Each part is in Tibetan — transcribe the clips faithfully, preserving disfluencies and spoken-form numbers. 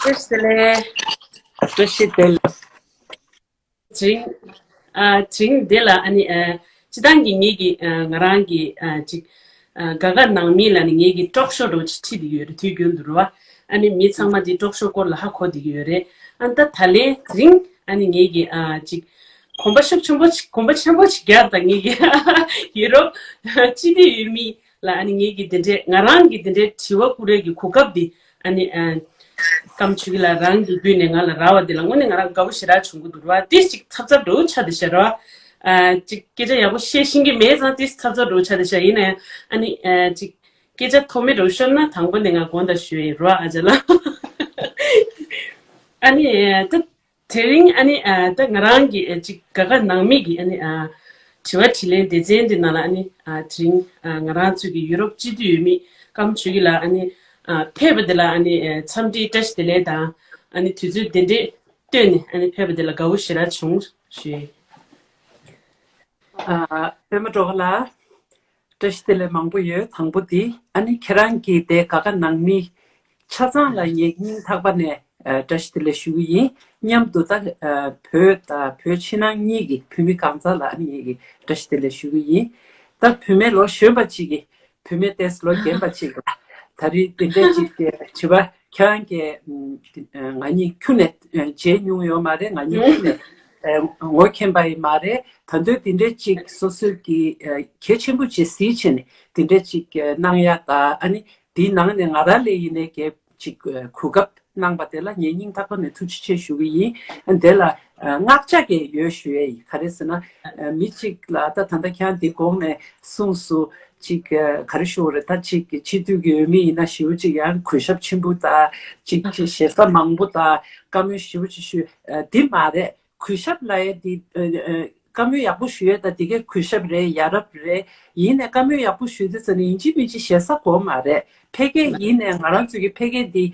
བཀྲ་ཤིས་བདེ་ལེགས། བཀྲ་ཤིས་བདེ་ལེགས། དེ་རིང་། ཨ། དེ་རིང་འདི་ལ་ཨ་ནི། ཨ། སྤྱིར་བཏང་གི་ངེད་ཀྱི། ཨ། ང་རང་གི། ཨ། ཅིག་ཨ། དགའ་དགའ་ནང་མི་ལ་ནི་ངེད་ཀྱི་ཊོག་ཤོ་འདྲ་བོ་ཅིག་ཁྲིད་བསྡད་ཡོད་རེད། དུས་རྒྱུན་དུ་རེད་བ། ཨ་ནི་མི་ཚང་མ་འདི་ཊོག་ཤོ་སྐོར་ལ་ཧ་གོ་བསྡད་ཀྱི་ཡོད་རེད། ཨ། ད་ད་ལན་དེ་རིང་ཨ་ནི་ངེད་ཀྱི། ཨ། ཅིག་གོམ་པ་ཤུགས་ཆེན་པོ་ཅིག་གོམ་པ་ཆེན་པོ་ཅིག་བརྒྱབ་དང་། ངེད་ཀྱི་ཡུ་རོབ་སྤྱི་འཐུས་ཡུལ་མི་ལ་ཨ་ནི་ངེད་ཀྱི་འདི་འདྲའི། ང་རང་གི་འདི་འདྲའི་དྲི་བ་བསྐུར་ཡས་ཀྱི་གོ་སྐབས་འདི་ཨ་ནི། ཨ། ཀམ་ཆོས་སྐྱིད་ལགས་རང་གི་བརྒྱུད་ནས་ང་ལ་རག་པ་འདི་ལ་དངོས་གནས་ང་རང་དགའ་པོ་ཞེ་དྲག་བྱུང་གི་འདུག་ར། ཏིས་ཅིག་ཚབ་ཚབ་འདྲ་བོ་ཆགས་བསྡད་ཤག་ར། ཨ། ཅིག་སྐད་ཆ་ཡག་པོ་བཤད་ཤེས་ཀྱི་མེད་ཙང་ཏིས་ཚབ་ཚབ་འདྲ་བོ་ཆགས་བསྡད་ཤག་ཡིན་ན་ཡང་ཨ་ནི། ཨ། ཅིག་སྐད་ཆ་ཐོགས་མེད་འདྲ་བོ་ཤོར་ན་དང་པོ་ནས་ང་དགོངས་དག་ཞུ་ཡི་ར། ཨ་ཅག་ལགས། ཨ་ནི། ཨ། ད། དེ་རིང་ཨ་ནི། ཨ། ད་ང་རང་གི། ཨ། ཅིག་དགའ་དགའ་ནང་མི་གི་ཨ་ནི། ཨ། དྲི་བ་དྲིས་ལན་སྡེ་ཚན་འདི་ནང་ལ་ཨ་ནི། ཨ། དེ་རིང་ཨ་ང་རང་ཚོའི་གི་ཡུ་རོབ་སྤྱི་འཐུས་ཡུལ་མི་ཀམ་ཆོས་སྐྱིད་ལགས་ཨ་ནི། ཨ། ཕེབས་པ་འདི་ལ་ཨ་ནི། ཨ། འཚམས་འདྲི་བཀྲ་ཤིས་བདེ་ལེགས་དང་། ཨ་ནི་དུས་ཚོད་དེ་འདྲས་བཏོན་ནས་ཨ་ནི་ཕེབས་པ་འདི་ལ་དགའ་བོ་ཞེ་དྲག་བྱུང་ཞུ། ཨ། པད་མ་སྒྲོལ་དཀར་ལགས། བཀྲ་ཤིས་བདེ་ལེགས་མང་པོ་ཡོད། དང་པོ་འདི་ཨ་ནི་ཁྱེད་རང་གི་དེ་དགའ་དགའ་ནང་མི་ཆ་ཚང་ལ་ངས་སྙིང་ཐག་པ་ནས། ཨ། བཀྲ་ཤིས་བདེ་ལེགས་ཞུ་གི་ཡིན། མཉམ་དུ་ད། ཨ། བོད་དང་བོད་ཕྱི་ནང་གཉིས་ཀྱི་བོད་མི་གང་ཟག་ལ་ཨ་ནི་ངས་ཀྱི་བཀྲ་ཤིས་བདེ་ལེགས་ཞུ་གི་ཡིན། ད་བུད་མེད་ལོ་གཞོན་པ་ཅིག་གི། བུད་མེད་ཏོག་ཙམ་ལོ་རྒན་པ་ཅིག་ལ་ད་རེས་འདི་འདྲས་ཅིག་གི་དྲི་བ་ཁྱེད་རང་གིས། ཨ། ང་གཉིས་ཁྱོན་ནས། ཨ། མཇལ་མྱོང་ཡོད་མ་རེད། ང་གཉིས་ཁྱོན་ནས། ཨ། ངོ་མཁྱེན་པ་ཡིན་མ་རེད། ད་དུང་འདི་འདྲས་ཅིག་སོ་སོའི་གི། ཨ། གལ་ཆེན་པོ་ཅིག་གཟིགས་བྱས་ནས་འདི་འདྲས་ཅིག་གནང་ཡ་ད། ཨ་ནི་འདིའི་ནང་ནས་ང་རང་ལ་ཡིན་ནའི་གལ་ཅིག་གོ་སྐབས་གནང་པ་དེ་ལ་ངས་སྙིང་ཐག་པ་ནས་ཐུགས་རྗེ་ཆེ་ཞུ་གི་ཡིན། ཨ། དེ་ལ། ཨ། བསྔགས་བྱ་གི་ཡོད་ཞུ་ཡས་ཡིན། ག་རེ་ཟེར་ན། ཨ། མི་གཅིག་ལ་ད་ད་ལྟ་ཁྱེད་རང་འདི་གོང་ནས་གསུངས་སོང་། ཅིག་ཨ། ག་རེ་ཞུ་དགོས་རེད། ད་ཅིག་སྤྱི་འཐུས་ཀྱི་འོས་མི་ཡིན་ན་ཞེ་པོ་ཅིག་ཡང་གུས་ཞབས་ཆེན་པོ་དང་། ཅིག་ཅིག་ཞེ་ས་མང་པོ་དང་བཀའ་མོལ་ཞེ་པོ་ཅིག་ཞུ། ཨ། འདི་མ་རེད། གུས་ཞབས་ལབ་ཡས་འདི། ཨ། ཨ། བཀའ་མོལ་ཡག་པོ་ཞུ་ཡས་དང་འདི་གའི་གུས་ཞབས་རེད། ཡ་རབས་རེད། ཡིན་ནའི་བཀའ་མོལ་ཡག་པོ་ཞུ་དུས་ཙམ་ནས་ཡིན་གཅིག་མིན་གཅིག་ཞེ་ས་དགོས་མ་རེད། ཕལ་སྐད་ཡིན་ནའི་ང་རང་ཚོ་གི་ཕལ་སྐད་འདི་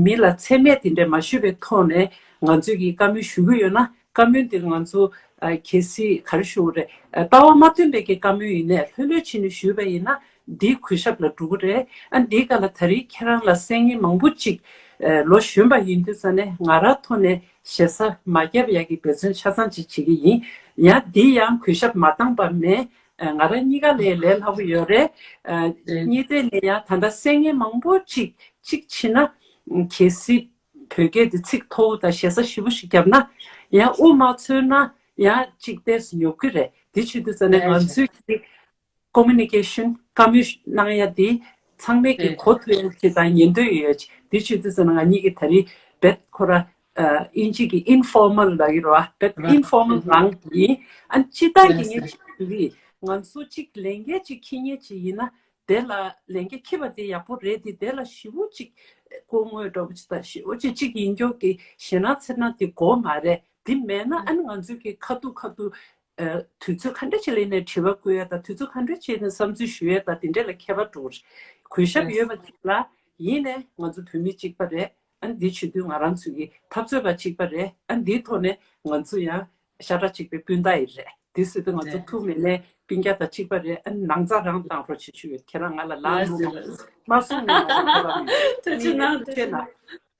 མི་ལ་མཚན་སྨད་དེ་འདྲ་མ་ཞུས་པའི་ཐོག་ནས་ང་ཚོས་ཀྱི་བཀའ་མོལ་ཞུ་གི་ཡོད་ན། བཀའ་མོལ་འདི་ང་ཚོ། ཨ། གལ་སྲིད་ག་རེ་ཞུ་དགོས་རེད། ཨ། ལྟ་བ་མ་མཐུན་པའི་གི་བཀའ་མོལ་ཡིན་ནའི་ལྷོད་ལྷོད་བྱས་ནས་ཞུས་པ་ཡིན་ན་འདི་གུས་ཞབས་ལ་འགྲོ་གི་རེད། ཨ། འདིའི་སྒང་ལ་ད་རེས་ཁྱེད་རང་ལ་གསན་མཁན་མང་པོ་ཅིག་ཨ། ལོ་གཞོན་པ་ཡིན་དུས་ཙམ་ནས་ང་རང་ཐོག་ནས་ཞེ་ས་མ་བརྒྱབ་ཡག་གི་འབད་བརྩོན་ཆ་ཚང་ཅིག་བྱེད་ཀྱི་ཡིན། ཡང་འདི་ཡང་གུས་ཞབས་མ་བཏང་པ་མེད། ཨ། ང་རང་གཉིས་ཀ་ལས་ལས་སླ་པོ་ཡོད་རེད། ཨ། ཨེ། གཉིས་ཐད་ནས་ཡང་ད་ལྟ་གསན་མཁན་མང་པོ་ཅིག་ཅིག་བྱས་ན། གལ་སྲིད་བོད་སྐད་དེ་ཚིག་མཐོ་པོ་དང་ཞེ་ས་ཞེ་པོ་ཞིག་བརྒྱབ་ན་ཡང་དབུ་མ་ཚོས་ན་ཡང་ཅིག་ཏོག་ཙམ་ཉོབ་ཀྱི་རེད། དེ་བྱེད་དུས་ཙམ་ནས་ང་ཚོས་ཀྱི་ཀོ་མུ་ནི་ཀེ་ཤན། བཀའ་མོལ་གནང་ཡ་དེ་ཚང་མས་ཀྱི་གོ་ཐུབ་ཡ་ཅིག་དང་ཉན་འདོད་ཡོད་ཅིག་དེ་བྱེད་དུས་ཙམ་ན་ང་གཉིས་ཀྱིས་ད་རེས་རྦད་ཁོ་ར། ཨ། དབྱིན་ཇི་གི་ཨིན་ཕོར་མལ་ལབ་ཀྱི་རེད་བ། རྦད་ཨིན་ཕོར་མལ་ངང་ཡིན། ཨ། སྤྱིར་བཏང་གི་ངས་ཅིག་ཞུ་གི་ཡིན། ང་ཚོ་ཅིག་ལས་འགན་ཅིག་འཁྱེར་མཁན་ཅིག་ཡིན་ན་དེ་ལ་ལས་འགན་འཁྱེར་བ་དེ་ཡག་པོ་རེད་དེ། དེ་ལ་ཞེ་པོ་ཅིག་སྐུ་ངོ་འདྲ་པོ་ཅིག་དང་ཞེ་པོ་ཅིག་ཅིག་ཡིན་རྒྱུ་གི་ཞེད་སྣང་འཚེར་སྣང་དེ་དགོས་མ་རེད། དེ་མེད་ན་ཨ་ནི་ང་ཚོ་གི་ཁ་ཐུག་ཁ་ཐུག་ཨ། དུས་ཚོད་ག་འདྲ་ཅིག་ལ་ཡིན་ནའི་དྲི་བ་བཀོད་ཡ་དང་། དུས་ཚོད་ག་འདྲ་ཅིག་ནས་བསམ་ཚུལ་ཞུ་ཡ་དང་། དེ་འདྲ་ལ་ཁྱད་པར་འགྲོ་གི་རེད། གུས་ཞབས་ཡོད་པ་ཅིག་ལ་ཡིན་ནའི་ང་ཚོ་བོད་མི་གཅིག་པ་རེད། ཨ་ནི་འདི་བྱེད་དུས་ང་རང་ཚོ་གི་འཐབ་རྩོད་པ་གཅིག་པ་རེད། ཨ་ནི་འདིའི་ཐོག་ནས་ང་ཚོ་ཡང་ཤ་ཁྲག་གཅིག་པའི་སྤུན་ཟླ་ཡི་རེད། དེ་སྲིད་དུ་ང་ཚོ་ཐུག་མེད་ནའི་སྤུན་ཀྱག་དང་གཅིག་པ་རེད། ཨ་ནི་ནང་རྩ་རང་བཏང་རོགས་བྱེད་ཞུ་ཡོད། ཁྱེད་རང་ང་ལ་ལབ་མ་གསུངས་ནས་ང་ཚོ་ཐུགས་རྗེ་གནང་། ཐུགས་རྗེ་གནང་།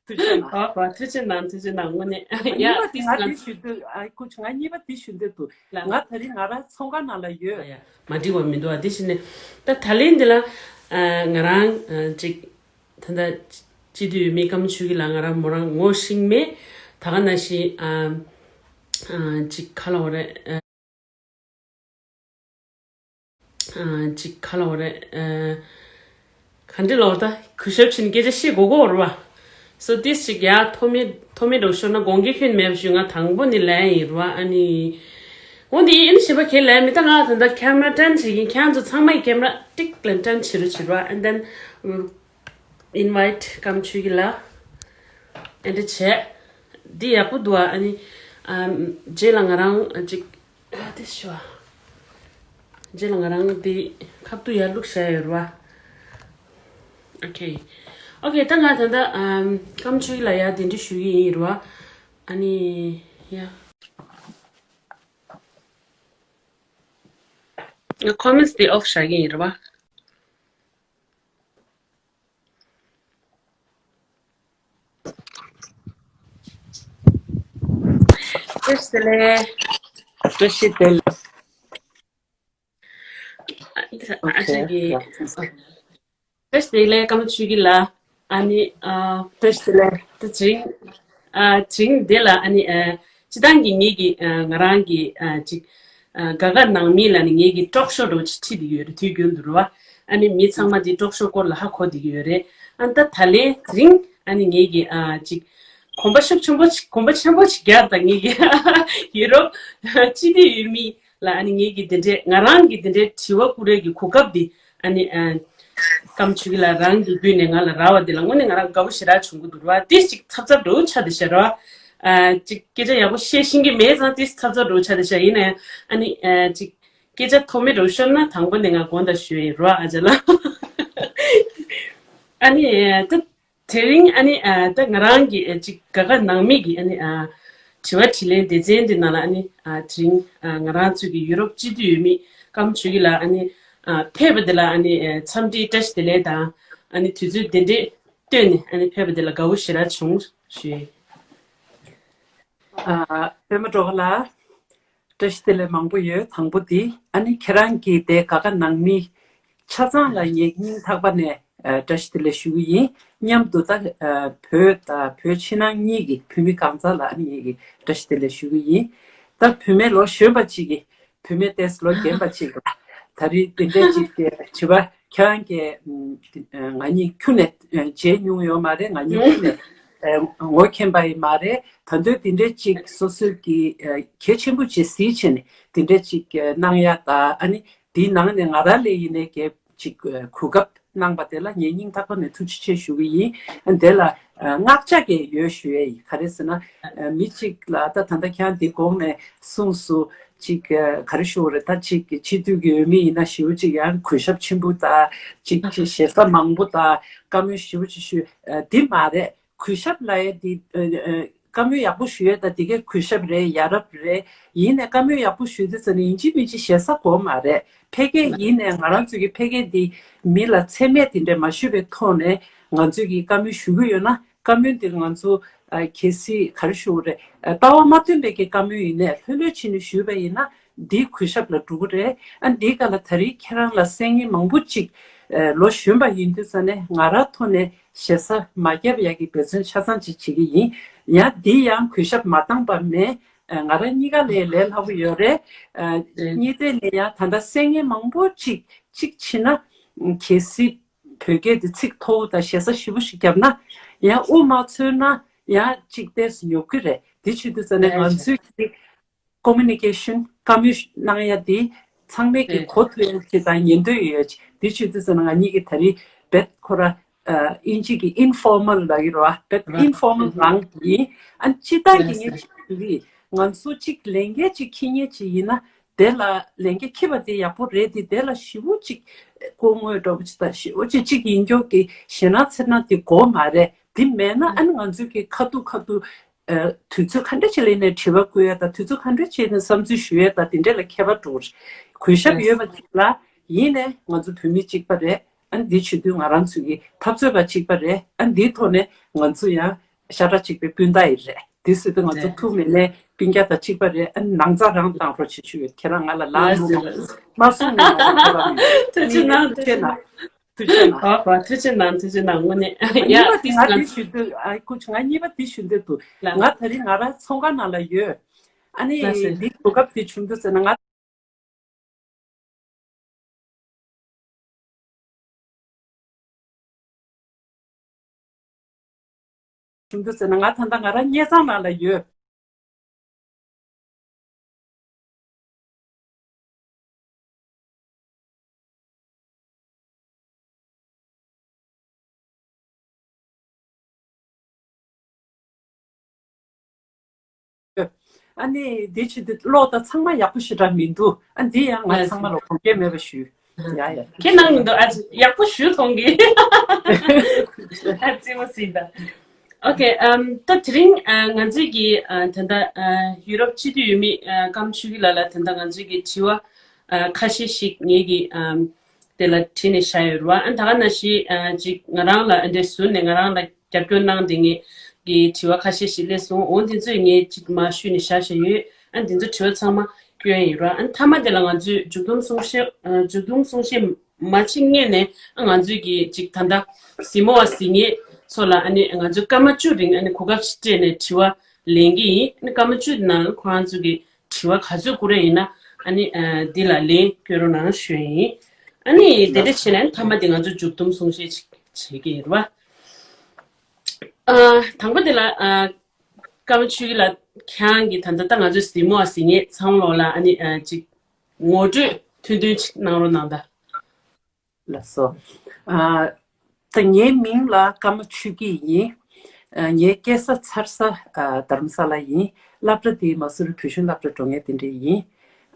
ཐུགས་རྗེ་གནང་། ཐུགས་རྗེ་གནང་། ཨོ་ཨོ། ཐུགས་རྗེ་གནང་། ཐུགས་རྗེ་གནང་། དངོས་གནས། ཡ། གཉིས་པ་དེ་ང་དེ་ཞུ་འདོད། ཨ། ཁུ་ཆུ་ང་གཉིས་པ་དེ་ཞུ་འདོད་འདུག་ལ། ང་ད་རིང་ང་རང་ཚོང་ཁང་ནང་ལ་ཡོད། ཡ། མ་འགྲིག་པ་མི་འདུག་ཨ། དེ་བཞིན་ནས་ད་ད་ལན་འདི་ལ། ཨ། ང་རང་། ཨ། ཅིག་ད་ལྟ་སྤྱི་འཐུས་མི་ཀམ་ཆོས་སྐྱིད་ལགས་ང་རང་མོ་རང་ངོ་ཤེས་མེད། ད་ག་ནང་བཞིན། ཨ། ཨ། ཅིག་ག་ལབ་དགོས་རེད། ཨ། ཅིག་ག་ལབ་དགོས་རེད། ཨ། ག་འདྲ་ལབ་དགོས་རེད། ད་གུས་ཞབས་བྱས་ནས་སྐད་ཆ་བཤད་དགོས་ཀྱི་ཡོད་རེད་པ། སོ་ཏིས་ཅིག་ཡ་ཐོགས་མེད་ཐོགས་མེད་འདྲ་ཤོར་ན་དགོངས་འགལ་ཁྱོན་མེད་པ་ཞུ། ང་དང་པོ་ནས་ལབ་ཡིན་རེད་པ། ཨ་ནི་འོ་འདི་ཨིན་ཞེས་པ་གས་ལབ་མི། ད་ང་ད་ལྟ་ཁེ་མ་ར་ཊན་བྱེད་ཀྱིན། ཁྱེད་ཚོ་ཚང་མ་ཡི་ཁེ་མ་ར་ཊིག་ལ་ཊན་བྱེད་རོགས་བྱེད་རོགས། And then invited ཀམ་ཆོས་སྐྱིད་ལགས། ཨེ་འདྲ་བྱས། འདི་ཡག་པོ་འདུག་ཨ། ཨ་ནི། ཨ། རྗེས་ལ་ང་རང་ཅིག་ཨ། དེ་ཞུ་བ། རྗེས་ལ་ང་རང་འདི་ཁ་བསྡུ་ཡར་བླུགས་བཞག་ཡོད་རེད་པ། ཨོ་ཁེ། ཨོ་ཁེ། ད་ང་ད་ལྟ། ཨམ། ཀམ་ཆོས་སྐྱིད་ལགས་ཡ་དེ་འདྲ་ཞུ་གི་ཡིན་རེད་པ། ཨ་ནི། ཡ། ང་ཀོ་མེན་ཊི་འདི་ཨོཕ་བཞག་གི་ཡིན་རེད་པ། བཀྲ་ཤིས་བདེ་ལེགས། བཀྲ་ཤིས་བདེ་ལེགས། ཨ་ཨ་ཅག་གིས། བཀྲ་ཤིས་བདེ་ལེགས། སྐར་མ་ཆོས་སྐྱིད་ལགས། ཨ་ནི་ཨ། བཀྲ་ཤིས་བདེ་ལེགས། ད་དེ་རིང་ཨ་དེ་རིང་འདི་ལ་ཨ་ནི་ཨ་སྤྱིར་བཏང་གི་ངེད་ཀྱི་ཨ་ང་རང་གི་ཨ་ཅིག་ཨ་དགའ་དགའ་ནང་མི་ལ་ནི་ངེད་ཀྱི་ཊོག་ཤོ་འདྲ་བོ་ཅིག་ཁྲིད་བསྡད་ཡོད་རེད། དུས་རྒྱུན་དུ་རེད་བ། ཨ་ནི་མི་ཚང་མ་འདི་ཊོག་ཤོ་སྐོར་ལ་ཧ་གོ་བསྡད་ཀྱི་ཡོད་རེད། ཨ་ད་ད་ལན་དེ་རིང་ཨ་ནི་ངེད་ཀྱི་ཨ་ཅིག་གོམ་པ་ཤུགས་ཆེན་པོ་ཅིག་གོམ་པ་ཆེན་པོ་ཅིག་བརྒྱབ་དང་ངེད་ཀྱི་ཡུ་རོབ་སྤྱི་འཐུས་ཡུལ་མི་ལ་ཨ་ནི་ངེད་ཀྱི་འདི་འདྲའི་ང་རང་གི་འདི་འདྲའི་དྲི་བ་བསྐུར་ཡས་ཀྱི་གོ་སྐབས་འདི་ཨ་ནི་ཨ་སྐར་མ་ཆོས་སྐྱིད་ལགས་རང་གི་བརྒྱུད་ནས་ང་ལ་རག་པ་འདི་ལ་དངོས་གནས་ང་རང་དགའ་པོ་ཞེ་དྲག་བྱུང་གི་འདུག་ར། ཏིས་ཅིག་ཚབ་ཚབ་འདྲ་བོ་ཆགས་བསྡད་ཤག་ར། ཨ་ཅིག་སྐད་ཆ་ཡག་པོ་བཤད་ཤེས་ཀྱི་མེད་ཙང་ཏིས་ཚབ་ཚབ་འདྲ་བོ་ཆགས་བསྡད་ཤག་ཡིན་ན་ཡང་ཨ་ནི་ཨ་ཅིག་སྐད་ཆ་ཐོགས་མེད་འདྲ་བོ་ཤོར་ན་དང་པོ་ནས་ང་དགོངས་དག་ཞུ་ཡས་ཡིན་ར། ཨ་ཅག་ལགས། ཨ་ནི་ཨ་ད། དེ་རིང་ཨ་ནི་ཨ་ད་ང་རང་གི་ཨ་ཅིག་དགའ་དགའ་ནང་མི་གི་ཨ་ནི་ཨ་དྲི་བ་དྲིས་ལན་སྡེ་ཚན་འདི་ནང་ལ་ཨ་ནི་ཨ་དེ་རིང་ཨ་ང་རང་ཚོ་གི་ཡུ་རོབ་སྤྱི་འཐུས་ཡུལ་མི་སྐར་མ་ཆོས་སྐྱིད་ལགས་ཨ་ནི་ཨ་ཕེབས་པ་འདི་ལ་ཨ་ནི་ཨ་འཚམས་འདྲི་བཀྲ་ཤིས་བདེ་ལེགས་དང་ཨ་ནི་དུས་ཚོད་འདི་འདྲས་བཏོན་ནས་ཨ་ནི་ཕེབས་པ་འདི་ལ་དགའ་བོ་ཞེ་དྲག་བྱུང་ཞུ། ཨ་པད་མ་སྒྲོལ་དཀར་ལགས། བཀྲ་ཤིས་བདེ་ལེགས་མང་པོ་ཡོད། དང་པོ་འདི་ཨ་ནི་ཁྱེད་རང་གི་དེ་དགའ་དགའ་ནང་མི་ཆ་ཚང་ལ་ངས་སྙིང་ཐག་པ་ནས་ཨ་བཀྲ་ཤིས་བདེ་ལེགས་ཞུ་གི་ཡིན། མཉམ་དུ་ད་ཨ་བོད་དང་བོད་ཕྱི་ནང་གཉིས་ཀྱི་བོད་མི་གང་ཟག་ལ་ཨ་ནི་ངས་ཀྱི་བཀྲ་ཤིས་བདེ་ལེགས་ཞུ་གི་ཡིན། ད་བུད་མེད་ལོ་གཞོན་པ་ཅིག་གིས་བུད་མེད་ཏོག་ཙམ་ལོ་རྒན་པ་ཅིག་ལ་ད་རེས་འདི་འདྲས་ཅིག་གི་དྲི་བ་ཁྱེད་རང་གིས་ཨ་ང་གཉིས་ཁྱོན་ནས་ཨ་མཇལ་མྱོང་ཡོད་མ་རེད། ང་གཉིས་ཁྱོན་ནས་ཨ་ངོ་མཁྱེན་པ་ཡིན་མ་རེད། ད་དུང་འདི་འདྲས་ཅིག་སོ་སོའི་གི་ཨ་གལ་ཆེན་པོ་ཅིག་གཟིགས་བྱས་ནས་འདི་འདྲས་ཅིག་གནང་ཡ་ད་ཨ་ནི་འདིའི་ནང་ནས་ང་རང་ལ་ཡིན་ནའི་གལ་ཅིག་གོ་སྐབས་གནང་པ་དེ་ལ་ངས་སྙིང་ཐག་པ་ནས་ཐུགས་རྗེ་ཆེ་ཞུ་གི་ཡིན། དེ་ལ་ཨ་བསྔགས་བརྗོད་ཀྱི་ཡོད་ཞུ་ཡས་ཡིན། ག་རེ་ཟེར་ན་ཨ་མི་གཅིག་ལ་ད་ད་ལྟ་ཁྱེད་རང་འདི་གོང་ནས་གསུངས་སོང་། གཅིག་ཨ་ག་རེ་ཞུ་དགོས་རེད། ད་གཅིག་སྤྱི་འཐུས་ཀྱི་འོས་མི་ཡིན་ན་ཞེ་པོ་ཅིག་ཡང་གུས་ཞབས་ཆེན་པོ་དང་གཅིག་གཅིག་ཞེ་ས་མང་པོ་དང་བཀའ་མོལ་ཞེ་པོ་ཅིག་ཞུ། ཨ་འདི་མ་རེད། གུས་ཞབས་ལབ་ཡས་འདི་ཨ་ཨ་བཀའ་མོལ་ཡག་པོ་ཞུ་ཡས་ད་འདི་གའི་གུས་ཞབས་རེད། ཡ་རབས་རེད། ཡིན་ནའི་བཀའ་མོལ་ཡག་པོ་ཞུ་དུས་ཙམ་ནས་ཡིན་གཅིག་མིན་གཅིག་ཞེ་ས་དགོས་མ་རེད། ཕལ་སྐད་ཡིན་ནའི་ང་རང་ཚོ་གི་ཕལ་སྐད་འདི་མི་ལ་མཚན་སྨད་དེ་འདྲ་མ་ཞུས་པའི་ཐོག་ནས་ང་ཚོས་ཀྱི་བཀའ་མོལ་ཞུ་གི་ཡོད་ན་བཀའ་མོལ་འདི་ང་ཚོ་ཨ་གལ་སྲིད་ག་རེ་ཞུ་དགོས་རེད། ཨ་ལྟ་བ་མ་མཐུན་པའི་གི་བཀའ་མོལ་ཡིན་ནའི་ལྷོད་ལྷོད་བྱས་ནས་ཞུས་པ་ཡིན་ན་འདི་གུས་ཞབས་ལ་འགྲོ་གི་རེད། ཨ་འདིའི་སྐབས་ལ་ད་རེས་ཁྱེད་རང་ལ་གསན་མཁན་མང་པོ་ཅིག་ཨ་ལོ་གཞོན་པ་ཡིན་དུས་ཙམ་ནས་ང་རང་ཐོག་ནས་ཞེ་ས་མ་བརྒྱབ་ཡག་གི་འབད་བརྩོན་ཆ་ཚང་ཅིག་བྱེད་ཀྱི་ཡིན། ཡང་འདི་ཡང་གུས་ཞབས་མ་བཏང་པ་མེད། ཨ་ང་རང་གཉིས་ཀ་ལས་ལས་སླ་པོ་ཡོད་རེད། ཨ་ཨེ། གཉིས་ཐད་ནས་ཡང་ད་ལྟ་གསན་མཁན་མང་པོ་ཅིག་ཅིག་བྱེད་ན་གལ་སྲིད་བོད་སྐད་དེ་ཚིག་མཐོ་པོ་དང་ཞེ་ས་ཞེ་པོ་ཞིག་བརྒྱབ་ན་ཡང་དབུ་མ་ཚོས་ན་ཡང་ཅིག་ཏོག་ཙམ་ཉོབ་ཀྱི་རེད། དེ་བྱེད་དུས་ཙམ་ནས་ཨེ། ང་ཚོས་ཀྱི་ཀོ་མུ་ནི་ཀེ་ཤན་བཀའ་མོལ་གནང་ཡ་དེ་ཚང་མས་ཀྱི་ཨེ། གོ་ཐུབ་ཡ་ཅིག་དང་ཉན་འདོད་ཡོད་ཅིག་དེ་བྱེད་དུས་ཙམ་ན་ང་གཉིས་ཀྱི་ད་རེས་བེད་ཁོ་ར་ཨ་ཨིན་ཇི་གི་ཨིན་ཕོར་མལ་ལབ་ཀྱི་རེད་བ། བེད་ཨིན་ཕོར་མལ་རང་ཡིན། ཨ་ནི་སྤྱིར་བཏང་གི་ངས་ཅིག་ལབ་ཀྱི་ང་ཚོ་ཅིག་ལས་འགན་ཅིག་འཁྱེར་མཁན་ཅིག་ཡིན་ན་དེ་ལ་ལས་འགན་འཁྱེར་བ་དེ་ཡག་པོ་རེད་དེ། དེ་ལ་ཞེ་པོ་ཅིག་སྐུ་ངོ་འདྲ་པོ་ཅིག་དང་ཞེ་པོ་ཅིག་ཅིག་ཡིན་མགྱོགས་ཀྱི་ཞེད་སྣང་འཚེར་སྣང་དེ་དགོས་མ་རེད། དེ་མེད་ན་ཨ་ནི་ང་ཚོ་གི་ཁ་ཐུག་ཁ་ཐུག་ཨ་དུས་ཚོད་ག་འདྲ་ཅིག་ལ་ཡིན་ནའི་དྲི་བ་བཀོད་ཡ་དང་དུས་ཚོད་ག་འདྲ་ཅིག་ནས་བསམ་ཚུལ་ཞུ་ཡ་དང་དེ་འདྲ་ལ་ཁྱད་པར་འགྲོ་གི་རེད། གུས་ཞབས་ཡོད་པ་ཅིག་ལ་ཡིན་ནའི་ང་ཚོ་བོད་མི་གཅིག་པ་རེད། ཨ་འདི་བྱེད་དུས་ང་རང་ཚོ་གི་འཐབ་རྩོད་པ་གཅིག་པ་རེད། ཨ་འདིའི་ཐོག་ནས་ང་ཚོ་ཡང་ཤ་ཁྲག་གཅིག་པའི་སྤུན་ཟླ་ཡི་རེད། དེ་སྲིད་དུ་ང་ཚོ་ཐུག་མེད་ནའི་སྤུན་ཀྱག་དང་གཅིག་པ་རེད། ཨ་ནང་རྩ་རང་བཏང་རོགས་བྱེད་ཞུ་ཡོད། ཁྱེད་རང་ང་ལ་ལ་ལུ་མ་གསུངས་ནས་ང་ཚོ་ཁྱེད་རང་ཐུགས་རྗེ་གནང་། ཐུགས་རྗེ་གནང་། ཐུགས་རྗེ་གནང་། ཐུགས་རྗེ་གནང་། དངོས་གནས་ཡ་ང་དེ་ང་དེ་ཞུ་འདོད། ཨ་ཁུ་ང་གཉིས་པ་དེ་ཞུ་འདོད་འདུག་ང་ད་རིང་ང་རང་ཚོང་ཁང་ནང་ལ་ཡོད། ཨ་ནི་ལགས་སེ། འདི་གོ་སྐབས་དེ་བྱུང་འདུག་ཟེར་ན་ང་བྱུང་འདུག་ཟེར་ན་ང་ད་ལྟ་ང་རང་གཉེར་ཚང་ནང་ལ་ཡོད། ཨ་ནི་འདི་ཕྱི་དེ་ཀློག་ད་ཚང་མ་ཡག་པོ་ཞེ་དྲག་མི་འདུག་ཨ་འདི་ཡང་ང་ཚང་མ་ལ་དགོངས་འགལ་མེད་པ་ཞུ། ཡ་ཡ། ཁྱེད་ནང་མི་འདུག་ཨ་ཡག་པོ་ཞུ་མཐོང་གི། ཨ་རྩེད་མོ་ཟིན་ད། ཨོ་ཁེ། ཨམ་ད་དེ་རིང་ཨ་ང་ཚོས་ཀྱི་ཨ་ད་ལྟ་ཨ་ཡུ་རོབ་སྤྱི་འཐུས་འོས་མི་ཨ་ཀམ་ཆོས་སྐྱིད་ལགས་ལ་ད་ལྟ་ང་ཚོས་ཀྱི་དྲི་བ་ཨ་ཁ་ཤས་ཤིག་ངེད་ཀྱི་ཨམ་དེ་ལ་དྲིས་ནས་བཞག་ཡོད་རེད་བ། ཨ་ད་ག་ནང་བཞིན་ཨ་ཅིག་ང་རང་ལ་ཨ་འདྲས་ཟུར་ནས་ང་རང་ལ་རྒྱབ་སྐྱོར་གནང་དེ་ངས་ གི་དྲི་བ་ཁ་ཤས་ཤིག་སླེབས་སོང་། འོ་འདི་ཚོས་ངས་ཅིག་མར་ཞུས་ནས་བཞག་བཞག་ཡོད། ཨ་འདི་ཚོ་དྲི་བ་ཚང་མ་སྐྱོན་ཡིན་ར། ཨ་མཐའ་མ་དེ་ལ་ང་ཚོས་མཇུག་སྡོམ་གསུང་བཤད་ཨ་མཇུག་སྡོམ་གསུང་བཤད་མ་ཕྱིན་སྔོན་ནས་ཨ་ང་ཚོས་ཀྱི་ཅིག་ད་ལྟ་གཟིགས་མོ་བ་གཟིགས་མཁན་ཚོ་ལ་ཨ་ནི་ང་ཚོས་སྐར་མ་བཅུ་རིང་ཨ་ནི་གོ་སྐབས་ཤིག་སྤྲད་ནས་དྲི་བ་ལེན་གྱི་ཡིན། ཨ་ནི་སྐར་མ་བཅུ་དེ་ནང་ཁོ་རང་ཚོ་གི་དྲི་བ་ག་ཚོད་བསྐུར་རེ་ཡིན་ན་ཨ་ནི་ཨ་འདི་ལ་ལན་སྐྱོན་རོགས་གནང་ཞུ་ཡིན། ཨ་ནི་དེ་འདྲ་བྱས་ནས་མཐའ་མ་དེ་ང་ཚོ་མཇུག་སྡོམ་གསུང་བཤད་ཅིག་བྱེད་ཀྱི་ཡིན་ར། ཨ་དང་པོ་དེ་ལ་ཨ་ཀརྨ་ཆོས་སྐྱིད་ལགས་ཁྱེད་རང་གིས་ད་ལྟ་ད་ང་ཚོའི་གཟིགས་མོ་བ་གཟིགས་མཁན་ཚང་མ་ལོག་ལ་ཨ་ནི་ཨ་ཅིག་ངོ་སྤྲོད་ཐུང་ཐུང་ཅིག་གནང་རོགས་གནང་ད། ལགས་སོ། ཨ་ད་ངའི་མིང་ལ་ཀརྨ་ཆོས་སྐྱིད་ཡིན། ཨ་ངའི་སྐྱེས་ས་འཚར་ས་ཨ་རྡ་རམ་ས་ལ་ཡིན། སློབ་གྲྭ་དེ་མ་སུ་རི་བོད་གཞུང་སློབ་གྲྭ་འགྲོ་མཁན་དེ་འདྲ་ཡིན།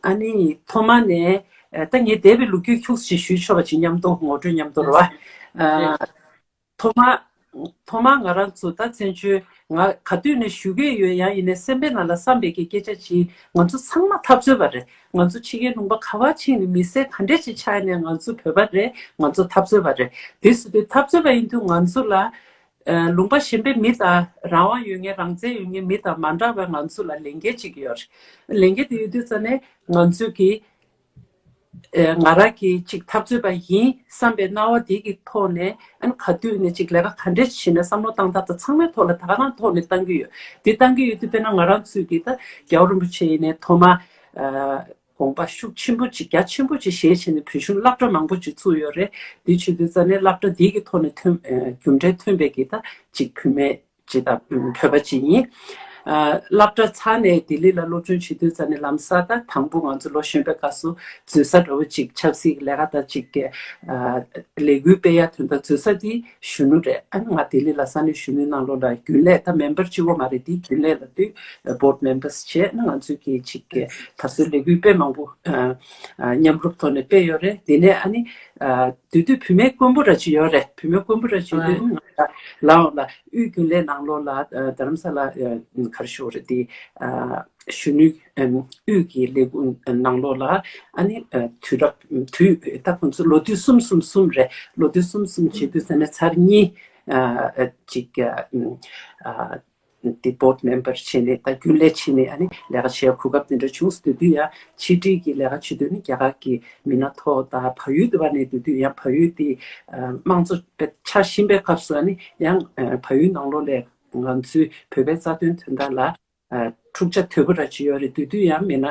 ཨ་ནི་ཐོག་མ་ནས་ཨ་ད་ངས་འདས་པའི་ལོ་རྒྱུས་ཁྱུག་ཙམ་ཞུས་ཆོག་པ་ཅིག་མཉམ་དུ་ངོ་སྤྲོད་མཉམ་དུ་རེད་བ། ཨ་ཐོག་མ་ཐོག་མ་ང་རང་ཚོ་ད་བཙན་བྱོལ་ང་ག་དུས་ནས་བཞུགས་ཀྱི་ཡོད། ཡང་ཡིན་ནའི་སེམས་པའི་ནང་ལ་བསམ་པའི་གི་སྐད་ཆ་ཅིག་ང་ཚོ་ཚང་མ་འཐབ་རྩོད་པ་རེད། ང་ཚོ་ཕྱི་རྒྱལ་ལུང་པ་ག་བ་ཕྱིན་ནས་མི་སེར་ག་འདྲས་ཅིག་ཆགས་ནས་ང་ཚོ་བོད་པ་རེད། ང་ཚོ་འཐབ་རྩོད་པ་རེད། དེ་སུ་དུས་འཐབ་རྩོད་པ་ཡིན་དུས་ང་ཚོ་ལ་ཨ་ལུང་པ་གཞན་པའི་མི་དང་རང་དབང་ཡོད་མཁན་རང་བཙན་ཡོད་མཁན་མི་དང་མ་འདྲ་བའི་ང་ཚོ་ལ་ལས་འགན་ཅིག་ཡོད་རེད། ལས་འགན་དེ་ཡོད་དུས་ཙ་ནས་ང་ཚོས་ཀྱི་ཨེ་ང་རང་གིས་ཅིག་འཐབ་རྩོད་པ་ཡིན་བསམ་པའི་སྣང་བ་དེ་གི་ཐོག་ནས་ཨ་ནི་ག་དུས་ནས་ཅིག་ལས་ཀ་ག་འདྲས་བྱེད་ན་བསམ་བློ་བཏང་སྟངས་དང་ཚང་མའི་ཐོག་ལ་ད་ག་རང་ཐོག་ནས་བཏང་གི་ཡོད། དེ་བཏང་གི་ཡོད་དུས་དཔེར་ན་ང་རང་ཚོས་ཀྱིས་ད་རྒྱལ་བ་རིན་པོ་ཆེ་ཡིན་ནའི་ཐོག་མ་ཨ་དགོངས་པ་ཤུགས་ཆེན་པོ་ཅིག་རྒྱ་ཆེན་པོ་ཅིག་བཞེས་བྱས་ནས་བོད་གཞུང་སློབ་གྲྭ་མང་པོ་ཅིག་བཙུགས་ཡོད་རེད། དེ་བྱེད་དུས་ཙ་ནས་སློབ་གྲྭ་འདི་གི་ཐོག་ནས་ཐོན་ཨ་རྒྱུ་འབྲས་ཐོན་པའི་གི་ད་ཅིག་བུད་མེད་ཅིག་དང་བོད་པ་ཅིག་ཡིན། ཨ་སློབ་གྲྭ་ཚར་ནས་ལྡི་ལི་ལ་སློབ་སྦྱོང་བྱེད་དུས་ཙ་ནས་ལམ་སང་ད་དང་པོ་ང་ཚོ་ལོ་གཞོན་པའི་སྐབས་སུ་འཛུལ་ས་འདྲ་བོ་ཅིག་ཆབ་སྲིད་ཀྱི་ལས་ཀ་དང་ཅིག་གི་ཨ་ལས་འགུལ་སྤེལ་ཡ་དོན་དག་འཛུལ་ས་དེ་གཞོན་ནུ་རེད། ཨ་ནི་ང་ལྡི་ལི་ལ་ས་གནས་གཞོན་ནུའི་ནང་ལོགས་ལ་རྒྱུན་ལས་ད་མེམ་བར་གཅིག་པོ་མ་རེད། དེ་རྒྱུན་ལས་ལ་དུས་བོར་ཌི་མེམ་བར་བྱས། ཨ་ནི་ང་ཚོས་ཀྱི་ཅིག་གི་ད་གཟོད་ལས་འགུལ་དཔེ་མང་པོ་ཨ་ཨ་མཉམ་རུབ་ཐོག་ནས་སྤེལ་ཡོད་རེད། དེ་ནས་ཨ་ནི་ཨ་དེ་དུས་བུད་མེད་དཀོན་པོ་འདྲ་ཅིག་ཡོད་རེད། བུད་མེད་དཀོན་པོ་འདྲ་ཅིག་ཡོད་དུས་ང་ལ་ལའོ་ལ་དབུས་རྒྱུན་ལས་ནང་ལོགས་ལ་ཨ་རྡ་རམ་ས་ལ་ཨ་ག་རེ་ཞུ་དགོས་རེད། དེ་ཨ་གཞོན་ནུའི་ཨ་དབུས་ཀྱི་ལས་ཁུངས་ནང་ལོགས་ལ་ཨ་ནི་ཨ་དུས་རབས་དུས་ད་ཁོང་ཚོ་ལོ་དུས་གསུམ་གསུམ་གསུམ་རེད། ལོ་དུས་གསུམ་གསུམ་བྱེད་དུས་ཙ་ནས་ཚར་གཉིས་ཨ་ཅིག་ཨ་དེ་བོར་ཌི་མེམ་བར་བྱས་ནས་ད་རྒྱུན་ལས་བྱས་ནས་ཨ་ནི་ལས་ཀ་བྱེད་གོ་སྐབས་དེ་འདྲ་བྱུང་སོང་། དེ་དུས་ཡང་ཕྱི་དྲིལ་གྱི་ལས་ཀ་བྱེད་དུས་ནི་རྒྱ་གར་གྱི་མི་སྣ་ཐོག་དང་བལ་ཡུལ་དུ་བ་ནས་དེ་དུས་ཡང་བལ་ཡུལ་དེ་དམངས་གཙོ་ཆགས་བཞིན་པའི་སྐབས་སུ་ཨ་ནི་ཡང་བལ་ཡུལ་ནང་ལོགས་ལ་ང་ཚོའི་བོད་པའི་རྩ་དོན་དོན་དག་ལ་འཁྲུག་ཆ་དོད་པོ་ར་ཅིག་ཡོད་རེད། དེ་དུས་ཡང་མི་སྣ་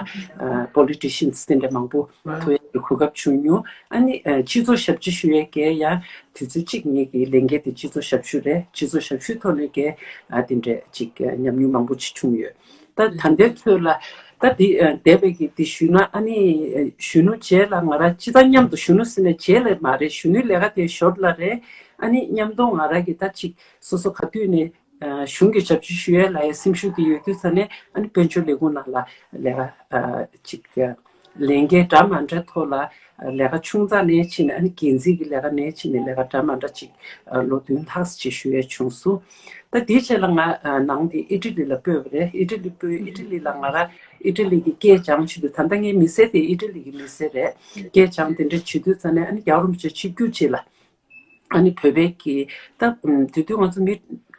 པོ་ལི་ཊི་ཤན་སི་དེ་འདྲ་མང་པོ་ཐུག་ཡ་གི་གོ་སྐབས་བྱུང་མྱོང་། ཨ་ནི་ཨ་སྤྱི་ཚོགས་ཞབས་ཕྱི་ཞུ་ཡས་ཀྱི་ཡང་དུས་ཚོད་གཅིག་གཉིས་ཀྱི་ལས་འགན་དེ་སྤྱི་ཚོགས་ཞབས་ཞུ་རེད། སྤྱི་ཚོགས་ཞབས་ཞུའི་ཐོག་ནས་ཀྱི་ཨ་དེ་འདྲས་ཅིག་ཉམས་མྱོང་མང་པོ་ཅིག་བྱུང་ཡོད། ད་ད་ལྟའི་ཚོད་ལ་ད་དེ་ཨ་འདས་པའི་གི་དེ་ཞུས་ན་ཨ་ནི་ཨ་གཞོན་ནུ་རྗེས་ལ་ང་རང་སྤྱི་བཏང་མཉམ་དུ་གཞོན་ནུ་ཟེར་ནས་རྗེས་ལ་མ་རེད། གཞོན་ནུའི་ལས་ཀ་དེ་ཞོར་ལ་རེད། ཨ་ནི་མཉམ་དུ་ང་རང་གི་ད་ཅིག་སོ་སོ་ག་དུས་ནས་གཞུང་གི་ཞབས་ཕྱི་ཞུ་ཡས་ལ་ཡ་སེམས་ཤུགས་དེ་ཡོད་དུས་ཙ་ནས་ཨ་ནི་དཔལ་འབྱོར་ལས་ཁུངས་ནང་ལ་ལས་ཀ་ཅིག་ལས་འགན་འདྲ་མ་འདྲ་ཐོག་ལ་ལས་ཀ་ཆུང་ཙག་ནས་ཕྱིན་ནས་ཨ་ནི་འགན་འཛིན་གྱི་ལས་ཀ་ནས་ཕྱིན་ནས་ལས་ཀ་འདྲ་མ་འདྲ་ཅིག་ལོ་བདུན་ལྷག་ཅིག་ཞུ་ཡས་བྱུང་སོང་། ད་དེའི་རྗེས་ལ་ང་ནང་དེ་ཨི་ཊ་ལི་ལ་སྤོས་པ་རེད། ཨི་ཊ་ལི་སྤོས། ཨི་ཊ་ལི་ལ་ང་རང་ཨི་ཊ་ལི་གི་སྐད་སྦྱང་བྱེད་དུས་ད་ལྟ་ངའི་མི་སེར་དེ་ཨི་ཊ་ལི་གི་མི་སེར་རེད། སྐད་སྦྱང་དེ་འདྲ་བྱེད་དུས་ཙ་ནས་ཨ་ནི་རྒྱལ་བ་རིན་པོ་ཆེ་ཆིབས་བསྒྱུར་རྗེས་ལ། ཨ་ནི་བོད་པའི་གི་ད་དེ་དུས་ང་ཚོ་མི་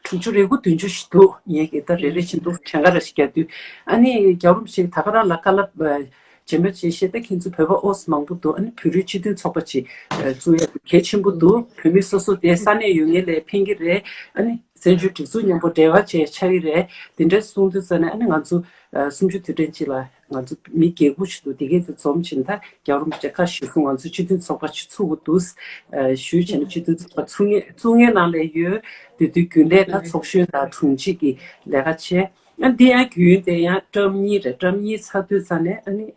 དྲུག་ཅུ་རེ་དགུ་བདུན་ཅུ་ཞིག་འདུག་ངེད་ཀྱི་ད་རེ་རེ་བཞིན་དུ་གྲངས་ཀ་ར་ཞིག་རྒྱག་དུས་ཨ་ནི་རྒྱལ་བ་རིན་པོ་ཆེ་ད་ག་རང་ལ་བཀའ་སློབ་རྗེས་མ་བྱས་བཤད། ད་ཁྱེད་ཚོ་བོད་པ་ཨོ་ཙམ་མང་པོ་འདུག་ཨ་ནི་བོད་རིགས་སྤྱི་མཐུན་ཚོགས་པ་ཅིག་བཙུགས་ཡ་གལ་ཆེན་པོ་འདུག་བོད་མི་སོ་སོ་དེ་ས་གནས་ཡོད་མཁན་ལ་ཕན་གྱི་རེད། ཨ་ནི་བཙན་བྱོལ་སྒྲིག་འཛུགས་མཉམ་པོ་འབྲེལ་བ་བྱས་ཆགས་ཀྱི་རེད། དེ་འདྲ་གསུངས་དུས་ཙ་ནས་ཨ་ནི་ང་ཚོ་གསུམ་བཅུ་དུས་དྲན་ཅིག་ལ་ང་ཚོ་མི་བརྒྱད་དགུ་ཞིག་འདུག་དེ་གས་དེ་འཛོམས་ཕྱིན་ད་རྒྱལ་བ་རིན་པོ་ཆེ་བཀའ་ཞུས་སོང་། ང་ཚོ་སྤྱི་མཐུན་ཚོགས་པ་ཞིག་ཚུགས་དགོས་འདུག་ཞུས་བྱས་ནས་སྤྱི་མཐུན་ཚོགས་པ་ཚུགས་ངེས་ཚུགས་ངེས་ནང་ལ་ཡོད། དེ་དུས་རྒྱུན་ལས་དང་ཚོགས་གཞོན་དང་དྲུང་ཆེ་གི་ལས་ཀ་བྱས། ཨ་འདི་ཡང་རྒྱུན་དེ་ཡང་བཀྲམ་གཉིས་རེད། བཀྲམ་གཉིས་ཚར་དུས་ཙ་ནས་ཨ་ནི་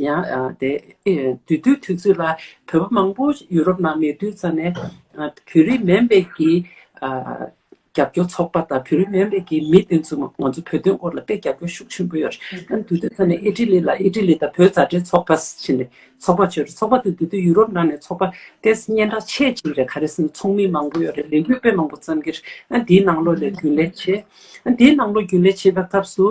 ཡང་དེ་དུས་དུས་དུས་ཚོད་ལ་བོད་པ་མང་པོ་ཡུ་རོབ་ནང་མེད་དུས་ཙ་ནས་བོད་རིགས་མིན་པའི་གི་རྒྱབ་སྐྱོར་ཚོགས་པ་དང་བོད་རིགས་མིན་པའི་གི་མི་དེ་ཚོ་ང་ཚོ་བོད་དོན་སྐོར་ལ་དཔེ་རྒྱབ་སྐྱོར་ཤུགས་ཆེན་པོ་ཡོད་རེད། ཨ་ནི་དུས་དུས་ཙ་ནས་ཨི་ཊ་ལི་ལ་ཨི་ཊ་ལི་དང་བོད་མཛའ་འབྲེལ་ཚོགས་པ་ཟེར་ནས་ཚོགས་པ་བྱོས་རེད། ཚོགས་པ་དེ་དུས་དུས་ཡུ་རོབ་ནང་ནས་ཚོགས་པ་དེ་སྙན་གྲགས་ཆེ་ཅིག་རེད། ག་རེ་ཟེར་ན་ཚོགས་མི་མང་པོ་ཡོད་རེད། ལས་འགུལ་དཔེ་མང་པོ་བརྩམས་ཀྱི་རེད། ཨ་འདིའི་ནང་ལོགས་ལ་རྒྱུན་ལས་བྱས། ཨ་འདིའི་ནང་ལོགས་རྒྱུན་ལས་བྱེད་པའི་སྐབས་སུ་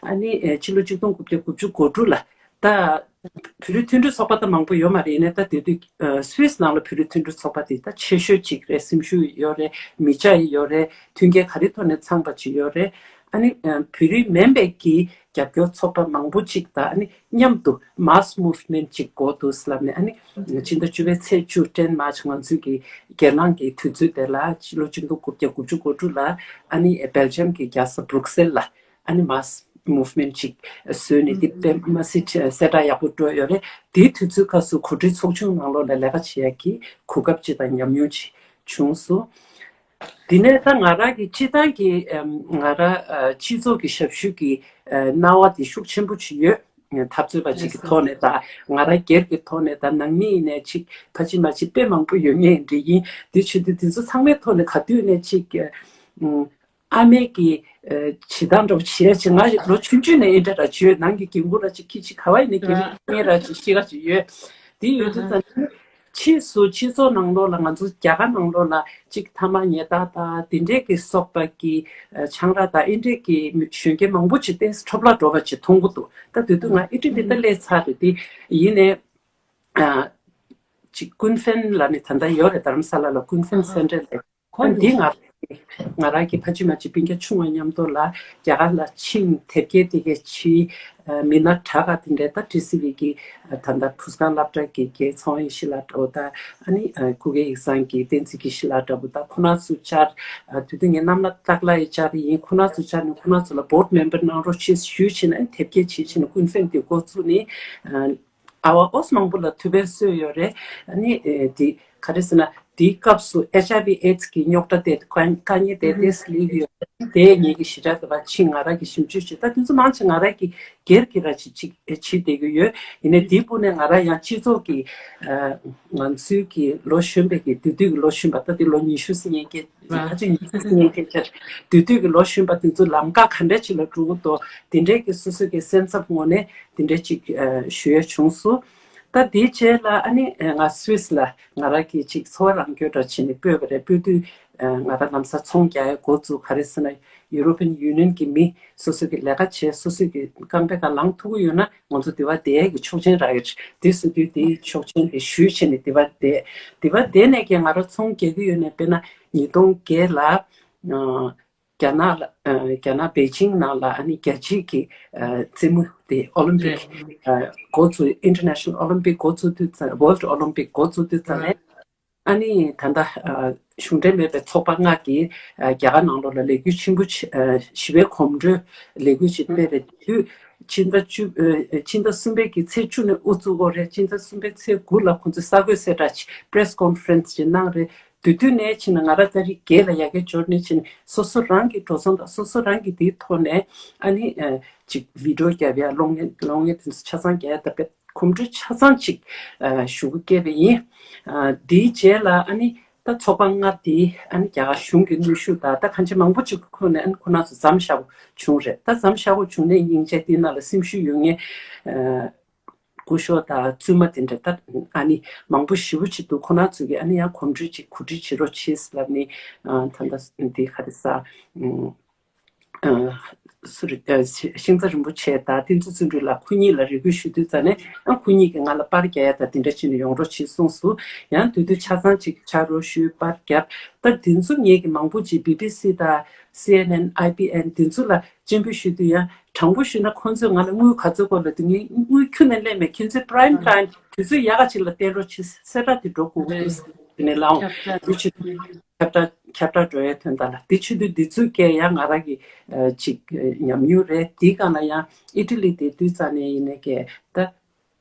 ཨ་ནི་ཕྱི་ལོ་ཆིག་སྟོང་དགུ་བརྒྱ་དགུ་བཅུ་གོ་དྲུག་ལ་ད། བོད་རིགས་མཐུན་སྒྲིལ་ཚོགས་པ་ད་མང་པོ་ཡོད་མ་རེད། ཡིན་ནའི་ད་དེ་དུས་ཨ་སུད་སི་ནང་ལ་བོད་རིགས་མཐུན་སྒྲིལ་ཚོགས་པ་དེ་ད་ཆེ་ཤོས་གཅིག་རེད། སེམས་ཤུགས་ཡོད་རེད། མི་ཆ་ཡི་ཡོད་རེད། མཐུན་རྐྱེན་ག་རེ་ཐོག་ནས་ཚང་པ་ཅིག་ཡོད་རེད། ཨ་ནི་ཨ་བོད་རིགས་མིན་པའི་གི་རྒྱབ་སྐྱོར་ཚོགས་པ་མང་པོ་ཅིག་དང་ཨ་ནི་མཉམ་དུ་mass movement་ཅིག་འགོ་འདུག་ལབ་ནས། ཨ་ནི་ཕྱི་ཟླ་བཅུ་པའི་ཚེས་བཅུ་Ten March་ང་ཚོའི་གི་སྒེར་ལངས་ཀྱི་དུས་ཚོད་དེ་ལ་ཕྱི་ལོ་ཆིག་སྟོང་དགུ་བརྒྱ་དགུ་བཅུ་གོ་དྲུག་ལ་ཨ་ནི་སྦེལ་ཇམ་གྱི་རྒྱལ་ས་Brussels་ལ་ཨ་ནི་mass movement་ཅིག་བཟོས་ནས་དེ་དཔེ་མ་སྲིད་གསལ་བསྒྲགས་ཡག་པོ་འགྲོ་ཡོད་རེད། དེའི་དུས་ཚོད་སྐབས་སུ་གོ་སྒྲིག་ཚོགས་ཆུང་ནང་ལོགས་ལ་ལས་ཀ་བྱེད་ཡག་གི་གོ་སྐབས་ཅིག་དང་ཉམས་མྱོང་ཅིག་བྱུང་སོང་། དེ་ནས་ད་ང་རང་གི་སྤྱི་བཏང་གི་ཨམ་ང་རང་ཨ་སྤྱི་ཚོགས་ཀྱི་ཞབས་ཞུ་གི་ཨ་སྣང་བ་དེ་ཤུགས་ཆེན་པོ་ཅིག་ཡོད། འཐབ་རྩོད་པ་ཅིག་གི་ཐོག་ནས་དང་། ང་རང་སྒེར་གྱི་ཐོག་ནས་དང་། ནང་མི་ཡིན་ནའི་ཅིག་ཕ་ཅི་མ་ཅི་དཔེ་མང་པོ་ཡོད་ངེས་འདྲ་ཡིན། དེ་བྱེད་དུས་དེ་ཚོ་ཚང་མའི་ཐོག་ནས་ག་དུས་ནས་ཅིག་ཨ་ཨ་མའི་གི་ཨ་བྱེད་སྟངས་འདྲ་པོ་བྱེད་ཡ་ཅིག་ང་ལོ་ཆུང་ཆུང་ནས་ཨེ་འདྲ་འདྲ་བྱོས། ནང་གི་རྒན་གོག་ལ་ཅིག་ཁྱི་ཅིག་ག་བ་ཡིན་ནའི་རྒན་གོག་ངའི་ར་ཅིག་ཤེས་ཀ་ཅིག་ཡོད། དེ་ཡོད་དུས་ཙང་ནས་ཕྱིས་སུ་སྤྱི་ཚོགས་ནང་ལོགས་ལ་ང་ཚོ་རྒྱ་གར་ནང་ལོགས་ལ་ཅིག་ཐ་མག་ཉལ་ཐ་དང་དེ་འདྲས་ཀྱི་སོགས་པ་གི་ཨ་ཆང་རག་དང་ཨེ་འདྲས་ཀྱི་གཞོན་སྐྱེས་མང་པོ་ཅིག་ཏོག་ཙམ་འཕྲོ་བརླག་འགྲོ་བ་ཅིག་མཐོང་གི་འདུག་ད་དེ་དུས་ང་ཨི་ཊ་ལི་ད་སླེབས་ཚར་རེད། དེ་ཡིན་ནའི་ཨ་ཅིག་ཀུན་ཧྥེན་ལབ་ནས་ད་ལྟ་ཡོད་རེད། རྡ་རམ་ས་ལ་ལ་ཀུན་ཧྥེན་སེན་ཊར་ལབ། ཨ་འདི་ང་ང་རང་གི་ཕ་ཆུ་མ་ཆུ་སྤུན་ཀྱག་ཆུང་བ་མཉམ་དུ་ལ་རྒྱ་གར་ལ་ཕྱིན། དེབ་སྐྱེལ་དེ་གས་བྱས། མི་སྣ་དྲ་ག་དེ་འདྲའི་ད་ཊི་སི་ཝི་གི་ད་ལྟ་ཕུ་སྒང་སློབ་གྲྭ་གི་དགེ་ཚོང་ཡེ་ཤེས་ལགས་འདྲ་པོ་དང་། ཨ་ནི་ཨ་སྐུ་སྒེར་ཡིག་ཚང་གི་བསྟན་འཛིན་དགེ་བཤེས་ལགས་འདྲ་པོ་དང་། ཁོ་རང་ཚོ་བཅར། ཨ་དེ་དུས་ངའི་རྣམ་ལ་སྟག་ལ་ཡི་བཅར་ཡིན། ཁོ་རང་ཚོ་བཅར་ནས་ཁོ་རང་ཚོ་ལ་བྷོར་ཌི་མེམ་བར་གནང་རོགས་ཞེས་ཞུས་བྱས་ནས། ཨ་ནི་དེབ་སྐྱེལ་བྱས་བྱས་ནས་ཀུན་ཧྥེན་དེ་འགོ་བཙུགས་ནས། ཨ་ཨ་བ་ཨོས་མང་པོ་ལ་ཐུགས་ཕན་གསོས་ཡོད་རེད། ཨ་ནི་ཨེ་དེ་ག་རེ་ཟེར་ན། དེའི་སྐབས་སུ་ཨེཆ་ཨའི་ཝི་ཨེ་ཌི་སི་གི་རྙོག་དྲ་དེ་དཀའ་དཀའ་ངལ་དེ་ཏོག་ཙམ་སླེབས་ཡོད་རེད། དེ་ངེད་ཀྱི་ཞེ་དྲག་དེ་བ་ཕྱིན། ང་རང་གི་ཞིབ་འཇུག་བྱས། ད་དེ་ཚོ་མང་ཆེ་ང་རང་གི་སྒེར་གྱི་ར་ཅིག་ཅིག་བྱེད་བསྡད་ཀྱི་ཡོད། ཡིན་ནའི་དེའི་སྤུ་ནས་ང་རང་ཡང་སྤྱི་ཚོགས་ཀྱི་ཨ་ང་ཚོའི་གི་ལོ་གཞོན་པའི་གི་དེ་དུས་ཀྱི་ལོ་གཞོན་པ། ད་དེ་ལོ་ཉི་ཤུ་ཟིན་མཁན་གྱི་ཕལ་ཆེར་ཉི་ཤུ་ཟིན་མཁན་གྱི་ཆར་དེ་དུས་ཀྱི་ལོ་གཞོན་པ་དེ་ཚོ་ལམ་ཁ་ག་འདྲ་ཅིག་ལ་འགྲོ་གི་འདུག་དེ་འདྲའི་གི་སོ་སོ་གི་སེམས་འཚབ་ངོས་ནས་དེ་འདྲ་ཅིག་ཨ་ཞུ་ཡ་བྱུང་སོང་། ད་དེའི་རྗེས་ལ་ཨ་ནི་ང་སུད་སི་ལ་ང་རང་གི་ཅིག་འཚོ་བ་རང་སྐྱོང་འདྲ་བྱས་ནས་སྤོས་པ་རེད། སྤོས་དུས་ང་རང་ལམ་སང་ཚོང་རྒྱག་ཡ་འགོ་བཙུགས། ག་རེ་ཟེར་ན། ཡུ་རོ་པན་ཡུ་ནི་ཡན་གྱི་མི་སོ་སོ་གི་ལས་ཀ་བྱས། སོ་སོ་གི་རྐང་པའི་ཁར་ལངས་ཐུབ་ཀྱི་ཡོད་ན་ང་ཚོ་དེ་བ་བསྡད་ཡས་ཀྱི་ཆོག་མཆན་རག་ཡོད། དེ་སུ་དུས་དེའི་ཆོག་མཆན་དེ་ཞུས་བྱས་ནས་དེ་བ་བསྡད། དེ་བ་བསྡད་ནས་ཀྱི་ང་རང་ཚོང་རྒྱག་གི་ཡོད་ནས། དཔེར་ན་ཉིས་སྟོང་བརྒྱད་ལ་ཨ་རྒྱ་ནག་ལ་ཨ་རྒྱ་ནག་པེ་ཅིང་ནང་ལ་ཨ་ནི་རྒྱལ་སྤྱིའི་གི་ཨ་རྩེད་མོ་དེ་ཨོ་ལིམ་པིག་ཨ་འགོ་བཙུགས། International Olympic འགོ་བཙུགས་དུས་ཙམ། World Olympic འགོ་བཙུགས་དུས་ཙམ་ལ། ཨ་ནི་ད་ལྟ་ཨ་གཞུང་འབྲེལ་མེད་པའི་ཚོགས་པ་ལྔ་གིས་ཨ་རྒྱ་གར་ནང་ལོགས་ལ་ལས་འགུལ་ཆེན་པོ་ཆེ་ཨ་ཞི་བའི་གོམ་བགྲོད་ལས་འགུལ་ཞིག་སྤེལ་བའི་དུས། ཕྱི་ཟླ་བཅུ་ཨ་ཕྱི་ཟླ་གསུམ་པའི་གི་ཚེས་བཅུ་ནས་དབུ་བཙུགས་ཡོད་རེད། ཕྱི་ཟླ་གསུམ་པའི་ཚེས་དགུ་ལ་ཁོང་ཚོས་གསར་འགོད་གསལ་བསྒྲགས་ཅིག་press conference ཅིག་གནང་རེད། དེ་དུས་ནས་ཕྱིན་ན་ང་རང་ཏ་རིག་བརྒྱད་ལ་ཡར་རྒྱས་འབྱོར་ནས་ཕྱིན། སོ་སོ་རང་གི་འགྲོ་སོང་དང་སོ་སོ་རང་གི་དེའི་ཐོག་ནས་ཨ་ནི་ཨ་ཅིག་བི་ཌི་ཡོ་རྒྱབ་ཡ། གློག་བརྙན་གློག་བརྙན་དེ་ཚོ་ཆ་ཚང་རྒྱག་ཡ། ད་དཔེ་གོམ་བགྲོད་ཆ་ཚང་ཅིག་ཨ་ཞུ་སྐུལ་བསྐྱལ་བ་ཡིན། ཨ་དེའི་རྗེས་ལ་ཨ་ནི་ད་ཚོགས་པ་ལྔ་དེ་ཨ་ནི་རྒྱ་གར་གཞུང་གི་གནོན་ཤུགས་དང་ད་གང་ཅི་མང་པོ་ཅིག་ཁོ་ནས་ཨ་ནི་ཁོ་རང་ཚོ་མཚམས་བཞག་པོ་བྱུང་རེད། ད་མཚམས་བཞག་པོ་བྱུང་ནས་སྙིང་རྗེ་དེ་ནང་ལ་སེམས་ཤུགས་ཡོད་མཁན་ཨ་སྐུ་ཞབས་དང་བཙུན་མ་དེ་འདྲ་ད་ཨ་ནི་མང་པོ་ཞེ་པོ་ཅིག་འདུག་ཁོ་རང་ཚོ་གིས་ཨ་ནི་ཡང་གོམ་བགྲོད་ཅིག་གོ་སྒྲིག་བྱེད་རོགས་བྱེད་ལབ་ནས། ཨ་ད་ལྟ་འདི་ག་རེ་ཟ། ཨ་ཨ་སུ་རེད། ཨ་ཤིང་རྩ་རིན་པོ་ཆེ་དང་བསྟན་འཛིན་བརྩོན་འགྲུས་ལགས་ཁོ་གཉིས་ལ་རེ་སྐུལ་ཞུ་དུས་ཙམ་ནས། ཨ་ཁོ་གཉིས་ཀྱིས་ང་ལ་པར་རྒྱག་ཡ་དང་དེ་འདྲ་བྱས་ནས་ཡོང་རོགས་བྱེད་གསུངས་སོང་། ཡང་དེ་དུས་ཆ་ཚང་ཅིག་ཕྱག་རོགས་ཞུས། པར་བརྒྱབ། ད་དེ་ཚོ་ངེད་ཀྱིས་མང་པོ་ཅིག་བི་བི་སི་དང་སི་ཨེན་ཨེན། ཨའི་བི་ཨེན་དེ་ཚོ་ལ་སྤྱན་འབུལ་ཞུ་དུས། ཡང་དྲང་པོ་ཞུས་ན་ཁོང་ཚོས་ང་ལ་དངུལ་ག་ཚོད་དགོས་ལབ་དུས། ངས་དངུལ་ཁྱོན་ནས་ལེན་མེད། ཁྱོད་ཚོས་པ་རའིམ་ཊའིམ་དུས་ཚོད་ཡག་ག་ཅིག་ལ་བསྟན་རོགས་བྱེད། གསལ་བསྒྲགས་དེ་འགྲོ་དགོས་ཀྱི་འདུག་ཟེར་ནས་ལབ་འོང་། ཁྱབ་བསྒྲགས་དེ་ཆེད་དུ་ཁྱབ་བསྒྲགས་ཁྱབ་བསྒྲགས་འགྲོ་ཡའི་དོན་དག་ལ། དེ་ཆེད་དུ་འདི་ཚོས་བཀལ་ཡ། ང་རང་གིས་ཨ་ཅིག་ཨ་ཉམས་མྱོང་རེད། དེའི་སྒང་ལ་ཡང་ཨི་ཊ་ལི་དེ་དུས་ཙམ་ནས་ཡིན་ནའི་ཀྱེ་ད།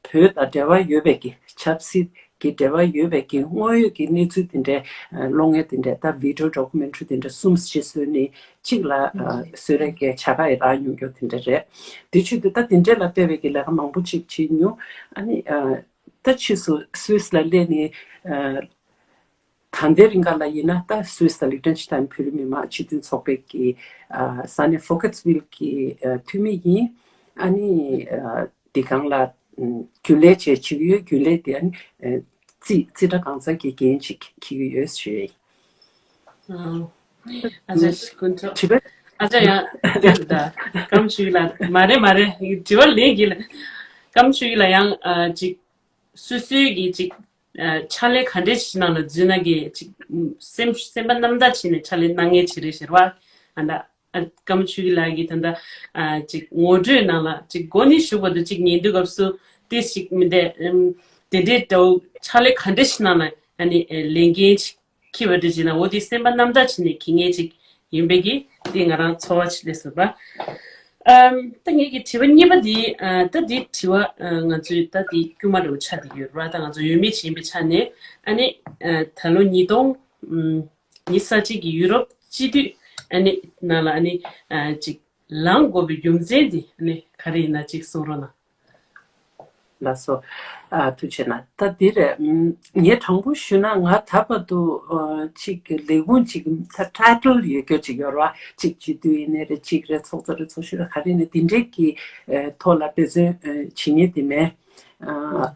བོད་དང་འབྲེལ་བ་ཡོད་པའི་གི། ཆབ་སྲིད་ཀྱི་འབྲེལ་བ་ཡོད་པའི་གི་དངོས་ཡོད་ཀྱི་གནས་ཚུལ་དེ་འདྲའི་ཨ་གློག་བརྙན་དེ་འདྲའི་ད་བི་ཌི་ཡོ་ཌོ་ཀུ་མེན་ཊ་རི་དེ་འདྲ་གསུམ་ཅིག་བཟོས་ནས་གཅིག་ལ་ཨ་བཟོས་རེ་གི་བྱ་དགའ་ཡི་རག་མྱོང་རྒྱུ་དེ་འདྲ་རེད། དེ་ཆེད་དུ་ད་དེ་འདྲའི་ལ་དཔེ་བའི་གི་ལས་ཀ་མང་པོ་ཅིག་བྱེད་མྱོང་། ཨ་ནི་ཨ་ད་ཕྱིས་སུ་སུད་སི་ལ་སླེབས་ནས་ཨ་ད་ལྟའི་རིང་ག་ལ་ཡིན་ན་ད་སུད་སི་དང་ལིག་ཏེན་ཤི་ཏན་བོད་རིགས་མི་མང་སྤྱི་མཐུན་ཚོགས་པའི་གི་ཨ་ས་གནས་ཧྥོ་ཀེ་ཊི་ཝིལ་གི་ཨ་འཐུས་མི་ཡིན། ཨ་ནི་ཨ་འདི་སྒང་ལ་ཨ་རྒྱུན་ལས་བྱས་བྱེད་ཀྱི་ཡོད། རྒྱུན་ལས་དེ་ཨ་ནི་ཨ་རྩིས་རྩིས་ཁྲ་གང་ཚང་གི་འགན་ཅིག་འཁྱེར་གྱི་ཡོད་ཞུ་ཡ་ཡིན། ཨ་ཅག་དཀོན་མཆོག་དྲི་བ། ཨ་ཅག་ཡང་དེ་ད་སྐམ་ཞུས་ལ། མ་རེད་མ་རེད། དྲི་བ་ལན་གྱིས་ལ། ཀམ་ཆུ་ཡི་ལ་ཡང་ཨ་ཅིག་སོ་སོའི་གི་ཅིག་ཨ་ཕྱག་ལས་ག་འདྲས་ཞིག་ནང་ལ་འཛུལ་ན་གི་ཅིག་སེམས་སེམས་པ་རྣམ་དག་བྱས་ནས་ཕྱག་ལས་གནང་མཁན་ཅིག་རེད་ཟེར་བ། ཨ་ད་ཨ་ཀམ་ཆུ་ཡི་ལ་གི་ད་ལྟ་ཨ་ཅིག་ངོ་སྤྲོད་ནང་ལ་ཅིག་འགོ་ནས་མཇུག་བར་དུ་ཅིག་ཉན་དུས་སྐབས་སུ་ཏོག་ཙམ་མི་འདྲ་ཨམ་དེ་འདྲས་འདྲ་བོ་ཕྱག་ལས་ག་འདྲས་ཞིག་ནང་ལ་ཨ་ནི་ཨེ་ལས་འགན་ཅིག་འཁྱེར་བ་འདྲ་ཅིག་ན་འོ་དེ་སེམས་པ་རྣམ་དག་བྱས་ནས་འཁྱེར་མཁན་ཅིག་ཡིན་པའི་གི་དེ་ང་རང་ཚོར་བ་ཅིག་སླེབས་སོང་བ། ཨམ་ད་ངེད་ཀྱི་དྲི་བ་གཉིས་པ་འདི་ཨ་ད་འདི་དྲི་བ་ཨ་ང་ཚོའི་ད་འདི་དཀྱུས་མ་འདྲ་བོ་ཆགས་བསྡད་ཡོད་རེད་བ། ད་ང་ཚོ་འོས་མི་ཅིག་ཡིན་པའི་ཆ་ནས་ཨ་ནི་ཨ་ད་ལོ་ཉིས་སྟོང་ཨམ་ཉི་ཤུ་རྩ་གཅིག་གི་ཡུ་རོབ་སྤྱི་འཐུས་ཨ་ནི་ནང་ལ་ཨ་ནི་ཨ་ཅིག་ལངས་དགོས་པའི་རྒྱུ་མཚན་འདི་ཨ་ནི་ག་རེ་ཡིན་ན་ཅིག་གསུང་རོགས་གནང་། ལགས་སོ། ཨ་ཐུགས་རྗེ་གནང་། ད་འདི་རེད། ཨམ་ངས་དྲང་པོ་ཞུས་ན་ང་ད་བར་དུ་ཨ་ཅིག་གི་ལས་ཁུངས་ཅིག་ད་ཊའི་ཊལ་ཡོད་རྒྱུ་ཅིག་ཡོད་རེད་བ། ཅིག་སྤྱི་འཐུས་ཡིན་ནའི་རེད། ཅིག་རེད། ཚོགས་གཙོ་རེད། ཚོགས་གཞོན་རེད། ག་རེ་ཡིན་ནའི་འདི་འདྲའི་གི་ཨ་ཐོག་ལ་འབད་བརྩོན་ཨ་བྱེད་མཁན་དེ་མེད། ཨ་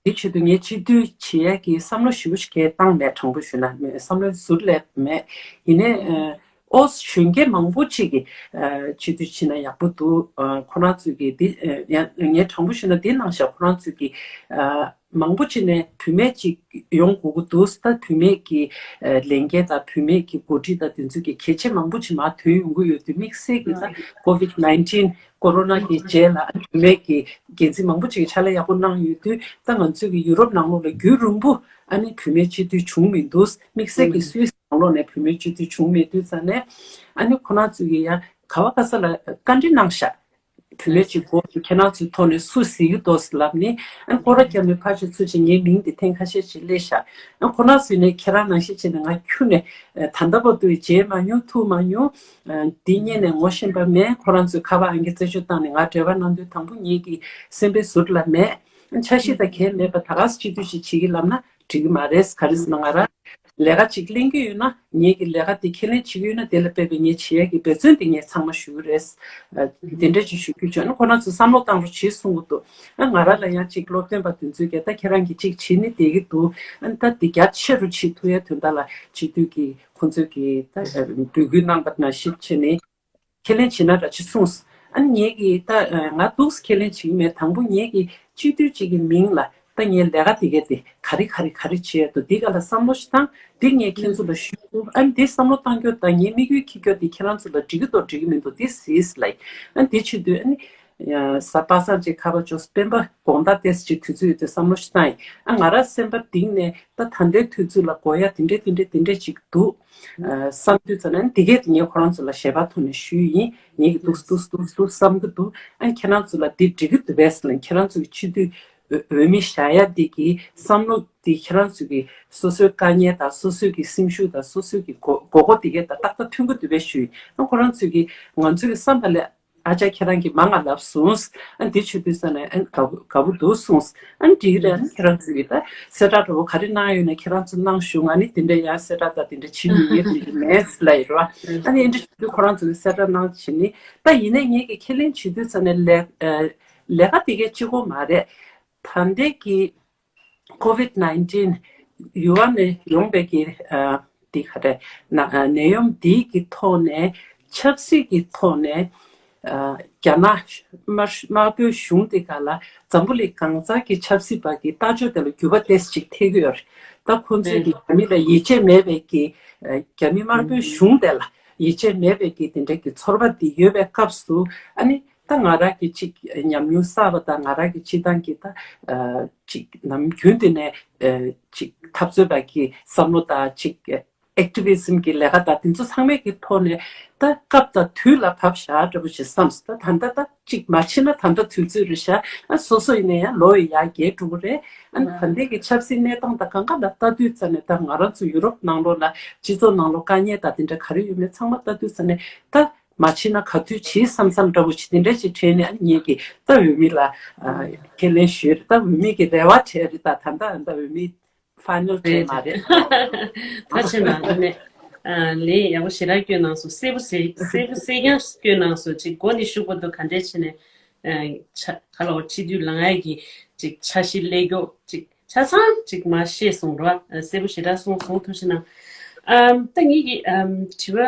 འདི་ཆེད་དུ་ངས་སྤྱི་འཐུས་བྱེད་ཡས་ཀྱི་བསམ་བློ་ཞེ་པོ་ཞིག་གས་བཏང་མེད། དྲང་པོ་ཞུས་ན་མེད། བསམ་བློ་ཟུར་ལས་མེད། ཡིན་ནའི་ཨ་ཨོ་གཞོན་སྐྱེས་མང་པོ་ཅིག་གིས་ཨ་སྤྱི་འཐུས་ཕྱིན་ན་ཡག་པོ་འདུག་ཨ་ཁོ་རང་ཚོས་ཀྱིས་འདི་ཨ་ཡང་ངས་དྲང་པོ་ཞུས་ན་འདི་གནང་ཤག་ཁོ་རང་ཚོས་ཀྱིས་ཨ་མང་པོ་ཅིག་ནས་བུད་མེད་ཅིག་ཡོང་དགོས་ཀྱི་འདུག་ད་བུད་མེད་ཀྱི་ཨ་ལས་འགན་དང་བུད་མེད་ཀྱི་འགོ་ཁྲིད་དང་དེ་ཚོ་གི་གལ་ཆེ་མང་པོ་ཅིག་མར་ཐོན་ཡོང་གི་ཡོད་དུས་དམིགས་བསལ་གྱིས་ད་ཀོ་ཝིད་ནའིན་ཊིན་ཀོ་རོ་ན་གི་རྗེས་ལ་བུད་མེད་ཀྱི་འགན་འཛིན་མང་པོ་ཅིག་གིས་ཕྱག་ལས་ཡག་པོ་གནང་ཡོད་དུས་ད་ང་ཚོས་ཀྱི་ཡུ་རོབ་ནང་ལོགས་ལ་རྒྱུན་རིང་པོ་ཨ་ནི་བུད་མེད་སྤྱི་འཐུས་བྱུང་མི་འདུག་དམིགས་བསལ་གྱིས་སུད་སི་ནང་ལོགས་ནས་བུད་མེད་སྤྱི་འཐུས་བྱུང་མེད་དུས་ཙང་ནས་ཨ་ནི་ཁོ་རང་ཚོས་ཀྱིས་ཡང་ག་བ་ག་ས་ལ་བཀའ་འདྲི་གནང་ཤག་བུད་མེད་ཅིག་དགོས་འདུག་ཁྱེད་རང་ཚོའི་ཐོག་ནས་སུ་གཟིགས་ཀྱི་འདུག་ལབ་ནས་ཨ་ནི་སྐོར་ར་བརྒྱབ་ནས་ཕར་ཕྱོགས་ཚུར་ཕྱོགས་ངའི་མིང་དེ་ཐེངས་ཁ་ཤས་ཤིག་སླེབས་ཤག་ཨ་ཁོ་རང་ཚོས་ནས་ཁྱེད་རང་ནང་བཞིན་བྱས་ནས་ང་ཁྱོན་ནས་ད་ལྟ་བར་དུ་མཇལ་མ་མྱོང་། ཐུག་མ་མྱོང་། འདི་སྔོན་ནས་ངོ་ཤེས་པ་མེད། ཁོ་རང་ཚོས་ཁ་པར་ཨང་ཀི་རྩད་གཅོད་བཏང་ནས་ང་འབྲེལ་བ་གནང་དུས་དང་པོ་ངེད་ཀྱི་སེམས་པའི་ཟུར་ལ་མེད། འཆར་གཞི་དང་གལ་མེད་པ་ད་ག་སེ་སྤྱི་འཐུས་ཤིག་བྱེད་ཀྱི་ལབ་ན་འགྲིག་གི་མ་རེད། ག་རེ་ཟེར་ན་ང་རང་ལས་ཀ་ཅིག་ལེན་གྱི་ཡོད་ན་ངེད་ཀྱི་ལས་ཀ་དེ་ཁས་ལེན་བྱེད་ཀྱི་ཡོད་ན་དེ་ལ་དཔག་པའི་ངས་བྱེད་ཡ་གི་འབད་བརྩོན་དེ་ངས་ཚང་མ་ཞུ་གི་རེད། དེ་འདྲ་ཅིག་ཞུ་རྒྱུ་བྱུང་ན་ཁོ་རང་ཚོས་བསམ་བློ་བཏང་རོགས་བྱེད་གསུང་གི་འདུག་ཨ་ང་རང་ལ་ཡང་ཅིག་སློབ་སྟོན་པ་དེ་ཚོས་ཀྱང་ད་ཁྱེད་རང་གིས་ཅིག་བྱེད་ནི་བསྡད་ཀྱི་འདུག་ཨ་ད་དེ་རྒྱ་ཆེ་རུ་བྱེད་ཐུབ་ཡ་དོན་དག་ལ་སྤྱི་འཐུས་ཀྱི་ཁོང་ཚོས་ཀྱི་ད་འབོད་སྐུལ་གནང་པ་ནང་བཞིན་བྱས་ནས། ཁས་ལེན་བྱེད་ན་འདྲ་ཅིག་གསུངས། ཨ་ནི་ངེད་ཀྱིས་ད་ང་འདུག་ཁས་ལེན་བྱེད་ཀྱི་མེད། དང་པོ་ངེད་ཀྱི་སྤྱི་འཐུས་གཅིག་གི་མིང་ལ་ད་ངའི་ལས་ཀ་དེ་གས་དེ་ག་རེ་ག་རེ་ག་རེ་བྱེད་ཡ་འདུག་འདི་ག་ལ་བསམ་བློ་ཞིག་བཏང་། འདི་ངས་ཁྱེད་ཚོ་ལ་ཞུས་འདུག་ཨ་ནི་འདི་བསམ་བློ་བཏང་རྒྱུ་དང་ངའི་དམིགས་ཡུལ་འཁྱེར་རྒྱུ་འདི་ཁྱེད་རང་ཚོ་ལ་འགྲིག་གི་འདུག་འགྲིག་གི་མི་འདུག་འདི་གཟིགས་ལབ་ཡིན། ཨ་ནི་འདི་བྱེད་དུས་ཨ་ནི་གཟའ་པ་སངས་ཅིག་ཁ་པར་འབྱོར་སོང་། སྤེན་པ་དགོང་དག་ཏོག་ཙམ་ཅིག་དུས་ཚོད་ཡོད་དུས་བསམ་བློ་ཞིག་བཏང་ཡིན། ཨ་ང་རང་སེམས་པ་གཏིང་ནས་ད་ད་ལྟའི་དུས་ཚོད་ལ་དགོས་ཡ་དེ་འདྲས་དེ་འདྲས་དེ་འདྲས་ཅིག་འདུག་ཨ་བསམ་དུས་ཙམ་ན་འདི་གས་དེ་ངས་ཁོ་རང་ཚོ་ལ་ཞལ་པར་ཐོག་ནས་ཞུས་ཡིན། ངེད་ཀྱིས་འདུག་འདུག་འདུག་འདུག་བསམ་གྱི་འདུག་ཨ་ཁྱེད་རང་ཚོ་ལ་འདི་འགྲིག་གི་འདུག་པས་ལབ། ཁྱེད་རང་ཚོ་གི་སྤྱི་འཐུས་འོས་འོས་མི་བཞག་ཡ་འདི་གི་བསམ་བློ་འདི་ཁྱེད་རང་ཚོ་གི་སོ་སོའི་དཀའ་ངལ་དང་སོ་སོའི་གི་སེམས་ཤུགས་དང་སོ་སོའི་གི་དགོས་དགོས་མཁོ་འདི་གས་དང་ཏག་ཏག་མཐུན་གྱི་འདུག་པས་ཞུས་ཡིན། ཨ་ཁོ་རང་ཚོ་གི་ང་ཚོ་གི་བསམ་པ་ལས་ཨ་ཅག་ཁྱེད་རང་གིས་མང་ང་ལབ་སོང་། ཨ་འདི་ཆུ་དུས་ས་ནས་ཨ་དགའ་པོ་དགའ་པོ་འདུག་གསུངས། ཨ་འདི་རེད། ཨ་ཁྱེད་རང་ཚོ་གིས་ད་གསལ་བསྒྲགས་འདྲ་བོ་ག་རེ་གནང་ཡོད་ན་ཁྱེད་རང་ཚོ་གནང་བྱུང་། ང་ནི་དེ་འདྲ་ཡང་གསལ་བསྒྲགས་དང་དེ་འདྲ་བྱེད་མི་ཡོད་དེ་མེད་ལབ་ཡོད་རེད་བ། ཨ་ནི་ཨ་འདྲ་ཆུ་དུས་ཁོ་རང་ཚོ་གིས་གསལ་བསྒྲགས་གནང་བྱེད་ནི་ད་ཡིན་ནའི་ངེད་ཀྱི་ཁས་ལེན་བྱེད་དུས་ས་ནས་ལས་ལས་ཀ་དེ་གས་གཅིག་པོ་མ་རེད། ད་ལྟའི་གི་ཀོ་ཝིད་ནའིན་ཊིན་ཡུ་ཨེན་ནས་ཡོང་པའི་གི་ཨ་འདི་ག་རེ་ན་ཨ་ནད་ཡམས་འདི་གི་ཐོག་ནས་ཆབ་སྲིད་ཀྱི་ཐོག་ནས་ཨ་རྒྱ་ནག་དམར་དམར་པོའི་གཞུང་དེ་ག་ལ་འཛམ་བུ་གླིང་གང་ཚང་གི་ཆབ་སྲིད་པ་གི་ལྟ་སྤྱོད་དེ་ལ་འགྱུར་བ་ཏོག་ཙམ་ཅིག་ཐེབས་ཀྱི་ཡོད་རེད། ད་ཁོང་ཚོས་ཀྱི་རྒྱ་མི་ལ་ཡིད་ཆེས་མེད་པའི་གི་ཨ་རྒྱ་མི་དམར་པོའི་གཞུང་དེ་ལ་ཡིད་ཆེས་མེད་པའི་གི་དེ་འདྲའི་གི་ཚོར་བ་འདི་ཡོད་པའི་སྐབས་སུ་ཨ་ནི། ད་ང་རང་གི་ཅིག་ཉམས་མྱོང་བསགས་པ་དང་ང་རང་གི་སྤྱི་བཏང་གི་ད་ཨ་ཅིག་ནམ་རྒྱུན་དུ་ནས་ཨ་ཅིག་འཐབ་རྩོད་པ་གི་བསམ་བློ་དང་ཅིག་ཨེག་ཊི་བི་ཛིམ་གི་ལས་ཀ་དང་དེ་ཚོ་ཚང་མའི་གི་ཐོག་ནས་ད་སྐབས་དང་དུས་ལ་བབ་བཞག་འདྲ་པོ་ཞིག་བསམས། ད་ད་ལྟ་ད་ཅིག་མ་ཕྱིན་ན་ད་ལྟ་དུས་ཚོད་རེད་ཤག་ཨ་སོ་སོ་ཡིན་ན་ཡང་ལོ་ཡི་ཡར་རྒྱས་འགྲོ་གི་རེད། ཨ་ད་ལྟའི་གི་ཆབ་སྲིད་གནས་སྟངས་དང་གང་ག་ལ་ལྟ་དུས་ཙམ་ནས་ད་ང་རང་ཚོ་ཡུ་རོབ་ནང་ལོགས་ལ་སྤྱི་ཚོགས་ནང་ལོགས་དཀའ་ངལ་དང་དེ་འདྲ་ག་རེ་ཡོད་མེད་ཚང་མ་ལྟ་དུས་ཙམ་ནས་ད། མ་ཕྱིན་ན་ག་དུས་ཕྱིན་བསམ་བསམ་འདྲ་བོ་ཞིག་དེ་འདྲ་ཞིག་དྲན་ནས་ཨ་ནི་ངེད་ཀྱིས་ད་འོས་མི་ལ་ཨ་ཁས་ལེན་ཞུས་རེད། ད་འོས་མི་གི་རེ་བ་བྱས་རེད། ད་ད་ལྟ་ད་འོས་མི་ཕའི་ནལ་བྱས་མ་རེད། ད་ཕྱིན་ན་ནས་ཨ་ལན་ཡག་པོ་ཞེ་དྲག་བསྐྱོན་གནང་སོང་། གསལ་པོ་གསལ་གསལ་པོ་གསལ་རྐྱང་བསྐྱོན་གནང་སོང་། ཅིག་མགོ་ནས་གཞུག་བར་དུ་ག་འདྲས་བྱས་ནས་ཨ་ཆ་ག་ལ་བ་ཕྱི་དུས་ལ་ང་ཡི་གི་ཅིག་འཆར་གཞི་ལས་མགྱོགས་ཅིག་ཆ་ཚང་ཅིག་མ་ཤེས་སོང་ར། ཨ་གསལ་པོ་ཞེ་དྲག་གསུངས་སོང་། ཐུགས་རྗེ་གནང་། ཨམ་ད་ངེད་ཀྱི་ཨམ་དྲི་བ་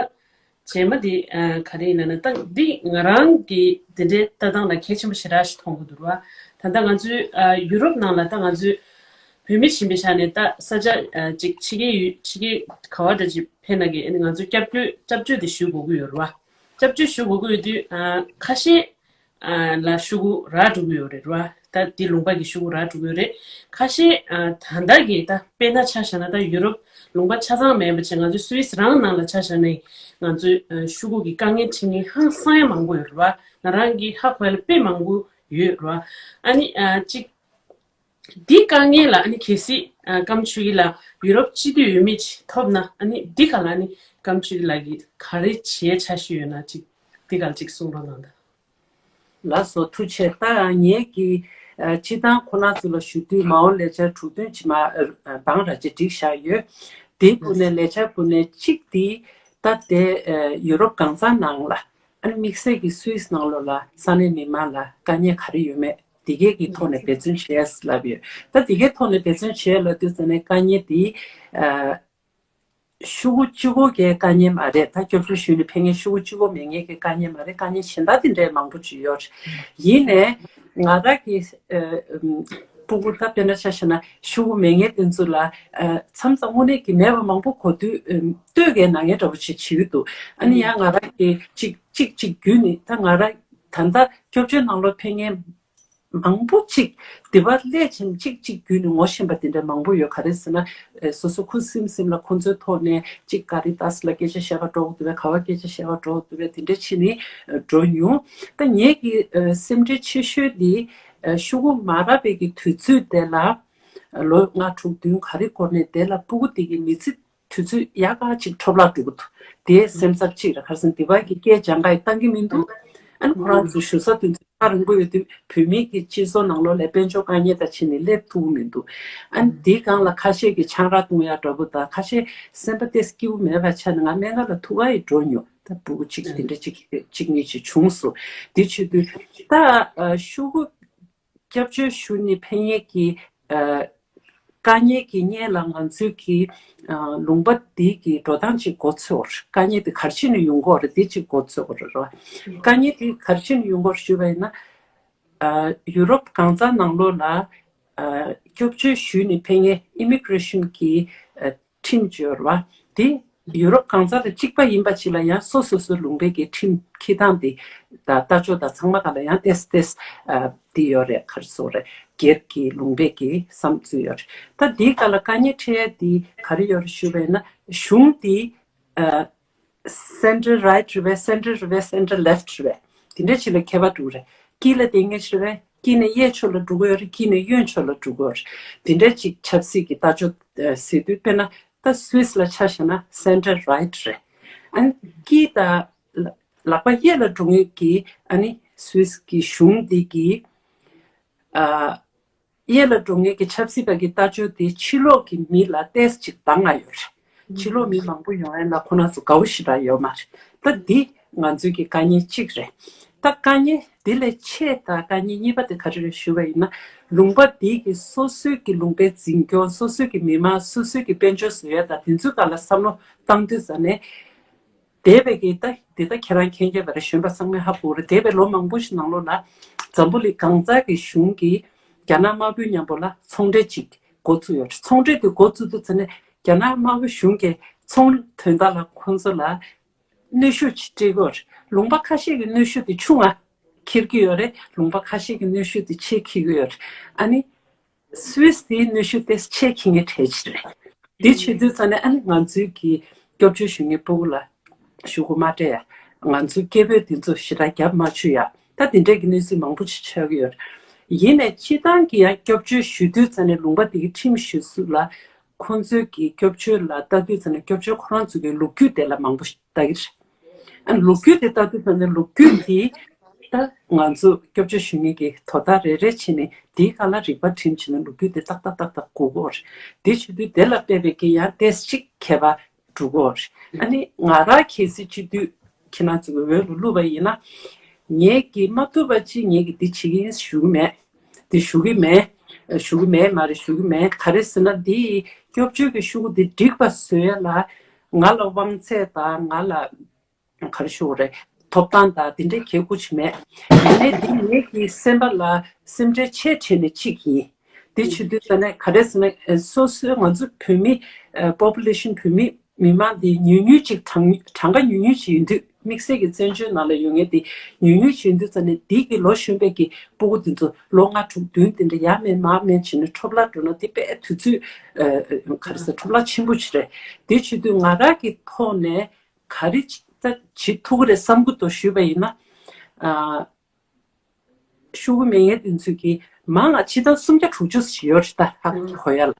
རྗེས་མ་འདི་ཨ་ག་རེ་ཡིན་ལབ་ན། ད་འདི་ང་རང་གི་འདི་འདྲའི་ལྟ་སྟངས་ལ་གལ་ཆེན་པོ་ཞེ་དྲག་ཞིག་མཐོང་གི་འདུག་ར། ད་ལྟ་ང་ཚོའི་ཨ་ཡུ་རོབ་ནང་ལ་ད་ང་ཚོའི་བོད་མི་ཡིན་པའི་ཆ་ནས་ད་ས་ཆ་ཨ་ཅིག་ཕྱི་རྒྱལ་ཡུལ་ཕྱི་རྒྱལ་ག་བ་འདྲ་ཅིག་ཕེབས་ན་གི་ཨ་ནི་ང་ཚོས་སྐྱབས་བཅོལ་སྐྱབས་བཅོལ་དེ་ཞུ་དགོས་ཀྱི་ཡོད་རེད་བ། སྐྱབས་བཅོལ་ཞུ་དགོས་ཀྱི་ཡོད་དུས་ཨ་ཁ་ཤས་ཨ་ལ་ཤོག་གུ་རག་འགྲོ་གི་ཡོད་རེད་ར། ད་འདི་ལུང་པ་གི་ཤོག་གུ་རག་འགྲོ་གི་ཡོད་རེད། ཁ་ཤས་ཨ་ད་ལྟ་གི་ད་དཔེར་ན་ཆ་བཞག་ན་ད་ཡུ་རོབ་ལུང་པ་ཆ་ཚང་མིན་པ་བྱས་ང་ཚོའི་སུད་སི་རང་ནང་ལ་ཆ་བཞག་ན་ང་ཚོའི་ཨ་ཤོག་གུ་གི་དཀའ་ངལ་འཕྲད་མཁན་ཧང་སང་ཡང་མང་པོ་ཡོད་རེད་བ། ང་རང་གི་ཧ་གོ་ཡ་ལ་དཔེ་མང་པོ་ཡོད་རེད་བ། ཨ་ནི་ཨ་གཅིག་འདི་དཀའ་ངལ་ལ་ཨ་ནི་གལ་སྲིད་ཨ་སྐམ་ཆུ་ཡི་ལ་ཡུ་རོབ་སྤྱི་འཐུས་འོས་མི་ཅིག་ཐོབ་ན་ཨ་ནི་འདི་ག་ལ་ཨ་ནི་སྐམ་ཆུ་ཡི་ལ་གི་ག་རེ་བྱེད་འཆར་གཞི་ཡོད་ན་ཅིག་འདི་ག་ལ་ཅིག་གསུང་རོགས་གནང་དང་། ལགས་སོ་ཐུགས་རྗེ་ཆེ། ད་ངེད་ཀྱིས་ཨ་སྤྱི་བཏང་ཁོ་རང་ཚོ་ལ་ཞུ་དུས་མ་འོངས་ལས་འཆར་དྲུག་དོན་ཅིག་མ་ཨ་དང་ར་ཅིག་བསྒྲིགས་བཞག་ཡོད། དེའི་སྒོ་ནས་ལས་འཆར་སྒོ་ནས་གཅིག་དེ་ད་དེ་ཨ་ཡུ་རོབ་གང་ས་ནང་ལ་ཨ་ནི་དམིགས་བསལ་གྱི་སུད་སི་ནང་ལོགས་ལ་ས་གནས་མི་མང་ལ་དཀའ་ངལ་ག་རེ་ཡོད་མེད་དེ་གའི་གི་ཐོག་ནས་འབད་བརྩོན་བྱས་ལབ་ཡོད། ད་དེ་གའི་ཐོག་ནས་འབད་བརྩོན་བྱས་ལབ་དུས་ཙ་ནས་དཀའ་ངལ་དེ་ཨ་ཤོག་གུ་གཅིག་པོ་གའི་དཀའ་ངལ་མ་རེད། ད་སྐྱབས་བཅོལ་ཞུས་ནས་ཕེབས་མཁན་ཤོག་གུ་གཅིག་པོ་མེད་མཁན་གྱི་དཀའ་ངལ་མ་རེད། དཀའ་ངལ་གཞན་དག་དེ་འདྲའི་མང་པོ་ཅིག་ཡོད་རེད། ཡིན་ནའི་ང་རང་གི་ཨ་ཨམ་སྤུ་གུ་ད་དཔེར་ན་ཆ་བཞག་ན་ཤོག་གུ་མེད་མཁན་དེ་ཚོ་ལ་ཨ་མཚམས་མཚམས་དངོས་གནས་ཀྱི་མེད་པ་མང་པོ་གོ་དུས་ཨམ་ལྟོས་གའི་ནང་ངན་འདྲ་པོ་ཅིག་བྱེད་ཀྱི་འདུག་ཨ་ནི་ཡང་ང་རང་གི་གཅིག་གཅིག་གཅིག་བརྒྱུད་ནས་ད་ང་རང་ད་ལྟ་སྐྱབས་བཅོལ་ནང་ལོགས་ཕེབས་མཁན་མང་པོ་ཅིག་འདི་པར་སླེབས་ཕྱིན་ཅིག་ཅིག་བརྒྱུད་ནས་ངོ་ཤེས་པ་དེ་འདྲ་མང་པོ་ཡོད། ག་རེ་ཟེར་ན་ཨེ་སོ་སོ་ཁུ་སིམ་སིམ་ལ་ཁོང་ཚོའི་ཐོག་ནས་ཅིག་ག་རེ་ཏཱས་ལ་སྐད་ཆ་བཤད་ག་འགྲོ་གི་འདུག་པས། ག་བ་སྐད་ཆ་བཤད་ག་འགྲོ་གི་འདུག་པས། དེ་འདྲ་ཕྱིན་ནས་ཨེ་འགྲོ་མྱོང་། ད་ངེད་ཀྱི་ཨེ་སེམས་ཁྲལ་ཆེ་ཤོས་དེ་ཨེ་ཤོག་གུ་མ་རག་པའི་གི་དུས་ཚོད་དེ་ལ་ཨེ་ལོ་ལྔ་དྲུག་བདུན་ག་རེ་འགོར་ནས་དེ་ལ་སྤུ་གུ་དེ་གི་མི་ཚེ་དུས་ཚོད་ཡག་ག་ཅིག་འཕྲོ་བརླག་འགྲོ་གི་འདུག་དེའི་སེམས་འཚབ་ཅིག་རེད། ག་རེ་ཟེར་ན་འདི་པར་གྱི་སྐད་སྦྱང་ག་ཡི་བཏང་གི་མི་འདུག་ཨ་ནི་ཁོ་རང་ཚོ་བཞུགས་ས་དེ་ཚོ་ཐག་རིང་པོ་ཡོད་དུས་བོད་མི་གི་སྤྱི་ཚོགས་ནང་ལོགས་ལ་དཔལ་འབྱོར་དཀའ་ངལ་དང་ཕྱིན་ནས་སླེབས་ཐུབ་ཀྱི་མི་འདུག་ཨ་ནི་འདིའི་སྒང་ལ་ཁ་ཤས་ཀྱིས་ཆང་རག་བཏུང་ཡག་འདྲ་པོ་དང་ཁ་ཤས་སེམས་པ་ཏོག་ཙམ་སྐྱིད་པོ་མེད་པའི་ཆ་ནས་ང་སྨན་ཁང་ལ་ཐུག་ག་ཡི་འགྲོ་མྱོང་། ད་སྤུ་གུ་གཅིག་དེ་འདྲ་གཅིག་གཅིག་གཉིས་ཅིག་བྱུང་སོང་། དེ་བྱེད་དུས་ད་ཨ་ཤོག་གུ་སྐྱབས་བཅོལ་ཞུ་ནས་ཕེབས་མཁན་གྱི་ཨ་དཀའ་ངལ་གྱི་སྔོན་ལ་ང་ཚོའི་གི་ཨ་ལུང་པ་འདི་གི་འགྲོ་སྟངས་ཅིག་མགོ་ཚོས་པ་རེད། དཀའ་ངལ་དེ་ག་རེ་བྱས་ནས་ཡོང་གི་ཡོད་རེད། དེ་ཅིག་མགོ་ཚོས་པ་རེད་རོ། དཀའ་ངལ་དེ་ག་རེ་བྱས་ནས་ཡོང་གི་ཡོད་རེད་ཞུས་པ་ཡིན་ན། ཨ་ཡུ་རོབ་གང་ཟག་ནང་ལོགས་ལ་ཨ་སྐྱབས་བཅོལ་ཞུས་ནས་ཕེབས་མཁན་ཨི་མི་གྷི་རེ་ཤན་གྱི་ཨ་ཁྲིམས་ཅིག་ཡོད་རེད་བ། དེ་ཡུ་རོབ་གང་ཟག་དང་གཅིག་པ་ཡིན་པ་ཅིག་ལ་ཡང་སོ་སོ་སོའི་ལུང་པའི་གི་ཁྲིམས་འཁྱེར་སྟངས་དེ་དང་ལྟ་ཕྱོགས་དང་ཚང་མ་ག་ལ་ཡང་ཏེས་ཏེས་ཨ་དེ་ཡོད་རེད། ག་རེ་ཟེར་དགོས་རེད། སྒེར་གྱི་ལུང་པའི་གི་བསམ་ཚུལ་ཡོད་རེད། ད་དེའི་སྐབས་ལ་དཀའ་ངལ་འཕྲད་ཡ་དེ་ག་རེ་ཡོད་རེད་ཞུས་པ་ཡིན་ན་གཞུང་དེ་ཨ་སེན་ཊར་རའིཊ་རེད་པས། སེན་ཊར་རེད་པས། སེན་ཊར་ལེཕཊ་རེད་པས། དེ་འདྲ་ཅིག་ལ་ཁྱད་པར་འགྲོ་གི་རེད། དཀྱིལ་ལ་བསྡད་མཁན་ཞིག་རེད་པས། དཀྱིལ་ནས་གཡས་ཕྱོགས་ལ་འགྲོ་གི་ཡོད་རེད། དཀྱིལ་ནས་གཡོན་ཕྱོགས་ལ་འགྲོ་གི་ཡོད་རེད། དེ་འདྲ་ཅིག་ཆབ་སྲིད་ཀྱི་ལྟ་ཕྱོགས་ཨ་ཟེར་དུས་དཔེར་ན་ད་སུད་སི་ལ་ཆ་བཞག་ན་སེན་ཊར་རའིཊ་རེད། ཨ་ནི་དཀྱིལ་དང་ལ་ལག་པ་གཡས་ལ་འགྲོ་མཁན་གྱི་ཨ་ནི་སུད་སི་གི་གཞུང་འདི་གི་ཨ་གཡས་ལ་འགྲོ་མཁན་གྱི་ཆབ་སྲིད་པ་གི་ལྟ་ཕྱོགས་དེ་ཕྱི་ལོགས་ཀྱི་མི་ལ་ཏོག་ཙམ་ཅིག་དང་ང་ཡོད་རེད། ཕྱི་ལོགས་མི་མང་པོ་ཡོང་ཡ་ལ་ཁོ་རང་ཚོ་དགའ་བོ་ཞེ་དྲག་ཡོད་མ་རེད། ད་འདི་ང་ཚོའི་གི་དཀའ་ངལ་གཅིག་རེད། ད་དཀའ་ངལ་འདི་ལས་ཆེ་ད་དཀའ་ངལ་གཉིས་པ་དེ་ག་རེ་རེད་ཞུས་པ་ཡིན་ན། ལུང་པ་འདི་གི་སོ་སོའི་གི་ལུང་པའི་འཛིན་སྐྱོང་། སོ་སོའི་གི་མི་མང་། སོ་སོའི་གི་དཔལ་འབྱོར་བཟོ་ཡ་དང་དེ་ཚོའི་སྒང་ལ་བསམ་བློ་བཏང་དུས་ཙ་ནས། འདས་པའི་གི་ད་འདི་ད་ཁྱེད་རང་མཁྱེན་གྱི་ཡོད་པ་རེད། གཞོན་པ་ཚང་མས་ཧ་གོ་རེད། འདས་པའི་ལོ་མང་པོ་ཞིག་ནང་ལོགས་ལ་འཛམ་བུ་གླིང་གང་ཟག་གི་གཞུང་གིས་རྒྱ་ནག་དམར་པོའི་མཉམ་པོ་ལ་ཚོང་འབྲེལ་ཅིག་འགོ་བཙུགས་ཡོད་རེད། ཚོང་འབྲེལ་དེ་འགོ་བཙུགས་དུས་ཙ་ནས་རྒྱ་ནག་དམར་པོའི་གཞུང་གིས་ཚོང་དོན་དག་ལ་ཁོང་ཚོ་ལ་གནོན་ཤུགས་ཅིག་སྤྲད་ཀྱི་ཡོད་རེད། ལུང་པ་ཁ་ཤས་ཀྱི་གནོན་ཤུགས་དེ་ཆུང་ང་འཁྱེར་གྱི་ཡོད་རེད། ལུང་པ་ཁ་ཤས་ཀྱི་གནོན་ཤུགས་དེ་ཆེ་འཁྱེར་གྱི་ཡོད་རེད། ཨ་ནི། སུད་སི་དེའི་གནོན་ཤུགས་དེ་ཆེ་འཁྱེར་མཁན་གྲས་ཅིག་རེད། དེ་བྱེད་དུས་ཙ་ནས་ཨ་ནི་ང་ཚོའི་གི་སྐྱབས་བཅོལ་ཞུ་མཁན་སྤུ་གུ་ལ་ཤོག་གུ་མ་སྤྲད་ཡ། ང་ཚོའི་སྐད་འབོད་དེ་ཚོ་ཞེ་དྲག་རྒྱབ་མ་ཆོད་ཡ། ད་དེ་འདྲས་ཀྱི་གནས་ཚུལ་མང་པོ་ཞིག་ཆགས་ཀྱི་ཡོད་རེད། ཡིན་ནའི་སྤྱིར་བཏང་གི་ཡང་སྐྱབས་བཅོལ་ཞུ་དུས་ཙ་ནས་ལུང་པ་དེ་གི་ཁྲིམས་གཞི་བཟུང་ལ་ཁོང་ཚོའི་གི་སྐྱབས་བཅོལ་ལ་ལྟ་དུས་ཙ་ནས་སྐྱབས་བཅོལ་ཁོ་རང་ཚོ་གི་ལོ་རྒྱུས་དེ་ལ་མང་པོ་ཞིག་ལྟ་གི་རེད། ཨ་ལོ་རྒྱུས་དེ་ལྟ་དུས་ཙམ་ནས་ལོ་རྒྱུས་དེ་ད་ང་ཚོ་སྐྱབས་བཅོལ་ཞུ་མཁན་གྱི་དོ་བདག་རེ་རེ་བྱས་ནས་དེའི་སྒང་ལ་རིག་པ་བསྒྲིམས་བྱས་ནས་ལོ་རྒྱུས་དེ་ཏག་ཏག་ཏག་ཏག་གོ་གི་ཡོད་རེད། དེ་བྱེད་དུས་དེ་ལ་དཔག་པའི་གི་ཡང་ཏོག་ཙམ་ཅིག་ཁྱད་པར་འགྲོ་གི་ཡོད་རེད། ཨ་ནི་ང་རང་གལ་སྲིད་སྤྱི་འཐུས་ཁྱེད་རང་ཚོ་གི་འོས་ལ་བླུགས་པ་ཡིན་ན། ངས་གི་མ་ཐུབ་པ་ཅིག་ངས་གི་འདི་བྱེད་ཀྱི་ཡིན་ཞུ་གི་མེད། འདི་ཞུ་གི་མེད། ཞུ་གི་མེད་མ་རེད། ཞུ་གི་མེད། ག་རེ་ཟེར་ན་འདི་སྐྱབས་བཅོལ་གྱི་ཤོག་གུ་འདི་འགྲིག་པ་བཟོ་ཡ་ལ་ང་ལ་དབང་ཚད་དང་ང་ལ་ག་རེ་ཞུ་དགོས་རེད། ཐོབ་ཐང་དང་དེ་འདྲའི་ཁེ་ཁུ་ཅིག་མེད། ཡིན་ནའི་འདི་ངེད་ཀྱི་སེམས་པ་ལ་སེམས་ཁྲལ་ཆེ་དྲགས་ནས་གཅིག་ཡིན། དེ་བྱེད་དུས་ཙ་ནས་ག་རེ་ཟེར་ན་སོ་སོའི་ང་ཚོ་བོད་མི་པོ་པུ་ལེ་ཤན་བོད་མི་མི་མང་དེ་ཉུང་ཉུང་ཅིག་གྲངས་གྲངས་ཀ་ཉུང་ཉུང་ཅིག་ཡིན་དུས་དམིགས་བསལ་གྱི་བཙན་བྱོལ་ནང་ལ་ཡོད་མཁན་དེ་ཉུང་ཉུང་ཅིག་ཡིན་དུས་ཙ་ནས་འདི་གི་ལོ་གཞོན་པའི་གི་སྤུ་གུ་དེ་ཚོ་ལོ་ལྔ་དྲུག་བདུན་དེ་འདྲ་ཡར་མེད་མར་མེད་བྱས་ནས་འཕྲོ་བརླག་འགྲོ་ན་དེ་དཔེ་དུས་ཚོད་ག་རེ་ཟེར་འཕྲོ་བརླག་ཆེན་པོ་ཅིག་རེད། དེ་བྱེད་དུས་ང་རང་གི་ཐོག་ནས་ག་རེ་ཅིག་ད་བྱེད་ཐུབ་ཀྱི་རེད་བསམ་གྱི་འདུག་ཞུས་པ་ཡིན་ན། ཤོག་གུ་མེད་མཁན་དེ་ཚོས་ཀྱིས་མང་ང་ཕྱི་ཟླ་སུམ་བརྒྱ་དྲུག་ཅུ་ཞིག་ཡོད་རེད་ད་ཧ་གོ་ཡ་ལ།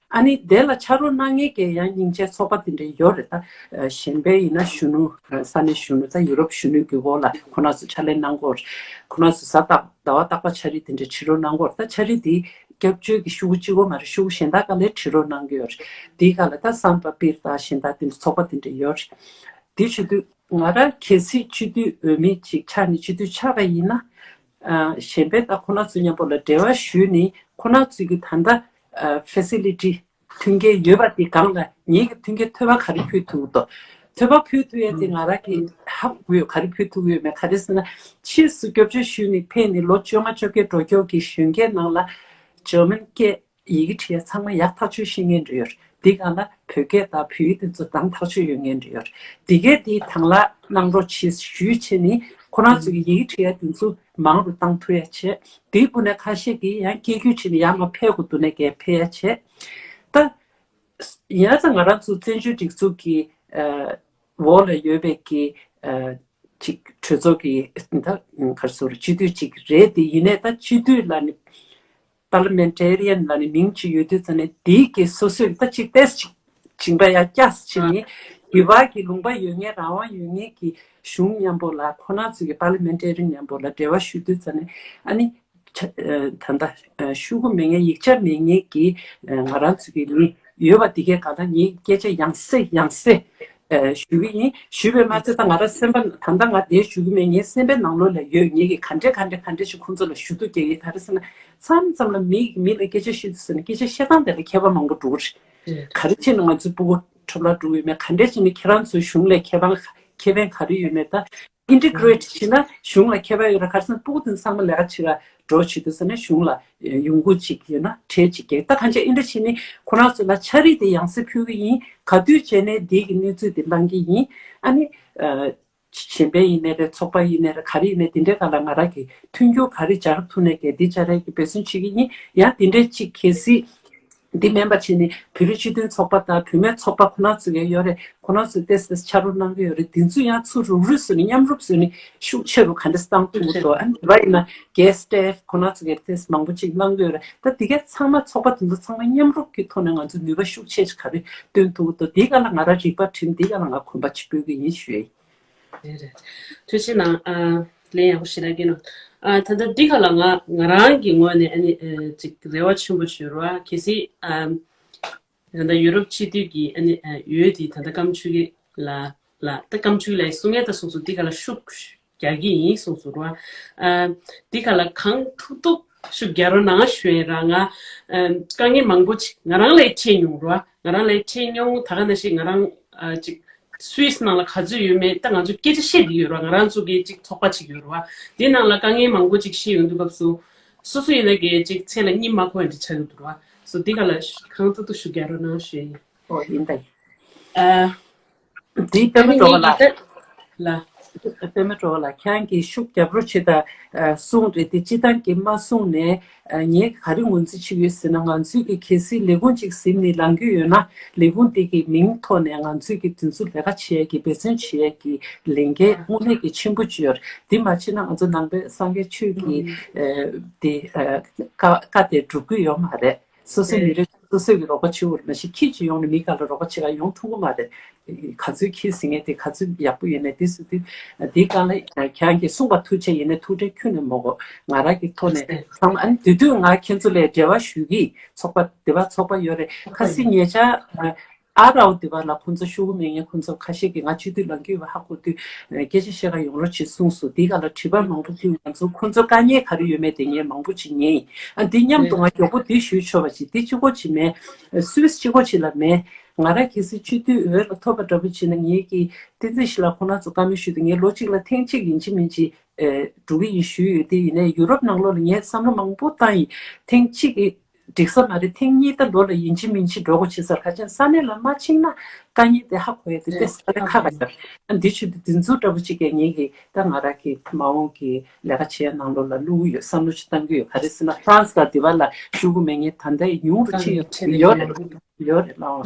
ཨ་ནི་དེ་ལ་ཕྱག་རོགས་གནང་མཁན་གྱི་ཡང་སྙིང་རྗེ་ཚོགས་པ་དེ་འདྲ་ཡོད་རེད་ད། གཞན་པའི་ཡིན་ན་གཞོན་ནུ་ས་གནས་གཞོན་ནུ་ད་ཡུ་རོབ་གཞོན་ནུའི་གི་འོག་ལ་ཁོ་རང་ཚོ་ཕྱག་ལས་གནང་གི་ཡོད་རེད། ཁོ་རང་ཚོ་གཟའ་རྟག་ཟླ་བ་རྟག་པར་ཕྱག་བྲིས་དེ་འདྲ་བྲིས་རོགས་གནང་གི་ཡོད་རེད་ད། ཕྱག་བྲིས་དེ་སྐྱབས་བཅོལ་གྱི་ཤོག་གུ་གཅིག་པོ་མ་རེད། ཤོག་གུ་གཞན་དག་ག་ལེར་བྲིས་རོགས་གནང་གི་ཡོད་རེད། དེའི་སྒང་ལ་ད་སན་པ་པིར་དང་གཞན་དག་དེ་འདྲ་ཚོགས་པ་དེ་འདྲ་ཡོད་རེད། དེ་བྱེད་དུས་ང་རང་གལ་སྲིད་སྤྱི་འཐུས་འོས་མི་ཅིག་ཆགས་ནས་སྤྱི་འཐུས་ཆགས་པ་ཡིན་ན། གཞན་པའི་ད་ཁོ་རང་ཚོ་མཉམ་པོ་ལ་འབྲེལ་བ་ཞུས་ནས་ཁོ་རང་ཚོའི་གི་ད་ལྟ་ཕེ་སི་ལི་ཊི་མཐུན་རྐྱེན་ཡོད་པ་དེ་སྒང་ལ་ངེད་ཀྱི་མཐུན་རྐྱེན་ཐོལ་པ་ག་རེ་ཕུལ་ཐུབ་འདུག་ཐོལ་པ་ཕུལ་ཐུབ་ཡས་དེ་ང་རང་གི་ཧ་གོ་ཡོད། ག་རེ་ཕུལ་ཐུབ་ཡོད་མེད། ག་རེ་ཟེར་ན་ཕྱིས་སུ་སྐྱབས་བཅོལ་ཞུས་ནས་ཕེབས་ནས་ལོ་བཅོ་ལྔ་བཅོ་བརྒྱད་འགྲོ་མཁན་གྱི་གཞོན་སྐྱེས་ནང་ལ་ཇར་མན་སྐད་ཡི་གེ་འབྲི་ཡ་ཚང་མ་ཡག་ཐག་ཆོད་ཤེས་མཁན་འདྲ་ཡོད་རེད། འདི་སྒང་ལ་བོད་སྐད་དང་བོད་ཡིག་དེ་ཚོ་འདང་ཐག་ཆོད་ཡོད་མཁན་འདྲ་ཡོད་རེད། འདི་གས་འདི་དང་བླངས་གནང་རོགས་བྱེད་ཞུས་བྱས་ནས་ཁོ་རང་ཚོ་གི་ཡི་གེ་འབྲི་ཡ་དེ་ཚོ་མང་རུ་བཏང་ཐུབ་ཡ་བྱས། དེའི་བུ་ནས་ཁ་ཤས་ཀྱིས་ཡང་སྐད་སྒྱུར་བྱས་ནས་ཡར་མར་ཕེབས་དགོས་འདུག་ནས་གས་ཕེབས་ཡ་བྱས། ད་ཡིན་ན་ད་ང་རང་ཚོ་བཙན་བྱོལ་སྒྲིག་འཛུགས་ཀྱི་འོག་ལ་ཡོད་པའི་གི་ཅིག་གྲོས་ཚོགས་ཀྱི་ད་ག་རེ་ཟེར་སྤྱི་འཐུས་ཅིག་རེད་དེ། ཡིན་ནའི་ད་སྤྱི་འཐུས་ལ་ནི། པར་ལི་མེན་ཊེ་རི་ཡན་ལ་ནི་མིང་གཅིག་ཡོད་དུས་ཙ་ནས་དེའི་གི་སོ་སོས་ད་གཅིག་ཏེས་གཅིག་བྱིན་པ་ཡ་སྐྱ་སེ་བྱིན་ནི་དགེ་བ་གི་ལུང་པ་ཡོད་མཁན་རང་དབང་ཡོད་མཁན་གྱི་གཞུང་མཉམ་པོ་ལ་ཁོ་རང་ཚོ་གི་པར་ལི་མེན་ཊེ་རི་ཡན་མཉམ་པོ་ལ་འབྲེལ་བ་ཞུ་དུས་ཙ་ནས་ཨ་ནི་ཆ་ད་ལྟ་ཤོག་གུ་མེད་མཁན་ཡིག་ཆ་མེད་མཁན་གྱི་ང་རང་ཚོ་གི་མི་ཡོད་པ་དེ་གས་ག་ད་ངས་སྐད་ཆ་ཡང་སེ་ཡང་སེ། ཨ་ཞུ་གི་ཡིན། ཞུས་པའི་མ་ཚད་ད་ང་རང་སེམས་པ་ད་ལྟ་ང་དེ་ཞུ་གི་མེད། ངའི་སེམས་པའི་ནང་ལོགས་ལ་ཡོད། ངེད་ཀྱིས་ག་འདྲས་ག་འདྲས་ག་འདྲས་ཞིག་ཁོང་ཚོ་ལ་ཞུ་གཏུག་རྒྱག་གི་ཡིན། ག་རེ་ཟེར་ན་མཚམས་མཚམས་ལ་མི་མི་ལ་སྐད་ཆ་བཤད་དུས་ཟེར་ན་སྐད་ཆ་བཤད་སྟངས་དེ་ལ་ཁྱད་པར་མང་པོ་འགྲོ་གི་རེད། ག་རེ་བྱས་ནས་ང་ཚོའི་སྤུ་གུ་འཕྲོ་བརླག་འགྲོ་གི་ཡོད་མེད། ག་འདྲས་བྱས་ནས་ཁྱེད་རང་ཚོའི་གཞུང་ལ་ཁེ་ཕན་ཁེ་ཕན་ག་རེ་ཡོད་མེད། ད་ཨིན་ཊི་གྷི་རེ་ཊི་བྱས་ན་གཞུང་ལ་ཁེ་ཕན་ཡོད་རེད། ག་རེ་ཟེར་ན་སྤུ་གུ་དེ་ཚང་མ་ལས་ཀ་བྱེད་ག་འགྲོ་བྱེད་དུས་ཟེར་ན་གཞུང་ལ་ཡོང་སྒོ་ཅིག་ཡོད་ན་ཁྲལ་ཅིག་རྒྱག་ད་གང་ཅི་ཨིན་ཊི་བྱས་ནས་ཁོ་རང་ཚོ་ལ་ཕྱག་བྲིས་དེ་ཡང་སེ་ཕུལ་གི་ཡིན། ག་དུས་བྱས་ནས་འདི་གི་གནས་ཚུལ་དེ་གནང་གི་ཡིན། ཨ་ནི། གཞན་པ་ཡིན་ནའི་རེད། ཚོགས་པ་ཡིན་ནའི་རེད། ག་རེ་ཡིན་ནའི་དེ་འདྲའི་སྒང་ལ་ང་རང་གིས་མཐུན་འགྱུར་ག་རེ་སྦྱར་ཐུབ་ནའི་གལ་ཏེ་སྦྱར་ཡས་ཀྱི་འབད་བརྩོན་བྱེད་ཀྱི་ཡིན། ཡང་དེ་འདྲའི་ཅིག་གལ་སྲིད་འདི་མིན་པ་བྱས་ནས་བོད་རིགས་སྤྱི་མཐུན་ཚོགས་པ་དང་བུད་མེད་ཚོགས་པ་ཁོ་རང་ཚོ་གས་ཡོད་རེད། ཁོ་རང་ཚོས་ཏོག་ཙམ་ཕྱག་རོགས་གནང་གི་ཡོད་རེད། དེ་ཚོ་ཡང་ཚུར་རུབ་རུབ་བཟོས་ནས་མཉམ་རུབ་བཟོས་ནས་ཤུགས་ཆེ་རུ་ག་འདྲ་བཏང་ཐུབ་ཀྱི་འདུག་ཨ་ནི་དེ་བ་ཡིན་ན་གྷེ་སི་ཊི་སི་ཊེཕ་ཁོ་རང་ཚོ་གས་ཏོག་ཙམ་མང་པོ་ཅིག་གནང་གི་ཡོད་རེད། ད་དེ་གས་ཚང་མ་ཚོགས་པ་དེ་ཚོ་ཚང་མ་མཉམ་རུབ་ཀྱི་ཐོག་ནས་ང་ཚོ་ནུས་པ་ཤུགས་ཆེ་ཅིག་ག་རེ་བཏོན་ཐུབ་ཀྱི་འདུག་དེའི་སྒང་ལ་ང་རང་རིག་པ་བསྒྲིམས། དེའི་སྒང་ལ་ང་གོམ་པ་ཅིག་སྤོ་གི་ཡིན་ཞུ་ཡ་ཡིན། རེད་རེད། ཐུགས་རྗེ་གནང་། ཨ་ལན་ཡག་པོ་ཞེ་དྲག་བསྐྱོན་གནང་། ཨ་ད་ལྟ་འདི་ག་ལ་ང་ང་རང་གི་ངོས་ནས་ཨ་ནི་ཨ་ཅིག་རེ་བ་ཆེན་པོ་ཞིག་ཡོད་རེད་བ། གལ་སྲིད་ཨ་ད་ལྟ་ཡུ་རོབ་སྤྱི་འཐུས་ཀྱི་ཨ་ནི་ཨ་འོས་དེ་ད་ལྟ་སྐམ་ཆུ་གི་ལ་ལ་ད་སྐམ་ཆུ་ལ་གསུང་ཡས་ད་སོང་ཙང་འདི་ག་ལ་ཤུགས་རྒྱག་གི་ཡིན་གསུངས་སོང་རེད་བ། ཨ་འདི་ག་ལ་གང་ཐུབ་ཐུབ་ཤུགས་རྒྱག་རོགས་གནང་ཞུ་ཡས་ར། ང་ཨ་དཀའ་ངལ་མང་པོ་ཅིག་ང་རང་ལ་འཕྲད་མྱོང་རེད་བ། ང་རང་ལ་འཕྲད་མྱོང་། ད་ག་ནང་བཞིན་ང་རང་ཨ་ཅིག་སུད་སི་ནང་ལ་ག་ཚོད་ཡོད་མེད་ད་ང་ཚོ་སྐད་ཆ་བཤད་བསྡད་ཡོད་རེད་བ། ང་རང་ཚོ་གི་ཅིག་ཚོགས་པ་ཅིག་ཡོད་རེད་བ། དེ་ནང་ལ་དཀའ་ངལ་མང་པོ་ཅིག་བཤད་ཡོང་དུས་སྐབས་སུ་སོ་སོ་ཡིན་ན་གི་ཅིག་མཚན་ལ་གཉིད་མ་ཁུག་ཡ་འདྲ་ཆགས་ཡོང་དུས་རེད་བ། སོ་འདི་ག་ལ་གང་ཐུབ་ཐུབ་ཤུགས་རྒྱག་རོགས་གནང་ཞུ་ཡ་ཡིན། ཨོ་ཡིན་ད་ཡིན། ཨ། འདི་པད་མ་གྲོགས་ལགས། ལ། པད་མ་གྲོགས་ལགས་ཁྱེད་རང་གིས་ཤུགས་རྒྱབ་རོགས་བྱེད་དང་གསུངས་རེད་དེ། སྤྱིར་བཏང་གི་མ་གསུངས་ནས་ངས་ག་རེ་ངོས་འཛིན་བྱེད་ཀྱི་ཡོད་ཟེར་ན། ང་ཚོས་ཀྱི་གལ་སྲིད་ལས་ཁུངས་ཅིག་ཟིན་ནས་ལངས་ཀྱི་ཡོད་ན་ལས་ཁུངས་དེ་གི་མིང་ཐོག་ནས་ང་ཚོས་ཀྱི་དེ་ཚོ་ལས་ཀ་བྱེད་ཡས་ཀྱི་འབད་བརྩོན་བྱེད་ཡས་ཀྱི་ལས་འགན་དངོས་གནས་ཀྱི་ཆེན་པོ་ཅིག་ཡོད་རེད། དེ་མ་བྱས་ན་ང་ཚོ་ནང་པའི་སངས་རྒྱས་ཆོས་ཀྱི་དེ་བཀའ་བཀའ་དེ་སྒྲུབ་ཀྱི་ཡོད་མ་རེད། སོ་སོའི་མི་རིགས་སོ་སོས་ཀྱི་རོགས་པ་བྱེད་དགོས་རེད། མ་གཞི་ཁྱི་གཅིག་ཡོང་ནས་མི་ག་ལ་རོགས་པ་བྱེད་ག་ཡོང་ཐུབ་ཀྱི་མ་རེད། ག་ཚོད་ཁྱི་ཟིན་ངེས་དེ་ག་ཚོད་ཡག་པོ་ཡོད་མེད་དེ་སུ་དེ་དེའི་སྒང་ལ་ཁྱེད་རང་གིས་གསུངས་པ་ཐུགས་རྗེ་ཆེ། ཡིན་ནའི་ཐུགས་ཁྲལ་ཁྱོན་ནས་མ་དགོས། ང་རང་གི་ཐོག་ནས་ཚང་མ་ཨ་ནི་དེ་དུས་ང་ཁྱེད་ཚོ་ལ་འབྲེལ་བ་ཞུ་གི་ཚོགས་པ་དེ་བ་ཚོགས་པ་ཡོད་རེད། ཁ་སང་ཉེ་ཆར་ཨ་རའོ་དེ་བ་ལ་ཁོང་ཚོ་ཤོག་གུ་མེད་མཁན་ཁོང་ཚོ་ཁ་ཤས་ཀྱིས་ང་སྤྱི་འཐུས་ལངས་ཀྱི་ཡོད་པ་ཧ་གོ་དུས་སྐད་ཆ་བཤད་ག་ཡོང་རོགས་བྱེད་གསུངས་སོང་། དེའི་སྒང་ལ་དྲི་བ་མང་པོ་ཕུལ། ང་ཚོ་ཁོང་ཚོ་དཀའ་ངལ་ག་རེ་ཡོད་མེད་དེ་ངས་མང་པོ་ཅིག་ཉན་ཡིན། ཨ་འདི་མཉམ་དུ་ང་མགྱོགས་པོ་འདི་ཞུས་ཆོག་པ་ཅིག་འདི་གཅིག་པོ་ཅིག་མེད། སུད་སི་གཅིག་པོ་ཅིག་ལ་མེད། ང་རང་གལ་སྲིད་སྤྱི་འཐུས་འོས་ལ་ཐོབ་པ་འདྲ་པོ་བྱས་ན། ངེད་ཀྱིས་བསྟན་འཛིན་ཞི་ལགས་ཁོང་རྣམ་ཚོ་བཀའ་མོལ་ཞུས་དུས། ངས་ལོ་གཅིག་ལ་ཐེངས་གཅིག་ཡིན་གཅིག་མིན་གཅིག་ཨེ་འགྲོ་གི་ཡིན་ཞུས་ཡོད། དེ་ཡིན་ནའི་ཡུ་རོབ་ནང་ལོགས་ལ་ངས་བསམ་བློ་མང་པོ་བཏང་ཡིན། ཐེངས་གཅིག་གིས་འགྲིག་ས་མ་རེད། ཐེངས་གཉིས་ད་ལོ་ལ་ཡིན་གཅིག་མིན་གཅིག་འགྲོ་དགོས་བྱེད་ས་རེད། ཁ་ཅན་ས་གནས་ལ་མ་ཕྱིན་ན་དཀའ་ངལ་དེ་ཧ་གོ་ཡ་དེ་དེ་ས་རེད་ཁག་ཡ་རེད། འདི་ཆུ་དེ་འཛུགས་འདྲ་པོ་གཅིག་གིས་ངེད་ཀྱི་ད་ང་རང་གི་མ་འོངས་ཀྱི་ལས་ཀ་བྱེད་ཡ་ནང་ལོགས་ལ་བླུག་གི་ཡོད། བསམ་བློ་ཅིག་བཏང་གི་ཡོད། ག་རེ་ཟེར་ན་ཧྥ་རན་སི་དང་དེ་བ་ལ་ཤུ་གུ་མེད་མཁན་ད་ལྟ་ཉུང་རུ་ཕྱིན་ཡོད་ཡོད་རེད། ཡོད་རེད་ལའོ།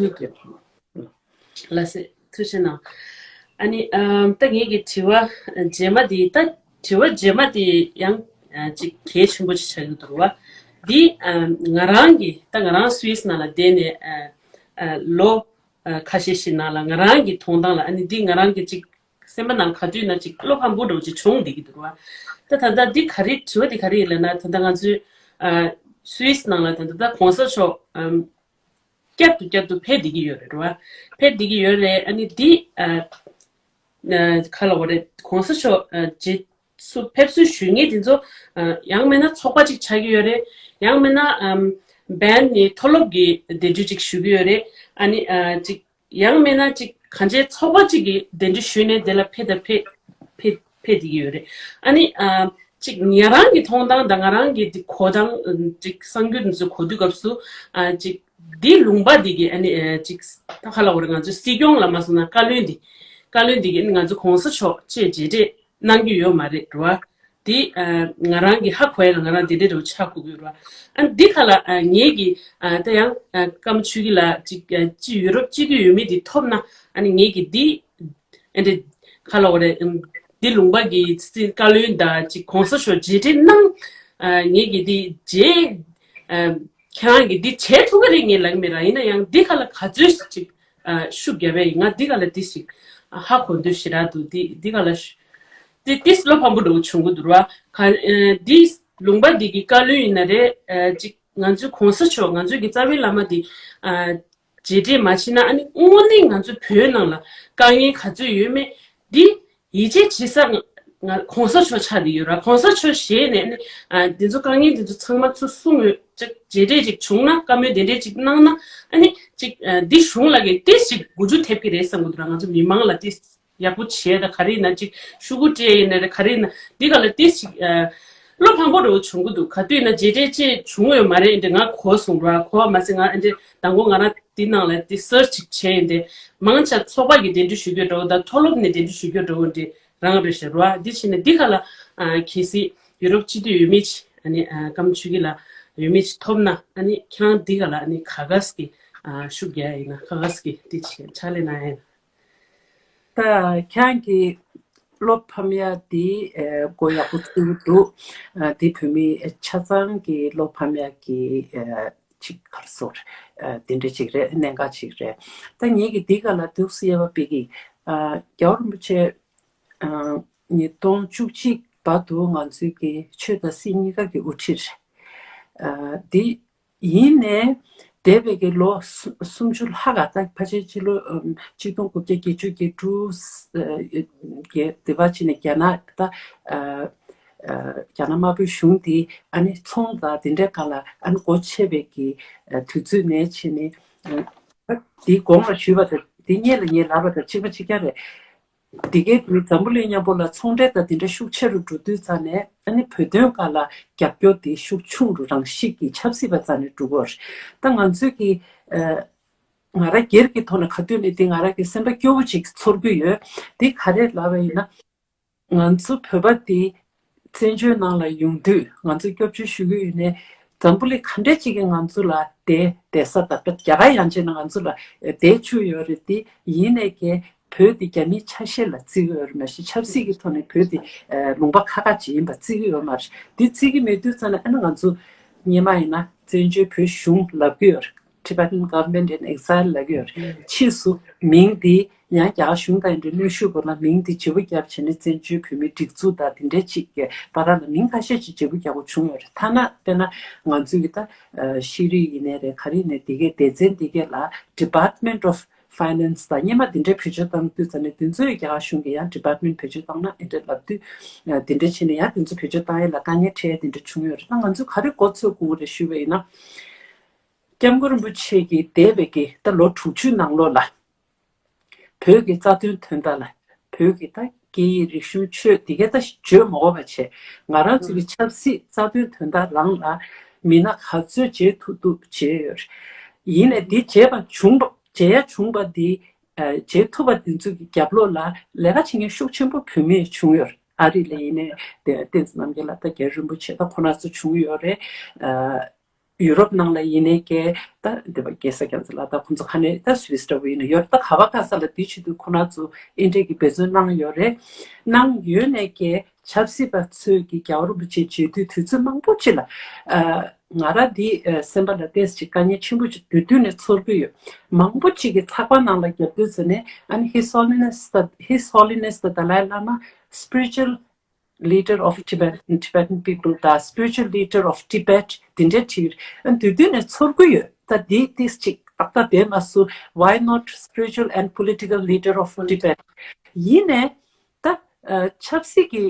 ལགས་སེ། ཐུགས་རྗེ་གནང་། ཨ་ནི་ཨམ་ད་ངེད་ཀྱི་དྲི་བ་རྗེས་མ་དེ། ད་དྲི་བ་རྗེས་མ་དེ་ཡང་ཨ་ཅིག་གལ་ཆེན་པོ་ཅིག་ཆགས་ཀྱི་འདུག་བ། འདི་ཨམ་ང་རང་གི་ད་ང་རང་སུད་སི་ནང་ལ་བསྡད་ནས་ཨ་ཨ་ལོ་ཨ་ཁ་ཤས་ཤིག་ནང་ལ་ང་རང་གི་མཐོང་སྟངས་ལ། ཨ་ནི་འདི་ང་རང་གི་ཅིག་སེམས་པ་ནང་ག་དུས་ན་ཅིག་བློ་ཕམ་པོ་འདྲ་བོ་ཅིག་བྱུང་བསྡད་ཀྱི་འདུག་བ། ད་ད་ལྟ་འདི་ག་རེ་དྲི་བ་འདི་ག་རེ་ཡིན་ལབ་ན། ད་ལྟ་ང་ཚོའི་ཨ་སུད་སི་ནང་ལ་ད་ལྟ་གོང་ས་མཆོག་ཨམ། བསྐྱར་དུ་བསྐྱར་དུ་ཕེབས་བསྡད་ཀྱི་ཡོད་རེད་བ། ཕེབས་བསྡད་ཀྱི་ཡོད་རེད། ཨ་ནི་འདི་ཨ་ཨ་ག་ལབ་དགོས་རེད། གོང་ས་མཆོག་ཨ་རྗེས་སུ་ཕེབས་བསུ་ཞུ་མཁན་དེ་ཚོ་ཨ་ཡང་མིན་ན་ཚོགས་པ་ཅིག་ཆགས་ཀྱི་ཡོད་རེད། ཡང་མིན་ན་ཨམ་བན་ནི་མཐོ་སློབ་ཀྱི་གདན་འདྲེན་ཅིག་ཞུ་གི་ཡོད་རེད། ཨ་ནི་ཨ་ཅིག་ཡང་མིན་ན་ཅིག་གང་ཅིའི་ཚོགས་པ་ཅིག་གི་གདན་འདྲེན་ཞུས་ནས་དེ་ལ་ཕེབས་དང་ཕེབས་ཕེབས་ཕེབས་བསྡད་ཀྱི་ཡོད་རེད། ཨ་ནི་ཨ་ཅིག་ང་རང་གི་མཐོང་སྟངས་དང་ང་རང་གི་འདི་གོ་སྟངས་ཅིག་གསར་འགྱུར་འདི་ཚོ་གོ་དུས་སྐབས་སུ་ཨ་ཅིག་འདི་ལུང་པ་འདི་གི་ཨ་ནི་ཨ་ཅིག་ད་ག་ལབ་དགོས་རེད། ང་ཚོའི་སྲིད་སྐྱོང་ལ་མ་སོང་ན་བཀའ་བློན་འདི་བཀའ་བློན་འདི་གི་ཨ་ནི་ང་ཚོ་གོང་ས་མཆོག་ཅེས་རྗེས་འདེད་གནང་གི་ཡོད་མ་རེད་འགྲོ་བ། དེ་ཨ་ང་རང་གི་ཧ་གོ་ཡ་ལ་ང་རང་དེ་འདྲའི་འདྲ་བོ་ཆགས་དགོས་ཀྱི་རེད་བ། ཨ་འདི་ཁ་ལ་ཨ་ངེད་ཀྱི་ཨ་ད་ཡང་ཨ་ཀརྨ་ཆོས་སྐྱིད་ལགས་ཅིག་ཨ་ཅི་ཡུ་རོབ་སྤྱི་འཐུས་འོས་མི་འདི་ཐོབ་ན། ཨ་ནི་ངེད་ཀྱི་འདི་ཨ་འདི་ཁ་ལ་འོ་རེད། ཨམ་འདི་ལུང་པ་གི་སྲིད་བཀའ་བློན་དང་ཅིག་གོང་ས་མཆོག་རྗེས་དྲན་གནང་། ཨ་ངེད་ཀྱི་འདི་རྗེས་ཨ་ཁྱེད་རང་གིས་འདི་བྱེད་ཐུབ་ཀྱི་རེད་ངས་ལབ་ཀྱི་མེད་ར། ཡིན་ན་ཡང་འདི་ཁ་ལ་ག་ཚོད་ཅིག་ཨ་ཤུགས་རྒྱབ་པ་ཡིན། ང་འདི་ག་ལ་འདི་ཞིག་ཨ་ཧ་གོ་འདོད་ཞེ་དྲག་འདུག་འདི་འདི་ག་ལ་ཤུ་འདི་འདི་བློ་ཕམ་པོ་འདྲ་བོ་བྱུང་གི་འདུག་ར། ག་ཨ་འདི་ལུང་པ་འདི་གི་བཀའ་བློན་ཡིན་ན་རེད། ཨ་ཅིག་ང་ཚོའི་གོང་ས་མཆོག་ང་ཚོའི་གི་རྩ་བའི་བླ་མ་འདི་ཨ་རྗེས་དྲན་མ་བྱས་ན། ཨ་ནི་དངོས་གནས་ང་ཚོའི་བོད་ནང་ལ་དཀའ་ངལ་ག་ཚོད་ཡོད་མེད་འདི་ཡིད་ཆེས་བྱེད་ས་ང་ང་གོང་ས་མཆོག་ཆགས་བསྡད་ཡོད་ར། གོང་ས་མཆོག་ཞེས་ནས་ཨ་ནི་ཨ་འདི་ཚོ་དཀའ་ངལ་འདི་ཚོ་ཚང་མ་ཚུར་གསུངས་ཡོད། ཅིག་རྗེས་དྲན་ཅིག་བྱུང་ན། བཀའ་མོལ་དེ་འདྲས་ཅིག་གནང་ན། ཨ་ནི་ཅིག་ཨ་འདི་གཞུང་ལ་གི་ཏིས་ཅིག་མགོ་མཇུག་ཐེབས་ཀྱི་རེད་བསམ་གི་འདུག་ར། ང་ཚོ་མི་མང་ལ་ཏིས་ཡག་པོ་བྱས་ད་ག་རེ་ཡིན་ན་ཅིག་ཤོག་གུ་སྤྲད་ཡིན་ན་རེད། ག་རེ་ཡིན་ན་འདི་ག་ལ་ཏིས་ཅིག་ཨ་བློ་ཕམ་པོ་འདྲ་བོ་བྱུང་གི་འདུག་ག་དུས་ཡིན་ན་རྗེས་དྲན་ཅིག་བྱུང་ཡོད་མ་རེད། འདི་ང་གོ་སོང་ར། གོ་བ་མ་ཟད་ང་འདི་དང་པོ་ང་རང་འདི་ནང་ལ་འདི་སར་ཅིག་བྱས་ཡིན། འདི་མང་ཆེ་ཚོགས་པ་གི་གདན་འདྲེན་ཞུ་རྒྱུ་འདྲ་བོ་དང་མཐོ་སློབ་ནས་གདན་འདྲེན་ཞུ་རྒྱུ་འདྲ་བོ་འདི་རང་རེད་ཤག་ར། འདི་བྱས་ནས་འདི་ག་ལ་ཨ་གལ་སྲིད་ཡུ་རོབ་སྤྱི་འཐུས་འོས་མི་ཅིག་ཨ་ནི་ཨ་ཀརྨ་ཆོས་སྐྱིད་ལགས་འོས་མི་ཅིག་ཐོབ་ན། ཨ་ནི་ཁྱེད་རང་འདི་ག་ལ་ཨ་ནི་ག་ག་ཟེ་གི་ཨ་ཤུགས་རྒྱག་ཡ་ཡིན་ན་ག་ག་ཟེ་གི་འདི་ཅིག་ཕྱག་ལས་གནང་ཡ་ཡིན་ན། ད་ཁྱེད་རང་གི་བློ་ཕམ་ཡ་འདི་ཨ་གོ་ཡག་པོ་ཚུལ་འདུག་ཨ་འདི་བོད་མི་ཆ་ཚང་གི་བློ་ཕམ་ཡ་གི་ཨ་ཅིག་ག་རེ་ཟེར་ཨ་དེ་འདྲ་ཅིག་རེད། གནད་འགག་ཅིག་རེད། ད་ངེད་ཀྱི་འདི་ག་ལ་འདུག་སེ་ཡ་བ་པི་གི་ཨ་རྒྱལ་བ་རིན་པོ་ཆེ་ཨ་ཉིས་སྟོང་བཅུ་གཅིག་བར་དུ་ང་ཚོའི་གི་ཆོས་དང་སྲིད་གཉིས་ཀ་གི་དབུ་ཁྲིད་རེད། ཨ་འདི་ཡིན་ནའི་འདས་པའི་གི་ལོ་སུ་སུམ་ཅུ་ལྷག་ག་ད་ཕལ་ཆེར་ཕྱི་ལོ་ཨམ་ཆིག་སྟོང་དགུ་བརྒྱ་བརྒྱད་ཅུ་གྱ་དྲུག་ཨ་གྱ་དེ་བ་ཕྱིན་ནས་རྒྱ་ནག་ད་ཨ་ཨ་རྒྱ་ནག་དམར་པོའི་གཞུང་དེ་ཨ་ནི་ཚོང་དང་དེ་འདྲའི་སྒང་ལ་ཨ་ནི་སྒོ་ཕྱེ་བའི་གི་ཨ་དུས་ཚོད་ནས་ཕྱིན་ནས་ཨ་དེའི་གོང་ལ་ཞུས་པ་དང་དེ་སྔོན་ལ་ངས་ལབ་པ་དང་གཅིག་པ་གཅིག་རྐྱང་རེད། འདི་གའི་དུས་འཛམ་བུ་གླིང་མཉམ་པོ་ལ་ཚོང་འབྲེལ་དང་དེ་འདྲ་ཤུགས་ཆེ་རུ་འགྲོ་དུས་ཙང་ནས་ཨ་ནི་བོད་དོན་སྒང་ལ་རྒྱབ་སྐྱོར་དེ་ཤུགས་ཆུང་རུ་རང་བཞིན་གྱིས་ཆབ་སྲིད་པ་རྩ་ནས་འགྲོ་གི་ཡོད་རེད། ད་ང་ཚོས་ཀྱི་ཨ་ང་རང་སྒེར་གྱི་ཐོག་ནས་ག་དུས་ནས་དེ་ང་རང་གི་སེམས་པ་སྐྱོ་བོ་ཅིག་ཚོར་གྱི་ཡོད། དེ་ག་རེ་ལབ་པ་ཡིན་ན། ང་ཚོ་བོད་པ་དེ་བཙན་བྱོལ་ནང་ལ་ཡོང་དུས་ང་ཚོ་སྐྱོབ་བཅོལ་ཞུ་གི་ཡོད་ནའི་འཛམ་བུ་གླིང་ག་འདྲ་ཅིག་གིས་ང་ཚོ་ལ་བསྡད་བསྡད་ས་དང་། རྒྱ་གར་ཡན་ཆད་ནས་ང་ཚོ་ལ་བསྡད་བཅུག་ཡོད་རེད་དེ། ཡིན་ནའི་ཀྱེ་བོད་དེ་རྒྱ་མིའི་ཆ་ཤས་ལ་བརྩི་གི་ཡོད་རེད། མ་གཞི་ཆབ་སྲིད་ཀྱི་ཐོག་ནས་བོད་དེ་ལུང་པ་ཁག་ཁག་ཅིག་ཡིན་པ་བརྩི་གི་ཡོད་མ་རེད། དེ་བརྩི་གི་མེད་དུས་ཙང་ནས་ཨ་ནི་ང་ཚོ་སྔོན་མ་ཡིན་ན་བཙན་བྱོལ་བོད་གཞུང་ལབ་གི་ཡོད་རེད། Tibetan Government in Exile ལབ་ཀྱི་ཡོད་རེད། ཕྱིས་སུ་མིང་འདི་ཡང་རྒྱ་གཞུང་དང་འདྲ་གནོན་ཤུགས་སྒོ་ལ་མིང་འདི་བརྗེ་པོ་བརྒྱབ་བྱས་ནས་བཙན་བྱོལ་བོད་མིའི་སྒྲིག་འཛུགས་དང་དེ་འདྲའི་ཅིག་གི་བར་ལ་མིང་ཁ་ཤས་ཅིག་བརྗེ་པོ་རྒྱག་དགོས་བྱུང་ཡོད་རེད། ཐ་ན་དཔེར་ན་ང་ཚོའི་གི་ད་ཤེས་རིག་ཡིན་ནའི་རེད། ག་རེ་ཡིན་ནའི་དེ་གའི་སྡེ་ཚན་དེ་གའི་ལ་Department of Finance དང་སྔོན་མ་དེ་འདྲའི་བེད་སྤྱོད་བཏང་དུས་ཙང་ནས་དེ་ཚོའི་རྒྱ་གཞུང་གི་ཡང་Department བེད་སྤྱོད་བཏང་ན་ཨེ་འདྲ་ལབ་དུས་དེ་འདྲ་བྱས་ནས་ཡང་དེ་ཚོ་བེད་སྤྱོད་བཏང་ཡས་ལ་དཀའ་ངལ་འཕྲད་ཡས་དེ་འདྲ་བྱུང་ཡོད་རེད། ད་ང་ཚོས་ག་རེ་མགོ་ཚོད་དགོས་རེད་ཞུས་པ་ཡིན་ན། སྐྱབས་མགོན་རིན་པོ་ཆེ་གིས་འདས་པའི་གི་ད་ལོ་དྲུག་ཅུའི་ནང་ལོགས་ལ། བོད་ཀྱི་རྩ་དོན་དོན་དག་ལ། བོད་ཀྱི་ད་སྐད་ཡིག་རིག་གཞུང་ཆོས་འདི་ག་ད་བརྗོད་མ་དགོས་པ་བྱས། ང་རང་ཚོའི་གི་ཆབ་སྲིད་རྩ་དོན་དོན་དག་རང་ལ་མི་སྣ་ག་ཚོད་མཇལ་ཐུབ་ཐུབ་མཇལ་ཡོད་རེད། ཡིན་ནའི་འདི་མཇལ་བ་བྱུང་བ་མཇལ་ཡ་བྱུང་བ་འདི་མཇལ་ཐུབ་པ་འདི་ཚོའི་གི་རྒྱབ་ལོགས་ལ་ལས་ཀ་བྱེད་མཁན་ཤུགས་ཆེན་པོ་བོད་མི་བྱུང་ཡོད་རེད། ཨ་རི་ལ་ཡིན་ནའི་བསྟན་འཛིན་རྣམ་རྒྱལ་ལགས་དང་རྒྱལ་བ་རིན་པོ་ཆེ་ད་ཁོ་རང་ཚོ་བྱུང་ཡོད་རེད། ཡུ་རོབ་ནང་ལ་ཡིན་ནའི་ཀྱེ་ད་འདི་པ་རྒྱལ་ས་རྒྱལ་ས་ལ་ད་ཁོང་ཚོ་ཁ་ནས་ད་སུད་སི་འདྲ་བོ་ཡིན་ན་ཡོད་ད་ག་བ་ག་ས་ལ་འདི་བྱེད་དུས་ཁོ་རང་ཚོ་ཨེ་འདྲས་ཀྱི་འབད་བརྩོན་གནང་ཡོད་རེད། གནང་ཡོད་ནའི་ཀྱེ་ཆབ་སྲིད་པ་ཚོས་ཀྱི་རྒྱལ་བ་རིན་པོ་ཆེ་མཇལ་དུས་དུས་ཚོད་མང་པོ་ཅིག་ལ་ང་རང་འདི་སེམས་པ་ལ་ཏོག་ཙམ་ཅིག་དཀའ་ངལ་ཆེན་པོ་ཅིག་དུས་དུས་ནས་ཚོར་གི་ཡོད། མང་པོ་ཅིག་གི་ཚགས་པར་ནང་ལ་རྒྱབ་དུས་ཚོད་ནས་ཨ་ནི་His Holiness the His Holiness the Dalai Lama spiritual leader of Tibetan, Tibetan people དང་spiritual leader of Tibet དེ་འདྲའི་བྲིས། ཨ་དུས་དུས་ནས་ཚོར་གི་ཡོད། ད་འདི་ཏིས་ཅིག་ཏག་ཏག་བསྡད་མ་སུ། Why not spiritual and political leader of Tibet? ཡིན་ནས་ད་ཆབ་སྲིད་ཀྱི་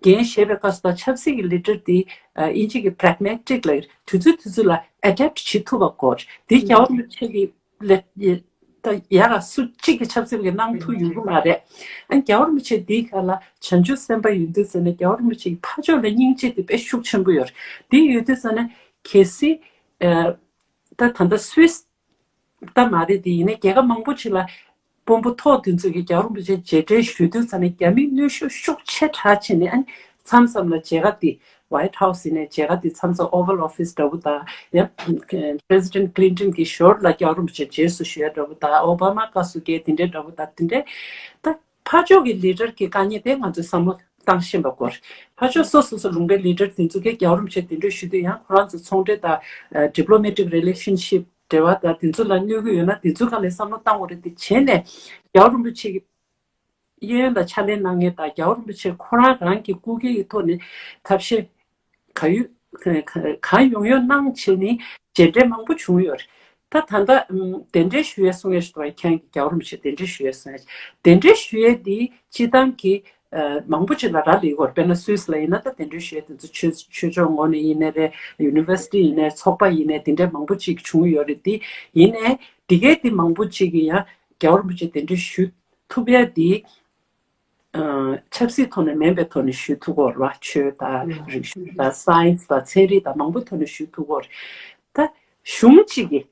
འགན་བཞེས་པའི་སྐབས་སུ་ད་ཆབ་སྲིད་ཀྱི་leader དེ་ཨིན་ཇི་གི་pragmatic ལ་དུས་ཚོད་དུས་ཚོད་ལ་adapt བྱེད་ཐུབ་པ་དགོས། དེ་རྒྱལ་བ་རིན་པོ་ཆེ་གི་ལས་ད་ཡ་ལ་སུ་གཅིག་གི་ཆབ་སྲིད་ཀྱི་གནང་ཐུབ་ཡོང་གི་མ་རེད། ཨ་རྒྱལ་བ་རིན་པོ་ཆེ་འདིའི་ཁ་ལ་བྱང་ཆུབ་སེམས་དཔའ་ཡོད་དུས་ཙམ་ནས་རྒྱལ་བ་རིན་པོ་ཆེ་གི་ཕ་ཕྱོགས་ལ་སྙིང་རྗེ་དེ་དཔེ་ཤུགས་ཆེན་པོ་ཡོད་རེད། འདི་ཡོད་དུས་ཙམ་ནས་གལ་སྲིད་ད་ད་ལྟ་སུད་སི་ད་མ་རེད་དེ་ཡིན་ན་རྒྱལ་ཁབ་མང་པོ་ཅིག་ལ་དཔོན་པོ་ཐོག་དེ་ཚོས་ཀྱི་རྒྱལ་བ་རིན་པོ་ཆེ་མཇལ་འཕྲད་ཞུ་དུས་ཙམ་ནས་རྒྱ་མིས་གནོན་ཤུགས་ཤུགས་ཆེ་དྲགས་བྱས་ནས་ཨ་ནི་མཚམས་མཚམས་ལ་མཇལ་ཁ་དེ་White House ཡིན་ནའི་མཇལ་ཁ་དེ་མཚམས་མཚམས་Oval Office འདྲ་བོ་དང་ཡང་President Clinton གྱི་ཞོར་ལ་རྒྱལ་བ་རིན་པོ་ཆེ་རྗེས་སུ་ཞུ་ཡ་འདྲ་བོ་དང་ཨོ་བྷ་མ་བཀའ་ཟུར་གྱི་དེ་འདྲའི་འདྲ་བོ་དང་དེ་འདྲའི་ད་ཕར་ཕྱོགས་ཀྱི་leader གྱི་དཀའ་ངལ་དེ་ང་ཚོས་བསམ་བློ་བཏང་ཤེས་པ་དགོས། ཕར་ཕྱོགས་སོ་སོ་སོ་ལུང་པའི་leader དེ་ཚོ་གིས་རྒྱལ་བ་རིན་པོ་ཆེ་གདན་འདྲེན་ཞུ་དུས་ཡང་ཁོ་རང་ཚོ་ཚོང་འབྲེལ་དང་diplomatic relationship འབྲེལ་བ་དང་དེ་ཚོ་ལ་གནོད་ཀྱི་ཡོད་ན་དེ་ཚོའི་སྒང་ལ་བསམ་བློ་བཏང་དགོས་རེད། དེ་བྱས་ནས་རྒྱལ་བ་རིན་པོ་ཆེ་གི་གཡས་གཡོན་ལ་ཕྱག་ལས་གནང་མཁན་དང་རྒྱལ་བ་རིན་པོ་ཆེ་ཁོ་རང་རང་གི་སྐུ་སྒེར་གྱི་ཐོག་ནས་ཐབས་ཤེས་ག་ཡོད་གང་ཡོང་ཡོང་གནང་བྱས་ནས་མཇལ་འཕྲད་མང་པོ་བྱུང་ཡོད་རེད། ད་ད་ལྟ་གདན་འདྲེན་ཞུ་ཡས་སོང་ངས་ཞུ་བ་ཁྱེད་ཀྱི་རྒྱལ་བ་རིན་པོ་ཆེ་གདན་འདྲེན་ཞུ་ཡས་སོང་ངས་གདན་འདྲེན་ཞུ་ཡས་འདི་སྤྱི་བཏང་གི་མང་པོ་ཅིག་ལ་རག་ལས་ཡོད་རེད། དཔེར་ན་སུད་སི་ལ་ཡིན་ན་ད་གདན་འདྲེན་ཞུ་ཡས་དེ་ཚོ་ཆོས་ཆོས་ཕྱོགས་ངོས་ནས་ཡིན་ནའི་རེད། ཡུ་ནི་ཝར་སི་ཊི་ཡིན་ནའི་ཚོགས་པ་ཡིན་ནའི་དེ་འདྲའི་མང་པོ་ཅིག་བྱུང་ཡོད་རེད། དེ་ཡིན་ནའི་དེ་གའི་དེ་མང་པོ་ཅིག་གིས་ཡང་རྒྱལ་བ་རིན་པོ་ཆེ་གདན་འདྲེན་ཞུ་ཐུབ་ཡ་དེ་ཆབ་སྲིད་ཐོག་ནས་མིན་པའི་ཐོག་ནས་ཞུ་ཐུབ་ཀྱི་ཡོད་རེད་བ། ཆོས་དང་རིག་གཞུང་དང་སའེན་སི་དང་ཚན་རིག་དང་མང་པོའི་ཐོག་ནས་ཞུ་ཐུབ་ཀྱི་ཡོད་རེད། ད་གཞུང་གཅིག་གིས་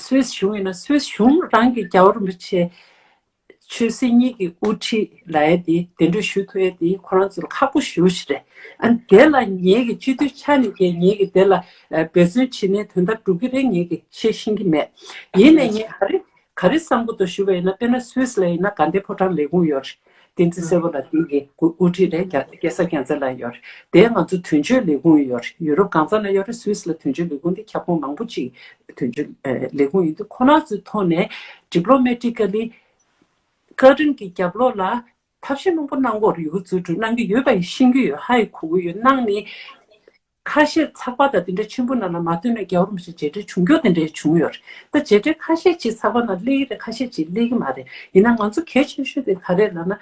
སུད་སི་གཞུང་ཡིན་ན་སུད་སི་གཞུང་རང་གིས་རྒྱལ་བ་རིན་པོ་ཆེ་ཆོས་སྲིད་གཉིས་ཀྱི་དབུ་ཁྲིད་ལབ་ཡ་དེ་གདན་འདྲེན་ཞུ་ཐུབ་ཡ་དེ་ཁོ་རང་ཚོ་ལ་ཁག་པོ་ཞེ་པོ་ཞིག་རེད། ཨ་ནི་དེ་ལ་ངེད་ཀྱི་སྤྱི་འཐུས་ཆགས་ནས་ཀྱང་ངེད་ཀྱི་དེ་ལ་འབད་བརྩོན་བྱེད་ནས་དོན་དག་འགྲུབ་ཀྱི་རེད་ངེད་ཀྱིས་ཤེས་ཤེས་ཀྱི་མེད། ཡིན་ནའི་ངས་ག་རེ་ག་རེ་བསམ་གྱི་འདུག་ཞུ་བ་ཡིན་ན། དཔེར་ན་སུད་སི་ལ་ཡིན་ན་དགའ་ལྡན་ཕོ་བྲང་ལས་ཁུངས་ཡོད་རེད། བསྟན་འཛིན་སྲས་པོ་ལགས་དེ་གི་དབུ་ཁྲིད་རེད། རྒྱ་སྐྱེས་ས་རྒྱལ་མཚན་ལགས་ཡོད་རེད། དེ་ང་ཚོ་དོན་གཅོད་ལས་ཁུངས་ཡོད་རེད། ཡུ་རོབ་གང་ས་ན་ཡོད་རེད། སུད་སི་ལ་དོན་གཅོད་ལས་ཁུངས་དེ་ཁྱབ་ཁོངས་མང་པོ་ཅིག་དོན་གཅོད་ལས་ཁུངས་ཡིན་དུས་ཁོ་རང་ཚོའི་ཐོག་ནས་diplomatically བཀའ་དྲིན་གྱི་རྒྱབ་ལོགས་ལ་ཐབས་ཤེས་མང་པོ་གནང་གི་ཡོད་རེད། ཡོད་ཚུལ་གྲུ་གནང་གི་ཡོད་པ་ཡིན་ཤེས་ཀྱི་ཡོད། ཧ་ཡི་གོ་གི་ཡོད། གནང་ནི་ཁ་ཤས་ཚགས་པར་དང་དེ་འདྲ་ཆེན་པོ་ནང་ལ་མ་ཐོན་ནས་རྒྱལ་བ་རིན་པོ་ཆེ་མཇལ་འཕྲད་བྱུང་རྒྱུ་དེ་འདྲ་བྱུང་ཡོད་རེད། ད་མཇལ་འཕྲད་ཁ་ཤས་ཅིག་ཚགས་པར་ནང་སླེབས་ཀྱི་རེད། ཁ་ཤས་ཅིག་སླེབས་ཀྱི་མ་རེད། ཡིན་ན་ང་ཚོ་གལ་ཆེ་ཤོས་དེ་ག་རེ་ལབ་ན།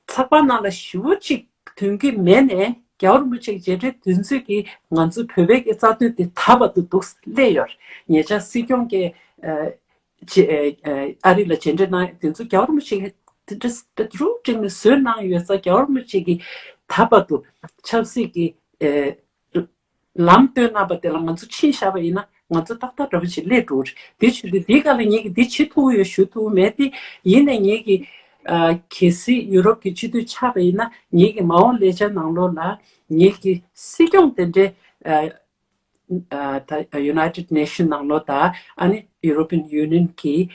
ཚགས་པར་ནང་ལ་ཞེ་པོ་ཅིག་ཐོན་གྱི་མེད་ནས་རྒྱལ་བ་རིན་པོ་ཆེ་མཇལ་འཕྲད་དུས་ཚོད་ཀྱིས་ང་ཚོ་བོད་པའི་གི་རྩ་དོན་དེ་ད་བར་དུ་འདུག་སླེབས་ཡོད་རེད། ཉེ་ཆར་སྲིད་སྐྱོང་གིས་ཨ་རི་ལ་མཇལ་འཕྲད་གནང་དེ་ཚོ་རྒྱལ་བ་རིན་པོ་ཆེ་གིས་དེ་འདྲ་རུ་བསྒྲིགས་ནས་བཟོས་གནང་ཡོད་ཙང་། རྒྱལ་བ་རིན་པོ་ཆེ་གིས་ད་བར་དུ་ཆབ་སྲིད་ཀྱི་ལམ་སྟོན་གནང་བ་དེ་ལ་ང་ཚོ་ཕྱིན་བཞག་པ་ཡིན་ན་ང་ཚོ་ཏག་ཏག་འདྲ་པོ་ཞིག་སླེབས་འགྲོ་གི་རེད། དེ་བྱེད་དུས་འདིའི་སྒང་ལ་ངེད་ཀྱིས་འདི་བྱེད་ཐུབ་ཀྱི་ཡོད་ཞུ་ཐུབ་ཀྱི་མེད་དེ། ཡིན་ནའི་ངེད་ཀྱིས་གལ་སྲིད་ཡུ་རོབ་ཀྱི་སྤྱི་འཐུས་ཆགས་པ་ཡིན་ན་ངེད་ཀྱི་མ་འོངས་ལས་འཆར་ནང་ལོགས་ལ་ངེད་ཀྱི་སྲིད་སྐྱོང་དེ་འདྲའི་ད་United Nation ནང་ལོགས་དང་ཨ་ནི་European Union གྱི་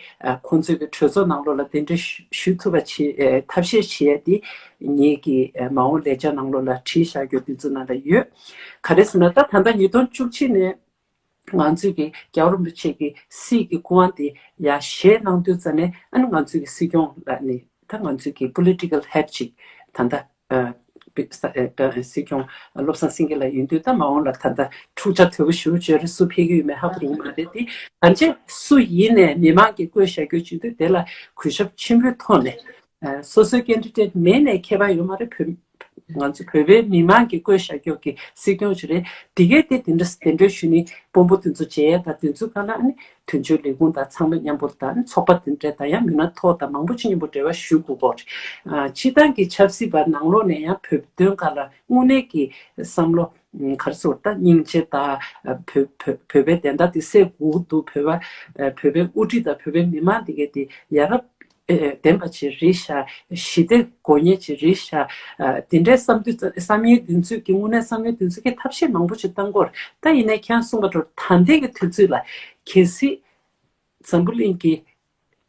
ཁོང་ཚོའི་གི་གྲོས་ཚོགས་ནང་ལོགས་ལ་གདན་འདྲེན་ཞུ་ཐུབ་པ་བྱེད་ཐབས་ཤེས་བྱེད་ཡ་དེ་ངེད་ཀྱི་མ་འོངས་ལས་འཆར་ནང་ལོགས་ལ་བྲིས་བཞག་རྒྱུ་དེ་ཚོ་ནང་ལ་ཡོད། ག་རེ་ཟེར་ན་ད་ད་ལྟ་ཉིས་སྟོང་བཅུ་གཅིག་ནས་ང་ཚོས་ཀྱི་རྒྱལ་བ་རིན་པོ་ཆེ་གི་སྲིད་ཀྱི་སྐུ་དབང་དེ་ཡར་བཞེས་གནང་དུས་ཙམ་ནས་ཨ་ནི་ང་ཚོས་ཀྱི་སྲིད་སྐྱོང་ལ་ནི་ད་ང་ཚོས་ཀྱི་political head ཅིག་ད་ལྟ་སྲིད་སྐྱོང་བློ་བཟང་སེང་གེ་ལགས་ཡིན་དུས་ད་མ་འོངས་ལ་ད་ལྟ་འཁྲུག་ཆ་དོད་པོ་ཞེ་པོ་ཅིག་ཡོད་རེད། སུ་ཕེབས་ཀྱི་ཡོད་མེད་ཧ་གོ་གི་མ་རེད་དེ། གང་ཅི་སུ་ཡིན་ནའི་མི་མང་གིས་བསྐོས་བཞག་རྒྱུ་བྱེད་དུས་དེ་ལ་གུས་ཞབས་ཆེན་པོའི་ཐོག་ནས་སོ་སོའི་candidate མེད་ནའི་ཁྱད་པར་ཡོད་མ་རེད། བོད་ ང་ཚོ་བོད་པའི་མི་མང་གིས་བསྐོས་བཞག་རྒྱུ་གི་སྲིད་སྐྱོང་ཞིག་རེད། དེ་གས་དེ་དེ་འདྲ་གདན་འདྲེན་ཞུས་ནས་དཔོན་པོ་དེ་ཚོ་མཇལ་ཡས་དང་དེ་ཚོའི་སྒང་ལ་ཨ་ནི་དོན་གཅོད་ལས་ཁུངས་དང་ཚང་མ་མཉམ་པོ་དང་ཨ་ནི་ཚོགས་པ་དེ་འདྲ་དང་ཡང་མི་སྣ་མཐོ་དང་མང་པོ་ཅིག་མཉམ་པོ་འབྲེལ་བ་ཞུ་དགོས་སྐོར། ཨ། སྤྱིར་བཏང་གི་ཆབ་སྲིད་པ་ནང་ལོགས་ནས་ཡང་བོད་དོན་སྒང་ལ་དངོས་གནས་ཀྱི་བསམ་བློ་ག་རེ་ཟེར་ད་སྙིང་རྗེ་དང་བོད་བོད་བོད་པའི་བདེན་མཐའ་དེ་གསལ་དགོས་འདུག་བོད་པ་བོད་པའི་དབུ་ཁྲིད་དང་བོད་པའི་མི་མང་དེ་གས་དེ་ཡ་རབས་ལྡན་པ་ཅིག་རེད་ཤག་ཞི་བདེ་དགོས་མཁན་ཅིག་རེད་ཤག་དེ་འདྲའི་བསམ་དུས་བསམ་ཡུལ་དེ་ཚོས་ཀྱི་དངོས་གནས་བསམ་ཡུལ་དེ་ཚོས་ཀྱི་ཐབས་ཤེས་མང་པོ་ཅིག་བཏང་གི་ཡོད་རེད། ད་ཡིན་ནའི་ཁྱེད་རང་གསུངས་པ་འདྲ་ད་ལྟའི་གི་དུས་ཚོད་ལ་གལ་སྲིད་འཛམ་བུ་གླིང་གི་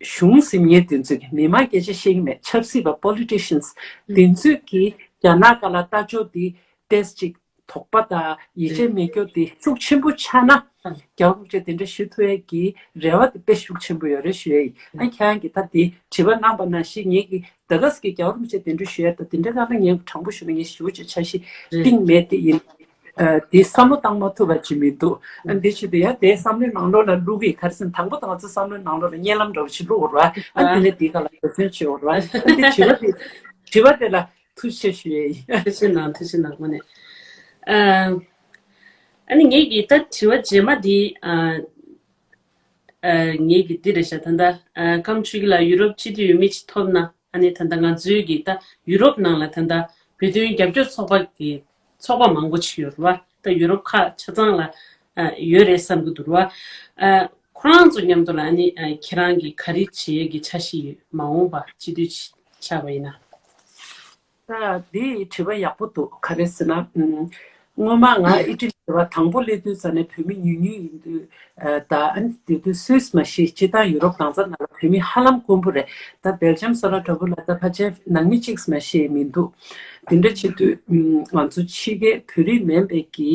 གཞུང་ཟིན་མཁན་དེ་ཚོས་ཀྱི་མི་མང་སྐད་ཆ་བཤད་ཀྱི་མེད། ཆབ་སྲིད་པ་politicians དེ་ཚོས་ཀྱི་རྒྱ་ནག་སྒང་ལ་ལྟ་ཕྱོགས་དེ་ཏོག་ཙམ་ཅིག་དོགས་པ་དང་ཡིད་ཆེས་མེད་རྒྱུ་དེ་ཤུགས་ཆེན་པོ་ཆགས་ན་རྒྱལ་བ་རིན་པོ་ཆེ་གདན་འདྲེན་ཞུ་ཐུབ་ཡས་ཀྱི་རེ་བ་དེ་དཔེ་ཤུགས་ཆེན་པོ་ཡོད་རེད་ཞུ་ཡས་ཡིན། ཨ་ཁྱེད་རང་གིས་ད་དེ་དྲི་བ་གནང་པ་ནང་བཞིན་ངེད་ཀྱིས་ད་ག་ཟེ་གི་རྒྱལ་བ་རིན་པོ་ཆེ་གདན་འདྲེན་ཞུ་ཡས་དང་དེ་འདྲའི་སྒང་ལ་ངས་དྲང་པོ་ཞུ་ན་ངས་ཞེ་པོ་ཅིག་འཆར་གཞི་བཏིང་མེད་དེ་ཡིན། ཨ། དེ་བསམ་བློ་བཏང་མ་ཐུབ་པ་ཅིག་མི་འདུག་ཨ། འདི་ཆེད་དུ་ཡང་དེའི་བསམ་བློའི་ནང་ལོགས་ལ་བླུག་གི་ག་རེ་ཟེར་ན་དང་པོ་དང་ང་ཚོ་བསམ་བློའི་ནང་ལོགས་ལ་བརྙན་ལམ་འདྲ་བོ་ཞིག་བླུག་དགོས་རེད་བ། ཨ། དེ་ནས་དེའི་སྒང་ལ་འབད་བརྩོན་བྱེད་དགོས་རེད་བ། ཨ། འདི་དྲི་བ་དེ་དྲི་བ་དེ་ལ་ཐུགས་རྗེ་ཆེ་ཞུ་ཡས་ཡིན། ཐུགས་རྗེ་གནང་། ཐུགས་རྗེ་གནང་། དངོས་གནས། ཨ། ཨ་ནི་ངེད་ཀྱིས་ད་དྲི་བ་རྗེས་མ་འདི་ཨ། ཨ། ངེད་ཀྱིས་འདི་རེད་ཤག་ད་ལྟ་ཨ། ཀམ་ཆོས་སྐྱིད་ལགས་ཡུ་རོབ་སྤྱི་འཐུས་འོས་མི་ཅིག་ཐོབ་ན། ཨ་ནི་ད་ལྟ་ང་ཚོའི་གི་ད་ཡུ་རོབ་ནང་ལ་ད་ལྟ་བོད་དོན་རྒྱབ་སྐྱོར་ཚོགས་པ་གི་ཚོགས་པ་མང་པོ་ཅིག་ཡོད་རེད་བ། ད་ཡུ་རོབ་ཁག་ཆ་ཚང་ལ་ཨ་ཡོད་རེད་བསམ་གྱི་འདུག་རེད་བ། ཨ། ཁོ་རང་ཚོ་མཉམ་དུ་ལ་ཨ་ནི་ཨ་ཁྱེད་རང་གིས་ག་རེ་བྱེད་ཀྱི་འཆར་གཞི་ཡོད། མ་འོངས་པ་སྤྱི་འཐུས་ཆགས་པ་ཡིན་ན། ད་འདི་དྲི་བ་ཡག་པོ་འདུག་ག་རེ་ཟེར་ན། ཨུམ། སྔོན་མ་ང་ཨི་ཊ་ལི་ཟེར་བ་དང་པོ་སླེབས་དུས་ཙ་ནས་བོད་མི་ཉུང་ཉུང་ཡིན་དུས། ཨ། ད་ཨ་ནི་དེ་དུས་སུད་སི་མ་གཞི་སྤྱིར་བཏང་ཡུ་རོབ་གང་ས་ནང་ལ་བོད་མི་ཧ་ལམ་དཀོན་པོ་རེད། ད་སྦེལ་ཇམ་སོགས་ལ་འདྲ་པོ་ལ་ད་ཕལ་ཆེར་ནང་མི་གཅིག་མ་གཞི་མི་འདུག་དེ་འདྲ་བྱེད་དུས། ཨུམ། ང་ཚོ་ཕྱི་རྒྱལ་བོད་རིགས་མིན་པའི་གི་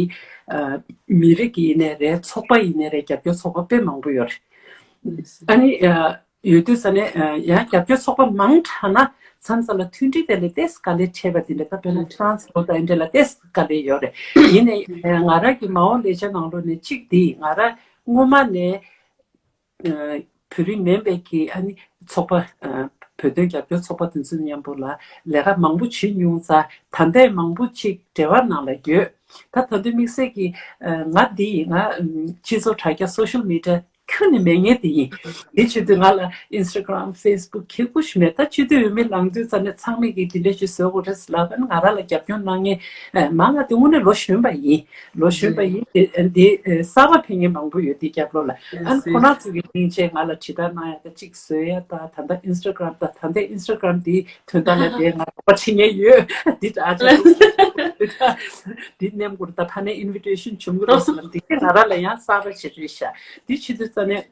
ཨ། མི་རིགས་ཡིན་ནའི་རེད། ཚོགས་པ་ཡིན་ནའི་རེད། རྒྱབ་སྐྱོར་ཚོགས་པ་དཔེ་མང་པོ་ཡོད་རེད། ཨ་ནི་ཨ། ཡོད་དུས་ཙ་ནས་ཡང་རྒྱབ་སྐྱོར་ཚོགས་པ་མང་དྲགས་ན་མཚམས་མཚམས་ལ་མཐུན་སྒྲིལ་དེ་ལ་ཏོག་ཙམ་དཀའ་ལས་འཕྲད་པ་དེ་འདྲ། ད་དཔེར་ན་ཧྥ་རན་སི་ལོ་དང་འདི་འདྲ་ལ་ཏོག་ཙམ་དཀའ་ལས་ཡོད་རེད། ཡིན་ནའི་ང་རང་གི་མ་འོངས་ལས་འཆར་ནང་ལོགས་ནས་གཅིག་འདི་ང་རང་སྔོན་མ་ནས་བོད་རིགས་མིན་པའི་གི་ཨ་ནི་ཚོགས་པ། བོད་དོན་རྒྱབ་སྐྱོར་ཚོགས་པ་དེ་ཚོ་མཉམ་པོ་ལ་ལས་ཀ་མང་པོ་བྱེད་མྱོང་ཙང་ད་ལྟའི་མང་པོ་ཅིག་འབྲེལ་བ་ནང་ལ་ཡོད། ད་ད་དུང་དམིགས་བསལ་གྱི་ང་འདི་ཡིན། ང་སྤྱི་ཚོགས་དྲ་རྒྱ་social media ཁྱོན་ནས་མེད་མཁན་དེ་ཡིན། དེ་བྱེད་དུས་ང་ལ་Instagram, Facebook ཁེ་ཁུ་ཞིག་མེད། ད་སྤྱི་འཐུས་འོས་མི་ལངས་དུས་ཙ་ནས་ཚང་མས་ཀྱིས་དེ་འདྲ་ཞིག་བཟོ་དགོས་རེད་ལབ་ན་ང་རང་ལ་རྒྱབ་སྐྱོར་གནང་མཁན་མང་ང་དེ་དངོས་གནས་ལོ་གཞོན་པ་ཡིན། ལོ་གཞོན་པ་ཡིན། དེ་དེ་གསར་པ་ཕེབས་མཁན་མང་པོ་ཡོད་དེ་རྒྱབ་ལོགས་ལ། ཨ་ནི་ཁོ་རང་ཚོ་གི་སྙིང་རྗེ་ང་ལ་དྲི་བརྡ་གནང་ཡ་ད་གཅིག་བཟོ་ཡ་ད་ད་ལྟ་Instagram ད་ད་ལྟའི་Instagram དེ་དོན་དག་ལ་དེ་ང་རོགས་པ་བྱེད་མཁན་ཡོད། འདི་ད་ཨ་ཅག་འདི་ནེམ་གུར་ད་ཕ་ནས་invitation བྱུང་གི་རེད་ཟེར་ལ་འདི་ག་ང་རང་ལ་ཡང་གསར་པ་ཞིག་རེད་ཤག་འདི་བྱེད་དུས་ཙ་ནས་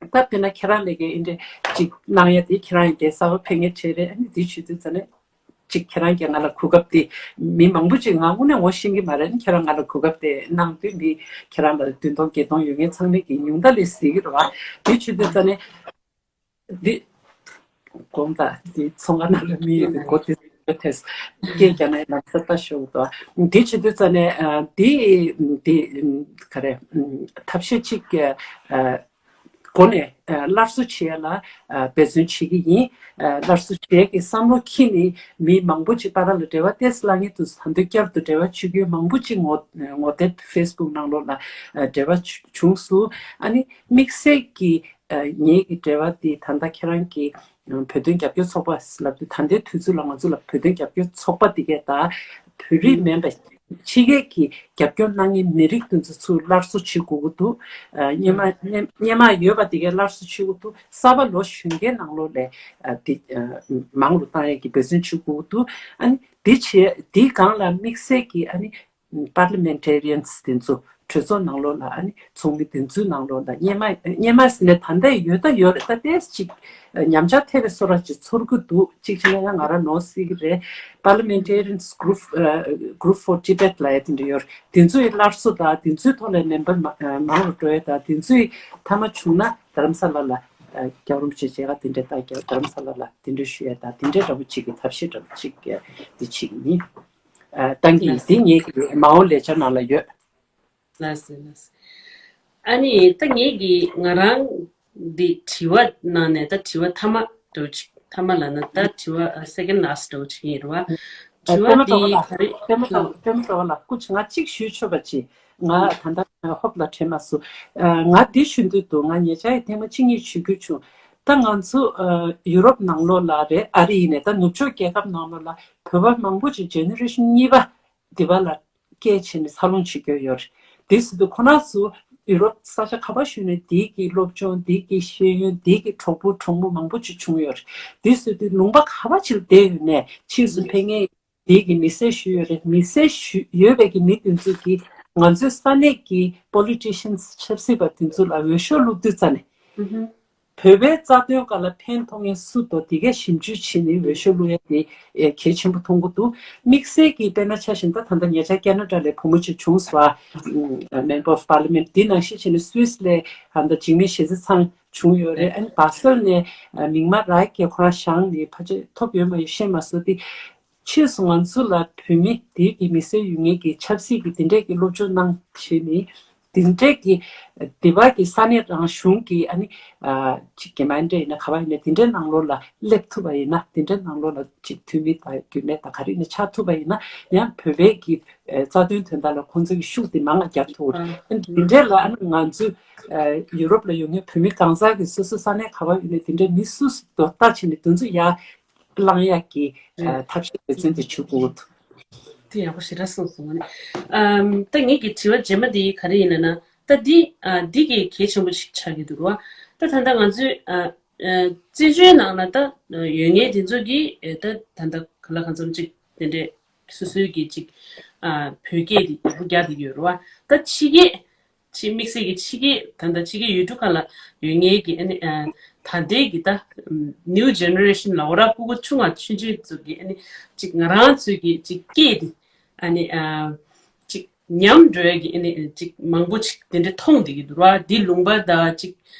ད་དཔེར་ན་ཁྱེད་རང་ལས་ཀའི་འདི་འདྲ་ཅིག་གནང་ཡ་དེ་ཁྱེད་རང་ཡི་དེ་གསར་པ་ཕེབས་མཁན་གྲས་རེད། ཨ་ནི་འདི་བྱེད་དུས་ཙ་ནས་ཅིག་ཁྱེད་རང་གིས་ང་ལ་གོ་སྐབས་དེ་མི་མང་པོ་ཅིག་ང་དངོས་གནས་ངོ་ཤེས་ཀྱི་མ་རེད། ཨ་ནི་ཁྱེད་རང་ང་ལ་གོ་སྐབས་དེ་གནང་དུས་འདི་ཁྱེད་རང་ལ་བདུན་སྟོང་བརྒྱད་སྟོང་ཡོད་མཁན་ཚང་མས་ཀྱི་ཉུང་མཐའ་ལས་གཟིགས་ཀྱི་རེད་བ། འདི་བྱེད་དུས་ཙ་ནས། འདི། དགོངས་དག་འདི་ཚོང་ཁང་ནང་ལ་མི་ཡོད་དེ་སྒོ་དེ་ཐེབས། སྐད་རྒྱག་ནས་ལམ་སེང་ལྟ་ཤོག་དོ། འདི་བྱེད་དུས་ཙ་ནས་ཨ། འདི་འདི་ག་རེ། ཐབས་ཤེས་གཅིག་གི་ཨ། སྒོ་ནས་ཨ། སླར་གསོ་བྱེད་ཡ་ལ་ཨ། འབད་བརྩོན་བྱེད་ཀྱི་ཡིན། ཨ། སླར་གསོ་བྱེད་ཀྱི་བསམ་བློ་འཁྱེར་ནས་མི་མང་པོ་ཅིག་བར་ལ་འབྲེལ་བ་ཏོག་ཙམ་བླངས་ངེས་འདུག་ད་དུང་བསྐྱར་དུ་འབྲེལ་བ་བྱེད་རྒྱུ་མང་པོ་ཅིག་ངོ་ངོ་དེབ་Facebook ནང་ལོགས་ལ་ཨ། འབྲེལ་བ་བྱུང་སོང་། ཨ་ནི་དམིགས་བསལ་གྱི། ངེད་ཀྱི་འབྲེལ་བ་འདི་ད་ལྟ་ཁྱེད་རང་གི་བོད་དོན་རྒྱབ་སྐྱོར་ཚོགས་པ་ལབ་དུས་ད་ལྟའི་དུས་ཚོད་ལ་ང་ཚོ་ལ་བོད་དོན་རྒྱབ་སྐྱོར་ཚོགས་པ་འདི་གས་ད་བོད་རིགས་མིན་པ་ཕྱི་རྒྱལ་གྱི་རྒྱབ་སྐྱོར་གནང་མཁན་མི་རིགས་དེ་ཚོ་ཚུར་སླར་གསོ་བྱེད་དགོས་ཀྱི་འདུག་སྔོན་མ་སྔོན་མ་ཡོད་པ་འདི་གས་སླར་གསོ་བྱེད་དགོས་འདུག་གསར་པ་ལོ་གཞོན་སྐྱེས་ནང་ལོགས་ལ་འདི་མང་རུ་བཏང་ཡས་ཀྱི་འབད་བརྩོན་བྱེད་དགོས་ཀྱི་འདུག་ཨ་ནི་འདི་བྱས་འདིའི་སྒང་ལ་དམིགས་བསལ་གྱི་ཨ་ནི། Parliamentarians དེ་ཚོ་གྲོས་ཚོགས་ནང་ལོགས་ལ་ཨ་ནི་ཚོགས་མི་དེ་ཚོའི་ནང་ལོགས་ལ་སྔོན་མ་སྔོན་མ་ཟེར་ནས་ད་ལྟ་ཡོད་ད་ཡོད་རེད། ད་ཏོག་ཙམ་ཅིག་ཉམས་ཆག་ཐེབས་པའི་བཟོ་འདྲ་ཅིག་ཚོར་གྱི་འདུག་གཅིག་བྱས་ན་ཡང་ང་རང་ནོར་སྲིད་ཀྱི་རེད། Parliamentarians group group for Tibet ལབ་ཡ་དེ་འདྲ་ཡོད་རེད། དེ་ཚོའི་སླར་གསོ་དང་དེ་ཚོའི་ཐོག་ལ་མེམ་བར་མང་རུ་འགྲོ་ཡ་དང་དེ་ཚོའི་མཐའ་མ་བྱུང་ན་རྡ་རམ་ས་ལ་ལ་རྒྱལ་བ་རིན་པོ་ཆེ་མཇལ་ཁ་དེ་འདྲ་དང་རྡ་རམ་ས་ལ་ལ་དེ་འདྲ་ཞུ་ཡ་དང་དེ་འདྲའི་འདྲ་པོ་ཅིག་གི་ཐབས་ཤེས་འདྲ་པོ་ཅིག་འདི་བྱེད་ཀྱི་ཡིན། ཨ། བཏང་གི་ཡིན། ལགས་སོ། དེ་ངེད་ཀྱི་མ་འོངས་ལས་འཆར་ནང་ལ་ཡོད། ལགས་སོ། ལགས་སོ། ཨ་ནི་ད་ངེད་ཀྱི་ང་རང་འདི་དྲི་བ་ནང་ནས་ད་དྲི་བ་མཐའ་མ་འདྲ་བོ་ཅིག་མཐའ་མ་ལབ་ན་ད་དྲི་བ་second last འདྲ་བོ་ཅིག་ཡིན་རེད་བ། དྲི་བ་འདི་ག་རེ། པད་མ་གྲོགས། པད་མ་གྲོགས་ལགས། སྐུ་མཁྱེན། ང་གཅིག་ཞུ་ཆོག་པ་ཅིག་ང་ད་ལྟ་ཧོབ་ལ་དྲན་མ་སོང་། ང་འདི་ཞུ་འདོད་འདུག་ང་ཉེ་ཆར་ཡི་ཐེངས་མ་གཅིག་གཉིས་ཞུ་རྒྱུ་བྱུང་། ད་ང་ཚོ་ཡུ་རོབ་ནང་ལོགས་ལ་རེད། ཨ་རི་ཡིན་ནས་ད་ནུབ་ཕྱོགས་རྒྱལ་ཁབ་ནང་ལོགས་ལ་བོད་པ་མང་པོ་ཅིག་ཇེ་ནེ་རེ་ཤན་གཉིས་པ་འདི་པ་ལ་སྐད་བྱས་ནས་འཚར་ལོངས་བྱེད་ཀྱི་ཡོད་རེད། དེ་སྲིད་དུ་ཁོ་རང་ཚོ་ཡུ་རོབ་ས་ཆ་ག་པར་བཞུགས་ནས་འདི་གི་སློབ་སྦྱོང་། འདི་གི་ཤེས་ཡོན། འདི་གི་གྲོགས་པོ་གྲོགས་མོ་མང་པོ་ཅིག་བྱུང་ཡོད་རེད། དེ་སྲིད་དུ་ལུང་པ་ག་པར་ཅིག་བསྡད་ཡོད་ནས་ཕྱིས་སུ་ཕེབས་མཁན་དེ་གི་མི་སེར་ཞུ་ཡོད་རེད། མི་སེར་ཞུ་ཡོད་པའི་གི་མི་དེ་ཚོ་གིས་ང་ཚོའི་ས་གནས་ཀྱི་པོ་ལི་ཊི་ཤན་སི། ཆབ་སྲིད་པ་དེ་ཚོ་ལ་འོས་ཤོག་བླུགས་དུས་ཙ་ནས། བོད་པའི་རྩ་དོན་སྒང་ལ་ཕན་ཐོགས་མཁན་སུ་འདུག་དེ་གས་ཞིབ་འཇུག་བྱས་ནས་འོས་ཤོག་བླུག་ཡ་དེ་གལ་ཆེན་པོ་མཐོང་གི་འདུག་དམིགས་བསལ་གྱིས་དཔེར་ན་ཆ་བཞག་ན། ད་ད་ལྟ་ཉེ་ཆར་ཁེ་ན་ཌ་ལ་བུ་མོ་ཅིག་བྱུང་སོང་། Member of Parliament དེ་ནང་བཞིན་བྱས་ནས་སུད་སི་ལ་ད་ལྟ་འཇིགས་མེད་གཞས་ཚེ་ཚང་བྱུང་ཡོད་རེད། ཨ་ནི་བྷ་སལ་ནས་མིང་མ་རག་གི་ཁོ་རང་བཞེངས་ནས་ཕལ་ཆེར་ཐོབ་ཡོད་མ་ཡོད་ཤེས་མ་སོང་། དེ་ཕྱིས་སུ་ང་ཚོ་ལ་བོད་མི་དེ་གི་མི་སེར་ཡོད་མཁན་གྱི་ཆབ་སྲིད་ཀྱི་དེ་འདྲས་ཀྱི་སློབ་སྦྱོང་གནང་བྱས་ནས། དེ་འདྲས་ཀྱི་དེ་བ་གི་ས་གནས་རང་གཞུང་གི་ཨ་ནི་ཅིག་གི་མ་འདྲ་ཡིན་ན་ག་བ་ཡིན་ན་དེ་འདྲའི་ནང་ལོགས་ལ་སླེབས་ཐུབ་པ་ཡིན་ན། དེ་འདྲའི་ནང་ལོགས་ལ་ཅིག་འཐུས་མི་དང་རྒྱུན་ལས་དང་ག་རེ་ཡིན་ན་ཆགས་ཐུབ་པ་ཡིན་ན། ཡང་བོད་པའི་གི་རྩ་དོན་དོན་དག་ལ་ཁོང་ཚོ་གི་ཤུགས་དེ་མང་ང་རྒྱག་ཐུབ་ཀྱི་རེད། དེ་འདྲས་ལ་ཨ་ནི་ང་ཚོ་ཡུ་རོབ་ལ་ཡོད་མཁན་བོད་མི་གང་ཟག་གི་སོ་སོ་ས་གནས་ག་བ་ཡོད་ནས་དེ་འདྲའི་མི་སུ་སུ་དོ་ལྟ་བྱས་ནས་དེ་ཚོ་ཡར་བསླང་ཡག་གི་ཐབས་ཤེས་འབད་བརྩོན་དེ་བྱེད་དགོས་འདུག་དེ་ཡག་པོ་ཞེ་དྲག་གསུངས་སོང་ནི། ཨམ། ད་ངེད་ཀྱི་དྲི་བ་རྗེས་མ་དེ་ག་རེ་ཡིན་ལབ་ན། ད་འདི་ཨ། འདི་གི་གལ་ཆེན་པོ་ཞིག་ཆགས་ཀྱི་འདུག་ར། ད་ད་ལྟ་ང་ཚོས་ཨ། ཨ། བཙན་བྱོལ་ནང་ན་ད་ཡོད་མཁན་དེ་ཚོ་གིས་ཨེ། ད་ད་ལྟ་ག་ལ་གང་འཚམ་ཅིག་དེ་འདྲས་སོ་སོའི་གི་ཅིག་ཨ། བོད་སྐད་དེ་ཡག་པོ་རྒྱག་བསྡད་ཡོད་རེད་བ། ད་ཕྱི་རྒྱལ་ཕྱི། དམིགས་བསལ་གྱི་ཕྱི་རྒྱལ། ད་ལྟ་ཕྱི་རྒྱལ་ཡུལ་གྲུ་ཁག་ལ་ཡོད་མཁན་གྱི་ཨ་ནི་ཨ། ད་ལྟའི་གི་ད་new generation ལབ་དགོས་ར། སྤུ་གུ་ཆུང་ང་ཆུང་ཆུང་ཚོ་གི་ཨ་ནི་ཅིག་ང་རང་ཚོའི་གི་ཅིག་སྐད་དེ་ཨ་ནི་ཨ། ཅིག་ཉམས་འགྲོ་ཡ་གི་ཨ་ནི་ཅིག་མང་པོ་ཅིག་དེ་འདྲ་མཐོང་བསྡད་ཀྱི་འདུག་ར། འདི་ལུང་པ་དང་ཅིག་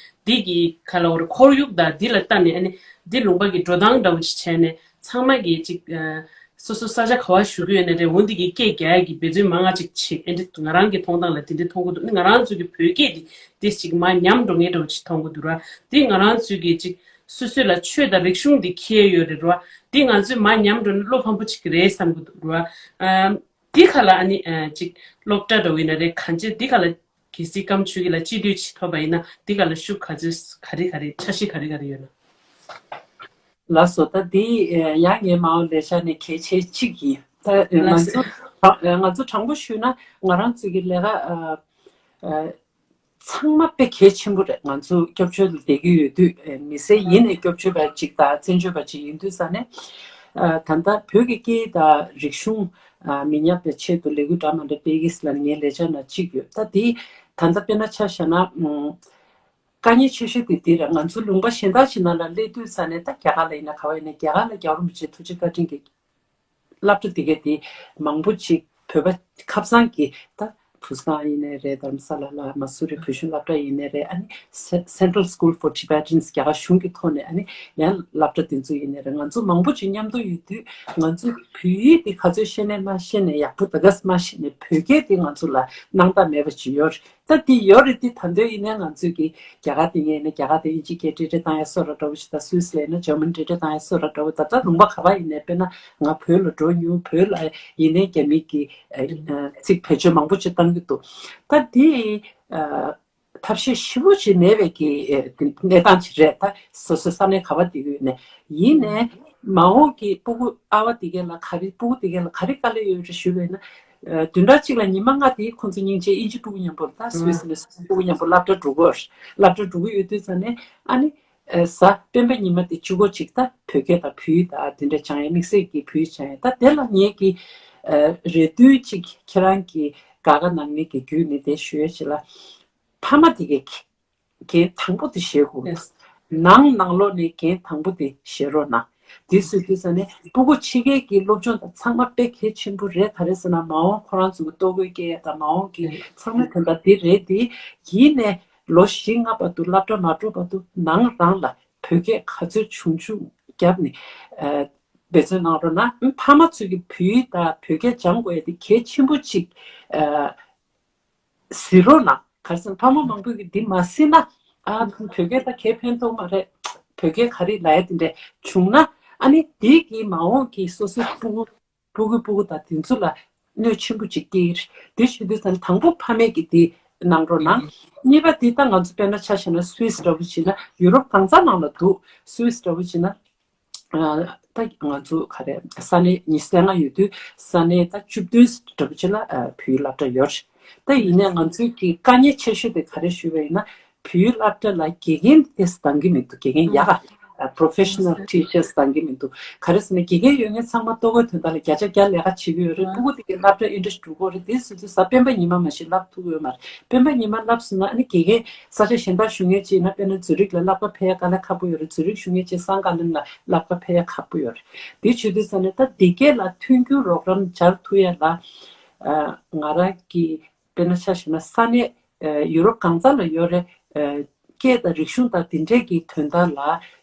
འདི་གི་ག་ལབ་དགོས་ར། ཁོར་ཡུག་དང་འདི་ལ་ལྟ་ནས་ཨ་ནི་འདི་ལུང་པ་གི་འགྲོ་སྟངས་འདྲ་བོ་ཅིག་བྱས་ནས་ཚང་མ་གི་ཅིག་ཨ། སོ་སོ་ས་ཆ་ག་བ་བཞུགས་ཀྱི་ཡོད་ན་རེད། འོ་འདི་གི་སྐད་རྒྱག་ཡ་གི་འབད་བརྩོན་མང་ང་ཅིག་བྱེད། ཨེ་འདྲ་ང་རང་གི་མཐོང་སྟངས་ལ་དེ་འདྲ་མཐོང་གི་འདུག་ཨ་ནི་ང་རང་ཚོ་གི་བོད་སྐད་འདི་འདི་ཅིག་མར་ཉམས་འགྲོ་མཁན་འདྲ་བོ་ཅིག་མཐོང་གི་འདུག་ར། འདི་ང་རང་ཚོའི་གི་ཅིག་སོ་སོ་ལ་ཆོས་དང་རིག་གཞུང་འདི་ཁྱད་ཡོད་རེད་ར། འདི་ང་ཚོས་མར་ཉམས་འགྲོ་ན་བློ་ཕམ་པོ་ཅིག་རེད་བསམ་གི་འདུག་ར། ཨམ། འདི་ག་ལ་ཨ་ནི་ཨ། ཅིག་སློབ་གྲྭ་འདྲ་བོ་ཡིན་ན་རེད། གང་ཅི་འདི་ག་ལ་གལ་སྲིད་སྐམ་ཆུ་གི་ལ་སྤྱི་འཐུས་ཅིག་ཐོབ་པ་ཡིན་ན་འདི་ག་ལ་ཤུགས་ག་ཚོད་ག་རེ་ག་རེ་འཆར་གཞི་ག་རེ་ག་རེ་ཡོད་ན། ལགས་སོ། ད་འདི་ཡང་ངའི་མ་འོངས་ལས་འཆར་ནས་གལ་ཆེ་གཅིག་ཡིན། ད་ང་ཚོ་ང་ཚོ་དྲང་པོ་ཞུས་ན་ང་རང་ཚོ་གི་ལས་ཀ་ཚང་མ་དཔེ་གལ་ཆེན་པོ་རེད། ང་ཚོ་སྐྱབས་བཅོལ་ལ་བསྡད་ཀྱི་ཡོད་དུས། མི་སེར་ཡིན་ནའི་སྐྱབས་བཅོལ་བ་ཅིག་དང་བཙན་བྱོལ་བ་ཅིག་ཡིན་དུས་ཙ་ནས། ད་ལྟ་བོད་ཀྱི་སྐད་དང་རིག་གཞུང་མི་ཉམས་པའི་ཆེད་དུ་ལས་འགུལ་འདྲ་མི་འདྲ་སྤེལ་གྱི་ཟེར་ལབ་ནས་ངའི་ལས་འཆར་ནང་གཅིག་ཡོད། ད་འདི་ད་ལྟ་དཔེར་ན་ཆ་བཞག་ན། དཀའ་ངལ་ཆེ་ཤོས་དེ་འདི་རེད། ང་ཚོ་ལུང་པ་གཞན་དག་ཅིག་ནང་ལ་སླེབས་དུས་ཙ་ནས། ད་རྒྱ་གར་ལ་ཡིན་ན་ག་བ་ཡིན་ན། རྒྱ་གར་ལ་རྒྱལ་བ་རིན་པོ་ཆེ་ཐུགས་རྗེ་བཀའ་དྲིན་གྱིས་སློབ་གྲྭ་དེ་གའི་དེ་མང་པོ་ཅིག་བོད་པ་ཁ་སང་གི་ད་བུ་སང་ཡིན་ནའི་རེད། རྡ་རམ་ས་ལ་ལ་མ་སུ་རི་བོད་གཞུང་སློབ་གྲྭ་ཡིན་ནའི་རེད། ཨ་ནི་Cen- Central School for Tibetans རྒྱ་གར་གཞུང་གི་ཐོག་ནས་ཨ་ནི་ཡང་སློབ་གྲྭ་དེ་ཚོ་ཡིན་ནའི་རེད། ང་ཚོ་མང་པོ་ཅིག་མཉམ་དུ་ཡོད་དུས་ང་ཚོ་བོད་ཡིག་དེ་ག་ཚོད་ཤེས་ནའི་མ་ཤེས་ནའི། ཡག་པོ་ད་ག་ས་མ་ཤེས་ནའི་བོད་སྐད་དེ་ང་ཚོ་ལ་སྣང་དག་མེད་པ་ཅིག་ཡོད་རེད། ད་དེ་ཡོད་རེད། དེ་ད་དུང་ཡིན་ནའི་ང་ཚོས་ཀྱི་རྒྱ་གར་དེ་ངས་ནི་རྒྱ་གར་དེ་དབྱིན་ཇི་སྐད་བྲིས་བྲིས་བཏང་ཡ་སོ་ར་འདྲ་བོ་ཞིག་དང་། སུད་སི་ལ་ཡིན་ན་འཇར་མན་བྲིས་བྲིས་བཏང་ཡ་སོ་ར་འདྲ་བོ། ད་ལྟ་ལུང་པ་ག་པར་ཡིན་ནའི། དཔེར་ན་ང་བོད་ལ་འགྲོ་མྱོང་། བོད་ལ་ཡིན་ནའི་རྒྱ་མི་གི་ཚིག་བེད་སྤྱོད་མང་པོ་ཅིག་བཏང་གི་འདུག་ད་དེ་ཐབས་ཤེས་ཞེ་པོ་ཅིག་མེད་པའི་གི་གནས་སྟངས་ཅིག་རེད། ད་སོ་སོ་ས་གནས་ག་པར་བསྡད་ཡོད་ནའི། ཡིན་ནའི་མ་འོངས་ཀྱི་སྤུ་གུ་ཨ་བ་དེ་གའི་ལ་ག་རེ། སྤུ་གུ་དེ་གའི་ལ་ག་རེ་དཀའ་ལས་ཡོད་རེད་ཞུས་པ་ཡིན་ན། བདུན་ཕྲག་གཅིག་ལ་ཉི་མ་ལྔ་དེ་ཁོང་ཚོ་སྙིང་རྗེ། དབྱིན་ཇི་སྤུ་གུ་མཉམ་པོ། ད་སུད་སི་ནས་སུད་སི་སྤུ་གུ་མཉམ་པོ་སློབ་གྲྭ་འགྲོ་གི་ཡོད་རེད། སློབ་གྲྭ་འགྲོ་གི་ཡོད་དུས་ཙ་ནས་ཨ་ནི་གཟའ་སྤེན་པ་ཉི་མ་དེ་གཅིག་པོ་ཅིག་ད་བོད་སྐད་དང་བོད་ཡིག་དང་དེ་འདྲ་སྦྱང་ཡ། དམིགས་བསལ་གྱི་བོད་ཡིག་སྦྱང་ཡ། ད་དེ་ལ་ངེད་ཀྱི་རེ་འདུན་ཅིག་ཁྱེད་རང་གི་དགའ་དགའ་གནང་མཁན་གྱི་བརྒྱུད་ནས་དེ་ཞུ་ཡ་ཅིག་ལ། ཕ་མ་དེ་གའི་འགན་དང་པོ་དེ་བཞེས་དགོས། ནང་ནང་ལོགས་ནས་འགན་དང་པོ་དེ་བཞེས་རོགས་གནང་། དེ་སུས་དུས་ཙ་ནས་སྤུ་གུ་ཕྱི་རྒྱལ་གྱི་སློབ་སྦྱོང་དང་ཚང་མ་དཔེ་གལ་ཆེན་པོ་རེད། ག་རེ་ཟེར་ན་མ་འོངས་ཁོ་རང་ཚོ་གི་ལྟོ་གོས་སྐྱེལ་ཡ་དང་མ་འོངས་ཀྱི་ཚང་མ་དེ་འདྲ་དེ་རེད། དེ་ཡིན་ནས་ལོ་བཞི་ལྔ་བར་དུ་སློབ་གྲྭ་མ་འགྲོ་བར་དུ་ནང་རང་ལ་བོད་སྐད་ག་ཚོད་བྱུང་བྱུང་བརྒྱབ་ནས་འབད་བརྩོན་གནང་རོགས་གནང་། ཕ་མ་ཚོས་ཀྱི་བོད་ཡིག་དང་བོད་སྐད་སྦྱང་དགོས་ཡ་དེ་གལ་ཆེན་པོ་ཅིག་གཟིགས་རོགས་གནང་། ག་རེ་ཟེར་ན་ཕ་མ་མང་པོས་ཀྱི་འདི་མ་གཟིགས་ན། ཨ། བོད་སྐད་ད་གའི་ཕན་ཐོགས་མ་རེད། བོད་སྐད་ག་རེ་ལབ་ཡ་དེ་འདྲ་བྱུང་ན་ཨ་ནི་འདི་གི་མ་འོངས་ཀྱི་སོ་སོའི་སྤུ་གུ་ སྤུ་གུ་སྤུ་གུ་དང་དེ་ཚོ་ལ་གནོད་ཆེན་པོ་ཅིག་སྐྱེལ་གྱི་རེད། དེ་བྱེད་དུས་ཙམ་དང་པོ་ཕ་མས་ཀྱིས་དེ་གནང་རོགས་གནང་། གཉིས་པ་དེ་ད་ང་ཚོ་དཔེར་ན་ཆ་བཞག་ན་སུད་སི་འདྲ་པོ་བྱས་ན་ཡུ་རོབ་གང་ས་ནང་ལ་འདུག་སུད་སི་འདྲ་པོ་བྱས་ན། ཨ་ད་ང་ཚོ་ག་རེ་ས་གནས་ཉི་ཤུ་རྩ་ལྔ་ཡོད་དུས་ས་གནས་ད་བཅུ་བདུན་འདྲ་པོ་ཅིག་ལ་ཨ་བོད་ཡིག་སློབ་གྲྭ་ཡོད་རེད། ད་ཡིན་ནའི་ང་ཚོའི་གི་དཀའ་ངལ་ཆེ་ཤོས་དེ་ག་རེ་ཞུས་པ་ཡིན་ན། བོད་ཡིག་སློབ་གྲྭ་ལ་དགེ་རྒན་དེ་འདང་གི་མི་འདུག་དགེ་རྒན་ཡག་ག་ཨ་professional teachers འདང་གི་མི་འདུག་ག་རེ་ཟེར་ན་དགེ་རྒན་ཡོད་མཁན་ཚང་མ་ལྟོ་གོས་དོན་དག་ལ་བརྒྱ་ཆ་བརྒྱ་ལས་ཀ་བྱེད་ཀྱི་ཡོད་རེད། ཕྲུ་གུ་དེ་གི་སློབ་གྲྭ་interest འགྲོ་གི་རེད། དེ་སོ་སོའི་ས་སྤེན་པ་ཉི་མ་མ་གཞི་བསླབ་ཐུབ་ཀྱི་ཡོད་མ་རེད། སྤེན་པ་ཉི་མ་བསླབས་སོང་ན་ཨ་ནི་དགེ་རྒན་ས་ཆ་གཞན་དག་ཞུ་མཁན་ཅིག་ཡིན་ན། དཔེར་ན་ཛུ་རིག་ལ་བསླབ་ག་ཕེབས་ཡ་དཀའ་ལས་ཁག་པོ་ཡོད་རེད། ཛུ་རིག་ཞུ་མཁན་ཅིག་སང་ཀ་ལན་ལ་བསླབ་ག་ཕེབས་ཡ་ཁག་པོ་ཡོད་རེད། དེ་བྱེད་དུས་ཙམ་ནས་ད་དེ་གས་ལ་མཐུན་འགྱུར་རོགས་རམ་སྦྱར་ཐུབ་ཡ་ལ་ཨ་ང་རང་གི་དཔེར་ན་ཆ་བཞག་ན་ས་གནས་ཨ་ཡུ་རོབ་གང་ས་ལ་ཡོད་རེད། ཨ་སྐད་དང་རིག་གཞུང་དང་དེ་འདྲས་ཀྱི་དོན་དག་ལ་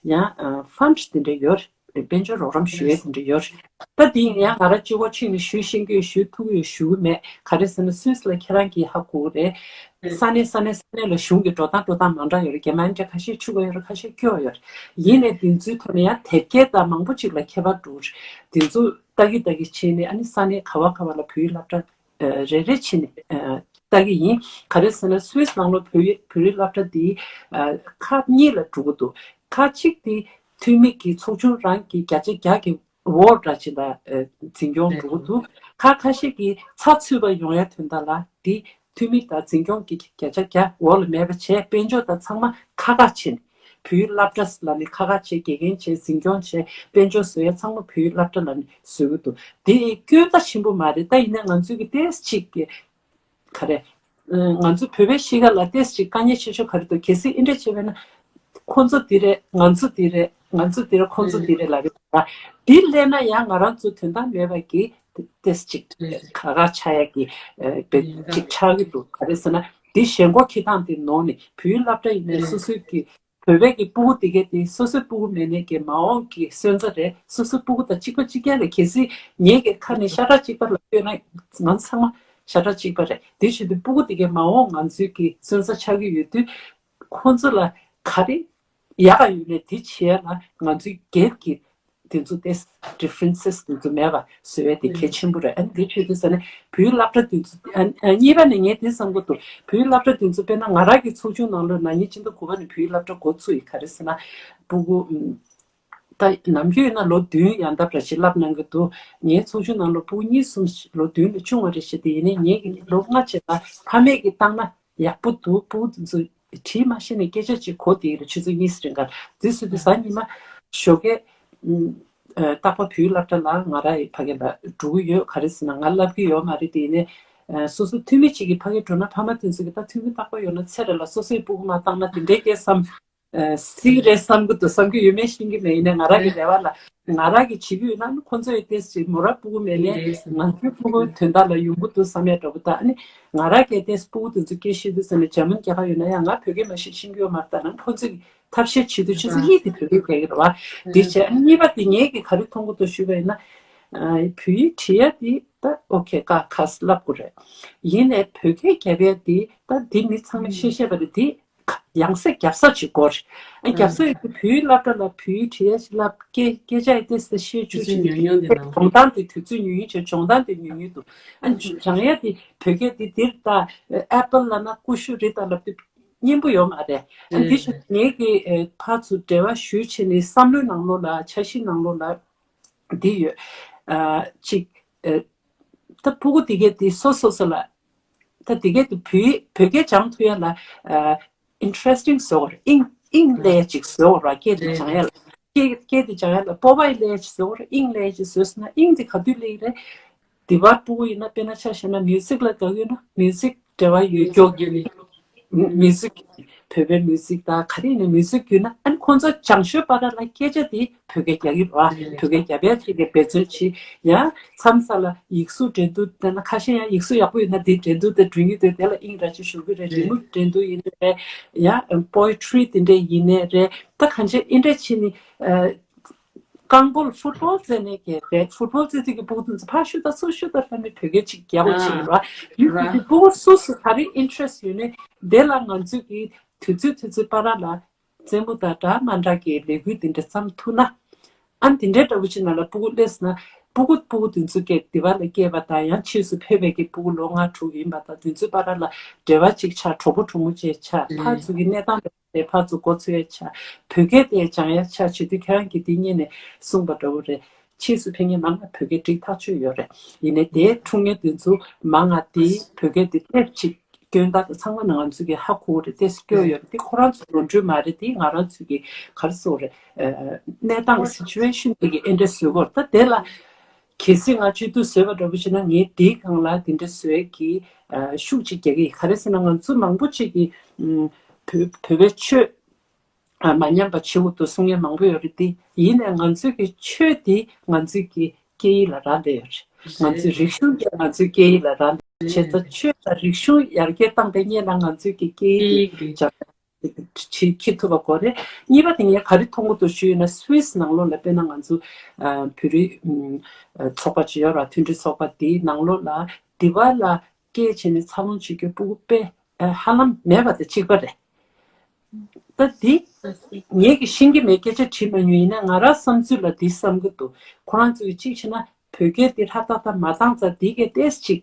ཡང་ཨ་fund དེ་འདྲས་ཡོད་རེད། དཔལ་འབྱོར་རོགས་རམ་ཞུ་ཡས་དེ་འདྲ་ཡོད་རེད། ད་དེ་ཡིན་ཡང་ང་རང་སྤྱི་བོ་ཕྱིན་ནས་ཞུ་ཤེས་ཀྱི་ཡོད། ཞུ་ཐུབ་ཀྱི་ཡོད། ཞུ་གི་མེད། ག་རེ་ཟེར་ན་སུད་སི་ལ་ཁྱེད་རང་གིས་ཧ་གོ་གི་རེད། ས་གནས་ས་གནས་ས་གནས་ལ་གཞུང་གི་འགྲོ་སྟངས་འགྲོ་སྟངས་མ་འདྲ་ཡོད་རེད། རྒྱ་མ་ནི་ཁ་ཤས་ཕྱུག་པོ་ཡོད་རེད། ཁ་ཤས་སྐྱོ་བོ་ཡོད་རེད། ཡིན་ནའི་དེ་ཚོའི་ཐོག་ནས་ཡང་དེབ་སྐྱེལ་དང་མང་པོ་ཅིག་ལ་ཁྱད་པར་འགྲོ་གི་རེད། དེ་ཚོ་ལྟ་གི་ལྟ་གི་བྱས་ནས་ཨ་ནི་ས་གནས་ག་བ་ག་བ་ལ་བོད་ཡིག་སློབ་གྲྭ་རེ་རེ་བྱས་ནས་ལྟ་གི་ཡིན། ག་རེ་ཟེར་ན་སུད་སི་ནང་ལོགས་བོད་ཡིག་བོད་རིགས་སློབ་གྲྭ་འདི་ཁག་གཉིས་ལ་འགྲོ་གི་འདུག་ཁག་གཅིག་དེ་འཐུས་མི་གི་ཚོགས་ཆུང་རང་གི་བརྒྱ་ཆ་བརྒྱ་གི་འོག་འདྲ་ཅིག་ལ་འཛིན་སྐྱོང་འགྲོ་གི་འདུག་ཁག་ཁ་ཤས་ཀྱི་ཚགས་ཚུད་པ་ཡོང་ཡ་དོན་དག་ལ་དེ་འཐུས་མི་དང་འཛིན་སྐྱོང་གི་བརྒྱ་ཆ་བརྒྱ་འོག་ལ་མེད་པ་བྱས། དཔལ་འབྱོར་དང་ཚང་མ་ཁ་ཁ་ཕྱེ་ནས་བོད་ཡིག་སློབ་གྲྭ་ལ་ནི་ཁ་ཁ་བྱས། དགེ་རྒན་བྱས། འཛིན་སྐྱོང་བྱས། དཔལ་འབྱོར་བཟོ་ཡ་ཚང་མ་བོད་ཡིག་སློབ་གྲྭ་ལ་ནི་བཟོ་གི་འདུག་དེ་སྐྱོན་ད་ཆེན་པོ་མ་རེད། ད་ཡིན་ན་ང་ཚོའི་གི་ཏོག་ཙམ་ཅིག་གི་ག་རེ། ང་ཚོ་བོད་པའི་གཤིས་ཀ་ལ་ཏོག་ཙམ་ཅིག་དཀའ་ངལ་ཆེ་ཤོས་ག་རེ་འདུག་གལ་སྲིད་ཨེ་འདྲ་བྱས་པས་ན། ཁོ་ཚོ་འདི་རེད། ང་ཚོ་འདི་རེད། ང་ཚོ་འདི་རེད། ཁོ་ཚོ་འདི་རེད་ལབ་ཡོད་ར། འདི་སླེབས་ན་ཡང་ང་རང་ཚོ་དོན་དག་མེད་པ་གི་ཏོག་ཙམ་ཅིག་ཁ་ཁ་ཆགས་ཡ་གི་བེད་ཅིག་ཆགས་ཀྱི་འདུག་ག་རེ་ཟེར་ན་འདི་ཞེན་ཁོག་འཁྱེར་སྟངས་དེ་ནོར་ནས་བོད་ཡིག་སློབ་གྲྭ་ཡིན་ནའི་སོ་སོའི་གི་བོད་པའི་གི་སྤུ་གུ་དེ་གས་དེ་སོ་སོའི་སྤུ་གུ་མེད་ནས་གི་མ་འོངས་ཀྱི་སོན་རྩ་རེད། སོ་སོའི་སྤུ་གུ་དང་གཅིག་པ་གཅིག་རྐྱང་རེད། གལ་སྲིད་ངེད་ཀྱི་ཁ་ནས་ཤ་ཁྲག་གཅིག་པ་ལ་ལྟོས་ན་ང་ཚང་མ་ཤ་ཁྲག་གཅིག་པ་རེད། དེ་བྱེད་དུས་སྤུ་གུ་དེ་གས་མ་འོངས་ང་ཚོའི་གི་སོན་རྩ་ཆགས་ཀྱི་ཡོད་དུས་ཁོང་ཚོ་ལ་ག་རེ་ཡག་ག་ཡོད་ནས་དེ་བྱས་ལ་ང་ཚོའི་སྒེར་གྱི་དེ་ཚོ་དེ་differences དེ་ཚོ་མེད་པ་བཟོ་ཡས་དེ་གལ་ཆེན་པོ་རེད། ཨ་ནི་དེ་བྱེད་དུས་ས་ནས་བོད་ཡིག་སློབ་གྲྭ་དེ་ཚོ་ཨ་ཨ་གཉིས་པ་ནས་ངས་དེ་བསམ་གྱི་འདུག་བོད་ཡིག་སློབ་གྲྭ་དེ་ཚོ་དཔེར་ན་ང་རང་གི་ཚོགས་ཆུང་ནང་ལོགས་ན་ཉིན་གཅིག་དང་དགུ་པ་ནས་བོད་ཡིག་སློབ་གྲྭ་འགོ་ཚུགས་ཡིན། ག་རེ་ཟེར་ན་སྤུ་གུ་ད་ནམ་རྒྱུན་ཡིན་ན་ལོ་བདུན་ཡང་འདབ་ར་ཞིག་བསླབ་གནང་གི་འདུག་ངའི་ཚོགས་ཆུང་ནང་ལོ་སྤུ་གུ་གཉིས་གསུམ་ལོ་བདུན་ལས་ཆུང་བ་རེ་ཞིག་དེ་ཡིན་ནའི་ངེད་ཀྱི་ལོ་ལྔ་བྱས་ལ་ཕ་མས་ཀྱིས་བཏང་ན་ཡག་པོ་འདུག་སྤུ་གུ་དེ་ཚོ་དྲིས་མ་ཤེས་ནས་སྐད་ཆ་ཅིག་གོ་དེ་རེ་ཆུ་ཚོད་གཉིས་རིང་གར་དེ་སུ་དེ་གཟའ་ཉི་མ་ཞོགས་ཀས་རྟག་པར་བོད་ཡིག་སློབ་གྲྭ་ལ་ང་རང་ཡི་ཕ་གི་ལ་འགྲོ་གི་ཡོད། ག་རེ་ཟེར་ན་ང་བསླབ་ཀྱི་ཡོད་མ་རེད། དེ་ཡིན་ནའི་སོ་སོ་འཐུས་མི་གཅིག་གི་ཕ་གི་འགྲོ་ན་ཕ་མ་དེ་ཚོ་གི་ད་འཐུས་མི་རྟག་པར་ཡོང་ན་ཚེ་རེ་ལ་སོ་སོའི་སྤུ་གུ་མ་བཏང་ན་དེ་འདྲའི་སྐད་བསམ། སྲིད་རེད་བསམ་གི་འདུག་བསམ་གི་ཡོད་མེད་ཤེས་ཀྱི་མེད། ཡིན་ནའི་ང་རང་གི་རེ་བ་ལ་ང་རང་གི་བྱེད་ཀྱི་ཡོད་ན་ཁོང་ཚོ་ཡི་ཏོག་ཙམ་མོ་ར་སྤུ་གུ་མེད་ནའི་ང་ཚོའི་སྤུ་གུ་དོན་དག་ལ་ཡོང་གི་འདུག་བསམ་ཡ་འདྲ་པོ། ད་ཨ་ནི་ང་རང་གི་ཏོག་ཙམ་སྤུ་གུ་དེ་ཚོ་སྐད་ཤེས་དུས་ཙམ་ནས་འཇར་མན་རྒྱག་ག་ཡོད་ན་ཡང་ང་བོད་སྐད་མ་ཤེས་ཤེས་ཀྱི་ཡོད་མ་རེད། ད་ནང་ཁོང་ཚོས་ཐབས་ཤེས་བྱེད་དུས་ཆུ་ཚོད་གཉིས་དེ་བོད་སྐད་རྒྱག་གི་རེད་བ། དེ་བྱས་ཨ་ནི་གཉིས་པ་དེ་ངས་གི་ག་རེ་མཐོང་གི་འདུག་ཞུས་པ་ཡིན་ན། བོད་ཡིག་བྲིས་ཡ་དེ་ད་ཨོ་ཁེ་ཀ་ཁ་སི་བསླབ་དགོས་རེད། ཡིན་ནའི་བོད་སྐད་རྒྱབ་ཡ་དེ་ད་འདི་མི་ཚང་མས་ཤེས་ཤེས་པ་རེད། དེ་ཡང་སེ་རྒྱབ་ས་ཅིག་དགོས་རེད། ཨ་རྒྱབ་ས་ཡོད་དུས་བོད་ཡིག་སློབ་གྲྭ་ལ་བོད་ཡིག་བྲིས་ཡ་ཞིག་བསླབ་སྐད་སྐད་ཆ་ཡི་ཏོག་ཙམ་ཤེས་ཆོག་ཆེ་ནས་སྦྱོང་ཡོན་དེ་ནང་སྦྱོང་སྟངས་དེ་དུས་ཚོད་ཉུང་ཉུང་བྱས་སྦྱོང་སྟངས་དེ་ཉུང་ཉུང་འདུག་ཨ་སྦྱང་ཡ་དེ་བོད་སྐད་དེ་འདིར་ད་ཨེ་པལ་ལབ་ན་ཀུ་ཤུ་རེད་ད་ལབ་དུས་སྙན་པོ་ཡོད་མ་རེད། ཨ་འདི་ཞིག་ངེད་ཀྱི་ཕར་ཚུར་འབྲེལ་བ་ཞུས་བྱས་ནས་བསམ་བློའི་ནང་ལོགས་ལ་འཆར་གཞིའི་ནང་ལོགས་ལ་འདི་ཡོད། ཨ་གཅིག་ཨ་ད་ཕྲུ་གུ་དེ་གས་དེ་སོ་སོ་སོ་ལ་ད་དེ་གས་དེ་བོད་བོད་སྐད་སྦྱང་ཐུབ་ཡ་ལ་ཨ་interesting བཟོ་བར་དབྱིངས་དབྱིངས་སླེབས་ཅིག་བཟོ་བར་སྐད་དེ་སྦྱང་ཡ་ལ་སྐད་སྐད་དེ་སྦྱང་ཡ་ལ་སྤོབས་པ་སླེབས་ཅིག་བཟོ་བར་དབྱིངས་སླེབས་ཅིག་བཟོས་སོང་ན་དབྱིངས་དེ་ག་དུས་སླེབས་ཀྱི་རེད། དེ་བར་ཕྲུ་གུ་ཡིན་ན་དཔེར་ན་ཆ་བཞག་ན་མིའུ་ཟིག་ལ་དགའ་གི་ཡོད་ན་མིའུ་ཟིག་འབྲེལ་བ་ཡོད་ཀྱོག་གི་མིའུ་ཟིག་བོད་པའི་མིའུ་ཟིག་དང་ག་རེ་ཡིན་ན་མིའུ་ཟིག་ཡོད་ན་ཨ་ནི་ཁོང་ཚོ་སྦྱང་ཤོས་བར་ལ་སྐད་ཆ་དེ་བོད་སྐད་རྒྱག་གི་རེད་བ། བོད་སྐད་རྒྱབ་ཡ་ཅིག་གི་འབད་བརྩོན་བྱེད་ཡ། མཚམས་མཚམས་ལ་ཡིག་གཟུགས་འགྲན་བསྡུར་དེ་ན་ཁ་ཤས་ཡང་ཡིག་གཟུགས་ཡག་པོ་ཡོད་ན་དེ་འགྲན་བསྡུར་དེ་འགྲན་གྱི་འདུག་དེ་ལ་དབྱིངས་ར་ཅིག་ཞུགས་ཀྱི་རེད། རི་མོ་འགྲན་བསྡུར་ཡིན་ནའི་རེད། ཡ་poetry དེ་འདྲས་ཡིན་ནའི་རེད། ད་གང་ཅི་ཨིན་འདྲས་བྱས་ནི་ཨ། རྐང་སྤོལ་ཕུཊ་སྦོལ་རྩེ་ནས་ཀྱི་རེད། ཕུཊ་སྦོལ་རྩེ་དུས་ཀྱི་སྤུ་གུ་དེ་ཚོ་ཕར་ཤུ་དང་ཚུར་ཤུ་དང་ལྷན་ནས་བོད་སྐད་ཅིག་རྒྱག་པ་ཅིག་ཡོད་ར། ཡུལ་དེ་དུས་སྤུ་གུ་སོ་སོ་ག་རེ་ཨིན་ཊི་རེ་སི་ཊི་ཡོད་ནས་དེ་ལ་ང་ཚོས་ཀྱི་དུས་ཚོད་དུས་ཚོད་བར་ལ་རྩེད་མོ་དང་འདྲ་མ་འདྲ་གི་ལས་འགུལ་དེ་འདྲ་བརྩམས་ཐུབ་ན། ཨ་ནི་དེ་འདྲའི་འདྲ་པོ་ཅིག་ནང་ལ་སྤུ་གུ་སླེབས་ན་ སྤུ་གུ་སྤུ་གུ་དེ་ཚོ་སྐྱེས་དེ་བ་ལ་སྐྱེས་པ་དང་ཡང་ཕྱིས་སུ་ཕེབས་པའི་གི་སྤུ་གུ་ལོ་ལྔ་དྲུག་ཡིན་པ་དང་དེ་ཚོའི་བར་ལ་འབྲེལ་བ་གཅིག་ཆགས། གྲོགས་པོ་གྲོགས་མོ་བཅས་ཆགས། ཕར་ཚུར་གྱི་གནས་སྟངས་དེ་ཕར་ཚུར་མགོ་ཚོས་ཡ་ཆགས། བོད་སྐད་དེ་སྦྱང་ཡ་ཆགས། བྱེད་དུས་ཁྱེད་རང་གིས་དེ་སྔོན་ནས་གསུངས་པ་འདྲ་བོ་རེད། ཕྱིས་སུ་ཕེབས་མཁན་མང་ང་བོད་སྐད་འགྲིག་ཐག་ཆོད་ཡོད་རེད། ཡིན་ནའི་དེའི་འཁྲུངས་མཁན་དེ་ཚོ་མང་ང་དེ་བོད་སྐད་དེ་ལེབ་ཅིག་སྐྱོན་དག་ཚང་མ་ནང་ང་ཚོ་གི་ཧ་གོ་རེད། དེ་སྐྱོ་ཡོད་རེད། དེ་ཁོ་རང་ཚོ་ནོར་འཁྲུལ་མ་རེད། དེ་ང་རང་ཚོ་གི་ག་རེ་ཟེར་དགོས་རེད། གནས་སྟངས་སི་ཅུ་ཨེ་ཤན་དེ་གི་ཨེ་འདྲ་བཟོས་དགོས་རེད། ད་དེ་ལ་གལ་སྲིད་ང་བཅོས་བསྡུར་བཟོས་པ་འདྲ་པོ་བྱས་ན་ངས་དེའི་སྒང་ལ་དེ་འདྲ་བཟོས་ཀྱི་ཤུགས་ཅིག་རྒྱག་གི་ཡིན། ག་རེ་ཟེར་ན་ང་ཚོ་མང་པོ་ཅིག་གི་བོད་པའི་ཆོས་མ་ཉམས་པ་བྱེད་དགོས་འདུག་གསུང་མཁན་མང་པོ་ཡོད་རེད། དེ་ཡིན་ནའི་ང་ཚོའི་གི་ཆོས་དེ་ང་ཚོའི་གི་སྐད་ཡིག་ལ་རག་ལས་ཡོད་རེད། ང་ཚོའི་རིག་གཞུང་དེ་ང་ཚོའི་སྐད་ཡིག་ལ་རག་ལས་བྱས་ཙང་ཆོས་དང་རིག་གཞུང་ཡར་རྒྱས་བཏང་པའི་སྔོན་ལ་ང་ཚོའི་གི་སྐད་ཡིག་དེ་སྦྱང་བྱེད་ཁྱེར་ཐུབ་པ་དགོས་རེད། གཉིས་པ་དེ་ངས་ག་རེ་མཐོང་གི་འདུག་ཞུས་ཡོད་ན་སུད་སི་ནང་ལོགས་ལ་དཔེར་ན་ང་ཚོ་བོད་རིགས་ཚོགས་པ་ཅིག་ཡོད་ར། མཐུན་སྒྲིལ་ཚོགས་པ་དེའི་ནང་ལོགས་ལ་དེ་བ་ལ་སྐད་བྱས་ནས་འཚར་ལོངས་བྱེད་རྒྱུ་སྤུ་གུ་དཔེ་ཧ་ལམ་མེད་པ་དང་གཅིག་པ་རེད། ད་འདི་ངས་ཀྱི་ཤེས་ཀྱི་མེད། སྐད་ཆ་དྲིས་མ་མྱོང་། ཡིན་ན་ང་རང་བསམ་ཚུལ་ལ་འདི་བསམ་གྱི་འདུག་ཁོ་རང་ཚོས་གཅིག་བྱས་ན་བོད་སྐད་འདི་ཧྲ་ཏག་ཏག་མ་བཏང་ཙང་འདི་གའི་ཏོག་ཙམ་ཅིག་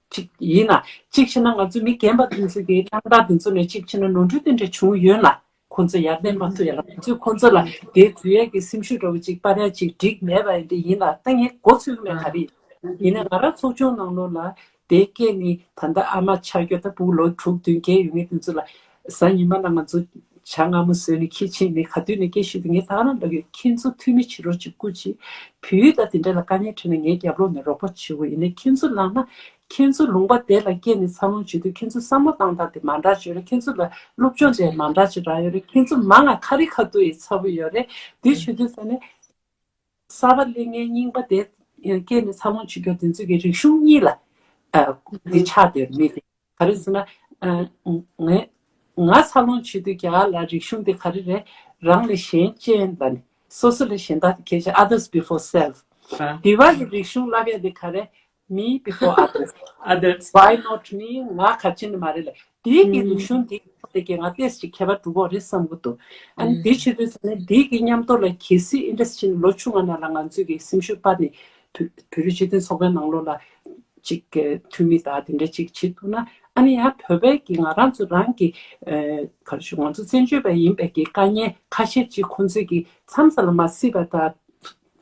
ཅིག་ཡིན་ན། གཅིག་བྱས་ན་ང་ཚོ་མི་རྒན་པ་འདི་ཚོ་གི་རྣམ་ཐར་འདི་ཚོ་ནས་གཅིག་བྱས་ན་ནོར་འཁྲུལ་དེ་འདྲ་བྱུང་ཡོད་ན་ཁོང་ཚོ་ཡར་ལེན་མ་ཐུབ་ཡ་ལ། ང་ཚོས་ཁོང་ཚོ་ལ་དེ་འཛུལ་ཡས་ཀྱི་སེམས་ཤུགས་འདྲ་བོ་ཅིག་སྤར་ཡ་ཅིག་འགྲིག་མེད་པ་ཡིན་འདི་ཡིན་ལ། ད་ངས་མགོ་ཚོས་ཀྱི་མེད། ག་རེ་ཡིན་ན་ང་རང་ཚོགས་ཆུང་ནང་ལོགས་ལ་དེ་སྐད་ནི་ད་ལྟ་ཨ་མ་ཆགས་རྒྱུ་ད་སྤུ་གུ་ལོ་དྲུག་བདུན་བརྒྱད་ཡོད་མཁན་དེ་ཚོ་ལ་གཟའ་ཉི་མ་ལ་ང་ཚོ་ཇ་མངར་མོ་བཟོས་ནས་ཁྱི་ཕྱིན་ནས་ག་དུས་ནས་སྐད་ཤོད་དུས་ངས་ད་ག་རང་ལབ་ཡོད། ཁྱེད་ཚོ་འཐུས་མི་བྱེད་རོགས་བྱེད་སྐུ་མཁྱེན། བོད་ཡིག་དང་དེ་འདྲ་ལ་དཀའ་ངལ་འཕྲད་ན་ངའི་རྒྱབ་ལོགས་ནས་རོགས་པ་བྱེད་དགོས། ཡིན་ནའི་ཁྱེད་ཚོ་ལངས་ན་ཁྱེད་ཚོ་ལུང་པ་དེ་ལ་སྐྱེས་ནས་འཚར་ལོངས་བྱེད་དུས་ཁྱེད་ཚོ་བསམ་བློ་བཏང་སྟངས་དེ་མ་འདྲ་ཅིག་ཡོད་རེད། ཁྱེད་ཚོ་ལ་སློབ་སྦྱོང་དེ་མ་འདྲ་ཅིག་རག་ཡོད་རེད། ཁྱེད་ཚོ་མང་ང་ཁ་རི་ཁ་ཐུག་ཡིན་ཚ་པོ་ཡོད་རེད། དེ་བྱེད་དུས་ས་ནས་གསར་པ་སླེབས་མཁན་རྙིང་པ་དེ་སྐྱེས་ནས་འཚར་ལོངས་བྱེད་རྒྱུ་དེ་ཚོ་གི་རིག་གཞུང་གཉིས་ལ་ཨ་འདི་ཆགས་བསྡད་ཡོད་རེད། མི་དེ་ག་རེ་ཟེར་ན་ཨ་ངས་ང་འཚར་ལོངས་བྱེད་དུས་རྒྱ་གར་ལ་རིག་གཞུང་དེ་ག་རེ་རེད། རང་ལས་གཞན་གཅེས་ལ་ནི་སོ་སོ་ལས་གཞན་དག་གལ་ཆེ། Others before self། དེ་བ་གི་རིག་གཞུང་བསླབ་ཡ་དེ་ག་རེ། Me before others. Others. Why not me? ང་ག་ཅི་ནས་མ་རེད་ལ། དེའི་གི་རིག་གཞུང་དེ་དེ་གི་ང་ཏོག་ཙམ་ཁྱད་པར་འགྲོ་གི་རེད་བསམ་གི་འདུག་ཨ་ནི་དེ་བྱེད་དུས་ཙམ་ནས་དེའི་གི་མཉམ་དུ་ལ་གལ་སྲིད་ཨིན་ཌ་སི་ཊི་རི་ནས་ལོ་ཆུང་བ་ནང་ལ་ང་ཚོས་གི་སེམས་ཤུགས་སྤར་ནས་བོད་བོད་རིགས་སྤྱི་མཐུན་ཚོགས་པའི་ནང་ལོགས་ལ་ཅིག་གི་འཐུས་མི་དང་དེ་འདྲ་ཅིག་བྱེད་ཐུབ་ན། ཨ་ནི་ཡང་བོད་པའི་གི་ང་རང་ཚོ་རང་གི་ག་རེ་ཞུ། ང་ཚོ་བཙན་བྱོལ་བ་ཡིན་པའི་གི་དཀའ་ངལ་ཁ་ཤས་ཅིག་ཁོང་ཚོས་གི་མཚམས་སུ་ལ་མ་སྲིད་པ་དང་།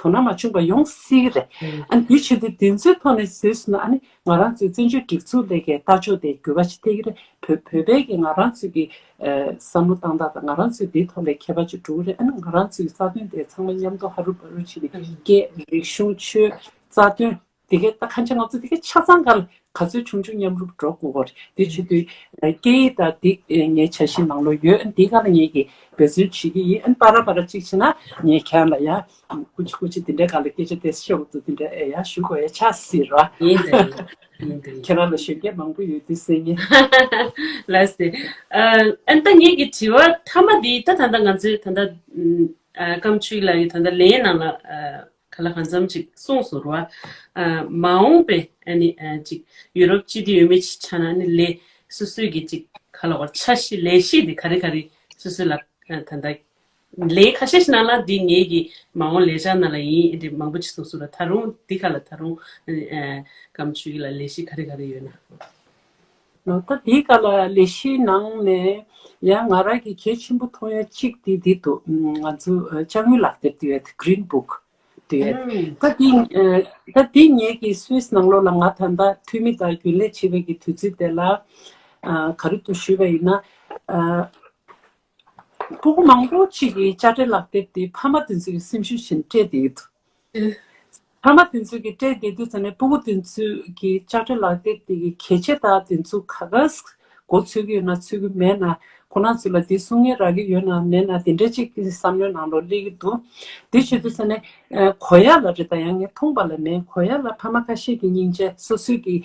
དོ་སྣང་མ་བྱུང་བ་ཡོང་སྲིད་རེད། ཨ་ནི་དེ་བྱེད་དུས་དེ་ཚོའི་ཐོག་ནས་བཟོས་སོང་ན། ཨ་ནི་ང་རང་ཚོའི་བཙན་བྱོལ་སྒྲིག་འཛུགས་ལས་ཀའི་ལྟ་ཕྱོགས་དེ་འགྱུར་བ་ཞིག་ཐེབས་ཀྱི་རེད། བོད་བོད་པའི་གི་ང་རང་ཚོའི་གི་བསམ་བློ་བཏང་སྟངས་དང་ང་རང་ཚོའི་དེའི་ཐོག་ལ་ཁྱད་པར་ཅིག་འགྲོ་གི་རེད། ཨ་ནི་ང་རང་ཚོའི་རྩ་དོན་དེ་ཚང་མ་མཉམ་དུ་ཧ་རུ་བ་རུ་བྱས་ནས་སྐད་རིག་གཞུང་ཆོས་རྩ་དོན་དེ་གའི་ད་ཁ་ཆེ་ང་ཚོ་དེ་གའི་ཆ་ཚང་ག་ལ་ག་ཚོད་ཆུང་ཆུང་མཉམ་རུབ་འགྲོ་དགོས་གོ་རེད། དེ་བྱེད་དུས་སྐད་ཡིག་དང་དེ་ངའི་འཆར་གཞི་ནང་ལོགས་ཡོད། དེ་ག་ལ་ངས་ཀྱི་འབད་བརྩོན་བྱེད་ཀྱི་ཡིན། ཨ་ནི་པ་ར་པ་ར་གཅིག་བྱས་ན་ངས་ཁྱེད་རང་ལ་ཡང་ཀུ་ཅི་ཀུ་ཅི་དེ་འདྲའི་སྒང་ལ་སྐད་ཆ་དེ་ཤོད་དུ་དེ་འདྲ་ཨེ་ཡང་ཞུ་དགོས་ཡ་ཆགས་སྲིད་ར། ཡིན་དེ་ཡིན་དེ་ཁྱེད་རང་ལ་ཞུ་རྒྱུ་མང་པོ་ཡོད་དུས་ཟེར་ངས། ལགས་སེ། ཨ་ནི་ད་ངེད་ཀྱི་དྲི་བ་མཐའ་མ་འདི་ད་ད་ལྟ་ང་ཚོའི་ད་ལྟ་ཨ་ཀམ་ཆུ་ལགས་ཀྱི་ད་ལྟ་ལན་ནང་ལ་ཨ་ག་ལ་གང་འཚམ་ཅིག་གསུངས་སོང་ར། ཨ་མ་འོངས་པའི་ཨ་ནི་ཨ་ཅིག་ཡུ་རོབ་སྤྱི་འཐུས་འོས་མི་ཅིག་ཆགས་ན་ཨ་ནི་ལས་སོ་སོའི་གི་ཅིག་ག་ལ་བར་འཆར་གཞི་ལས་གཞི་འདི་ག་རེ་ག་རེ་སོ་སོ་ལ་ཨ་ད་ལྟ་ལས་ཁ་ཤས་ཤིག་ནང་ལ་འདི་ངེད་ཀྱི་མ་འོངས་ལས་འཆར་ནང་ལ་ཡིན། འདི་མང་པོ་ཅིག་གསུངས་སོང་ར། ད་རུང་འདི་ག་ལ་ད་རུང་ཨ་ནི་ཨ་ཀམ་ཆུ་ལ་ལས་གཞི་ག་རེ་ག་རེ་ཡོད་ན། ལོ་ད་འདིའི་སྐབས་ལ་ལས་གཞིའི་ནང་ནས་ཡང་ང་རང་གི་གལ་ཆེན་པོ་མཐོང་ཡ་གཅིག་དེ་འདི་འདུག་ང་ཚོ་ཅ་དངོས་ལག་དེབ་དེ་ཡོད། Green Book་དེ་ཡོད། ད་འདི་ད་འདི་ངེད་ཀྱི་སུད་སི་ནང་ལོགས་ལ་ང་ད་ལྟ་འཐུས་མི་དང་རྒྱུན་ལས་བྱེད་པའི་གི་དུས་ཚོད་དེ་ལ་ག་རེ་འདུག་ཞུས་པ་ཡིན་ན། སྤུ་གུ་མང་པོ་ཅིག་གིས་དཔྱ་ཁྲལ་ལག་དེབ་དེ་ཕ་མ་དེ་ཚོ་གི་སེམས་ཤུགས་བཞིན་སྤྲད་བསྡད་ཡོད་འདུག་ཕ་མ་དེ་ཚོ་གིས་སྤྲད་བསྡད་དུས་ཙམ་ནས་སྤུ་གུ་དེ་ཚོ་གི་དཔྱ་ཁྲལ་ལག་དེབ་དེ་གི་གལ་ཆེ་དག་དེ་ཚོ་ག་ག་མགོ་ཚོད་ཀྱི་ཡོད་ན་ཚོད་ཀྱི་མེད་ན། ཁོ་རང་ཚོ་ལ་དེ་གསུང་མཁན་རག་གི་ཡོད་ན་མེད་ན་དེ་འདྲ་ཅིག་གི་བསམ་བློའི་ནང་ལོགས་སླེབས་ཀྱི་འདུག་དེ་བྱེད་དུས་ཙམ་ནས་གོ་ཡ་ལ་རེད། ད་ཡང་ངས་མཐོང་པ་ལ་མེད། གོ་ཡ་ལ་ཕ་མ་ཁ་ཤས་ཀྱི་སྙིང་རྗེ། སོ་སོའི་གི་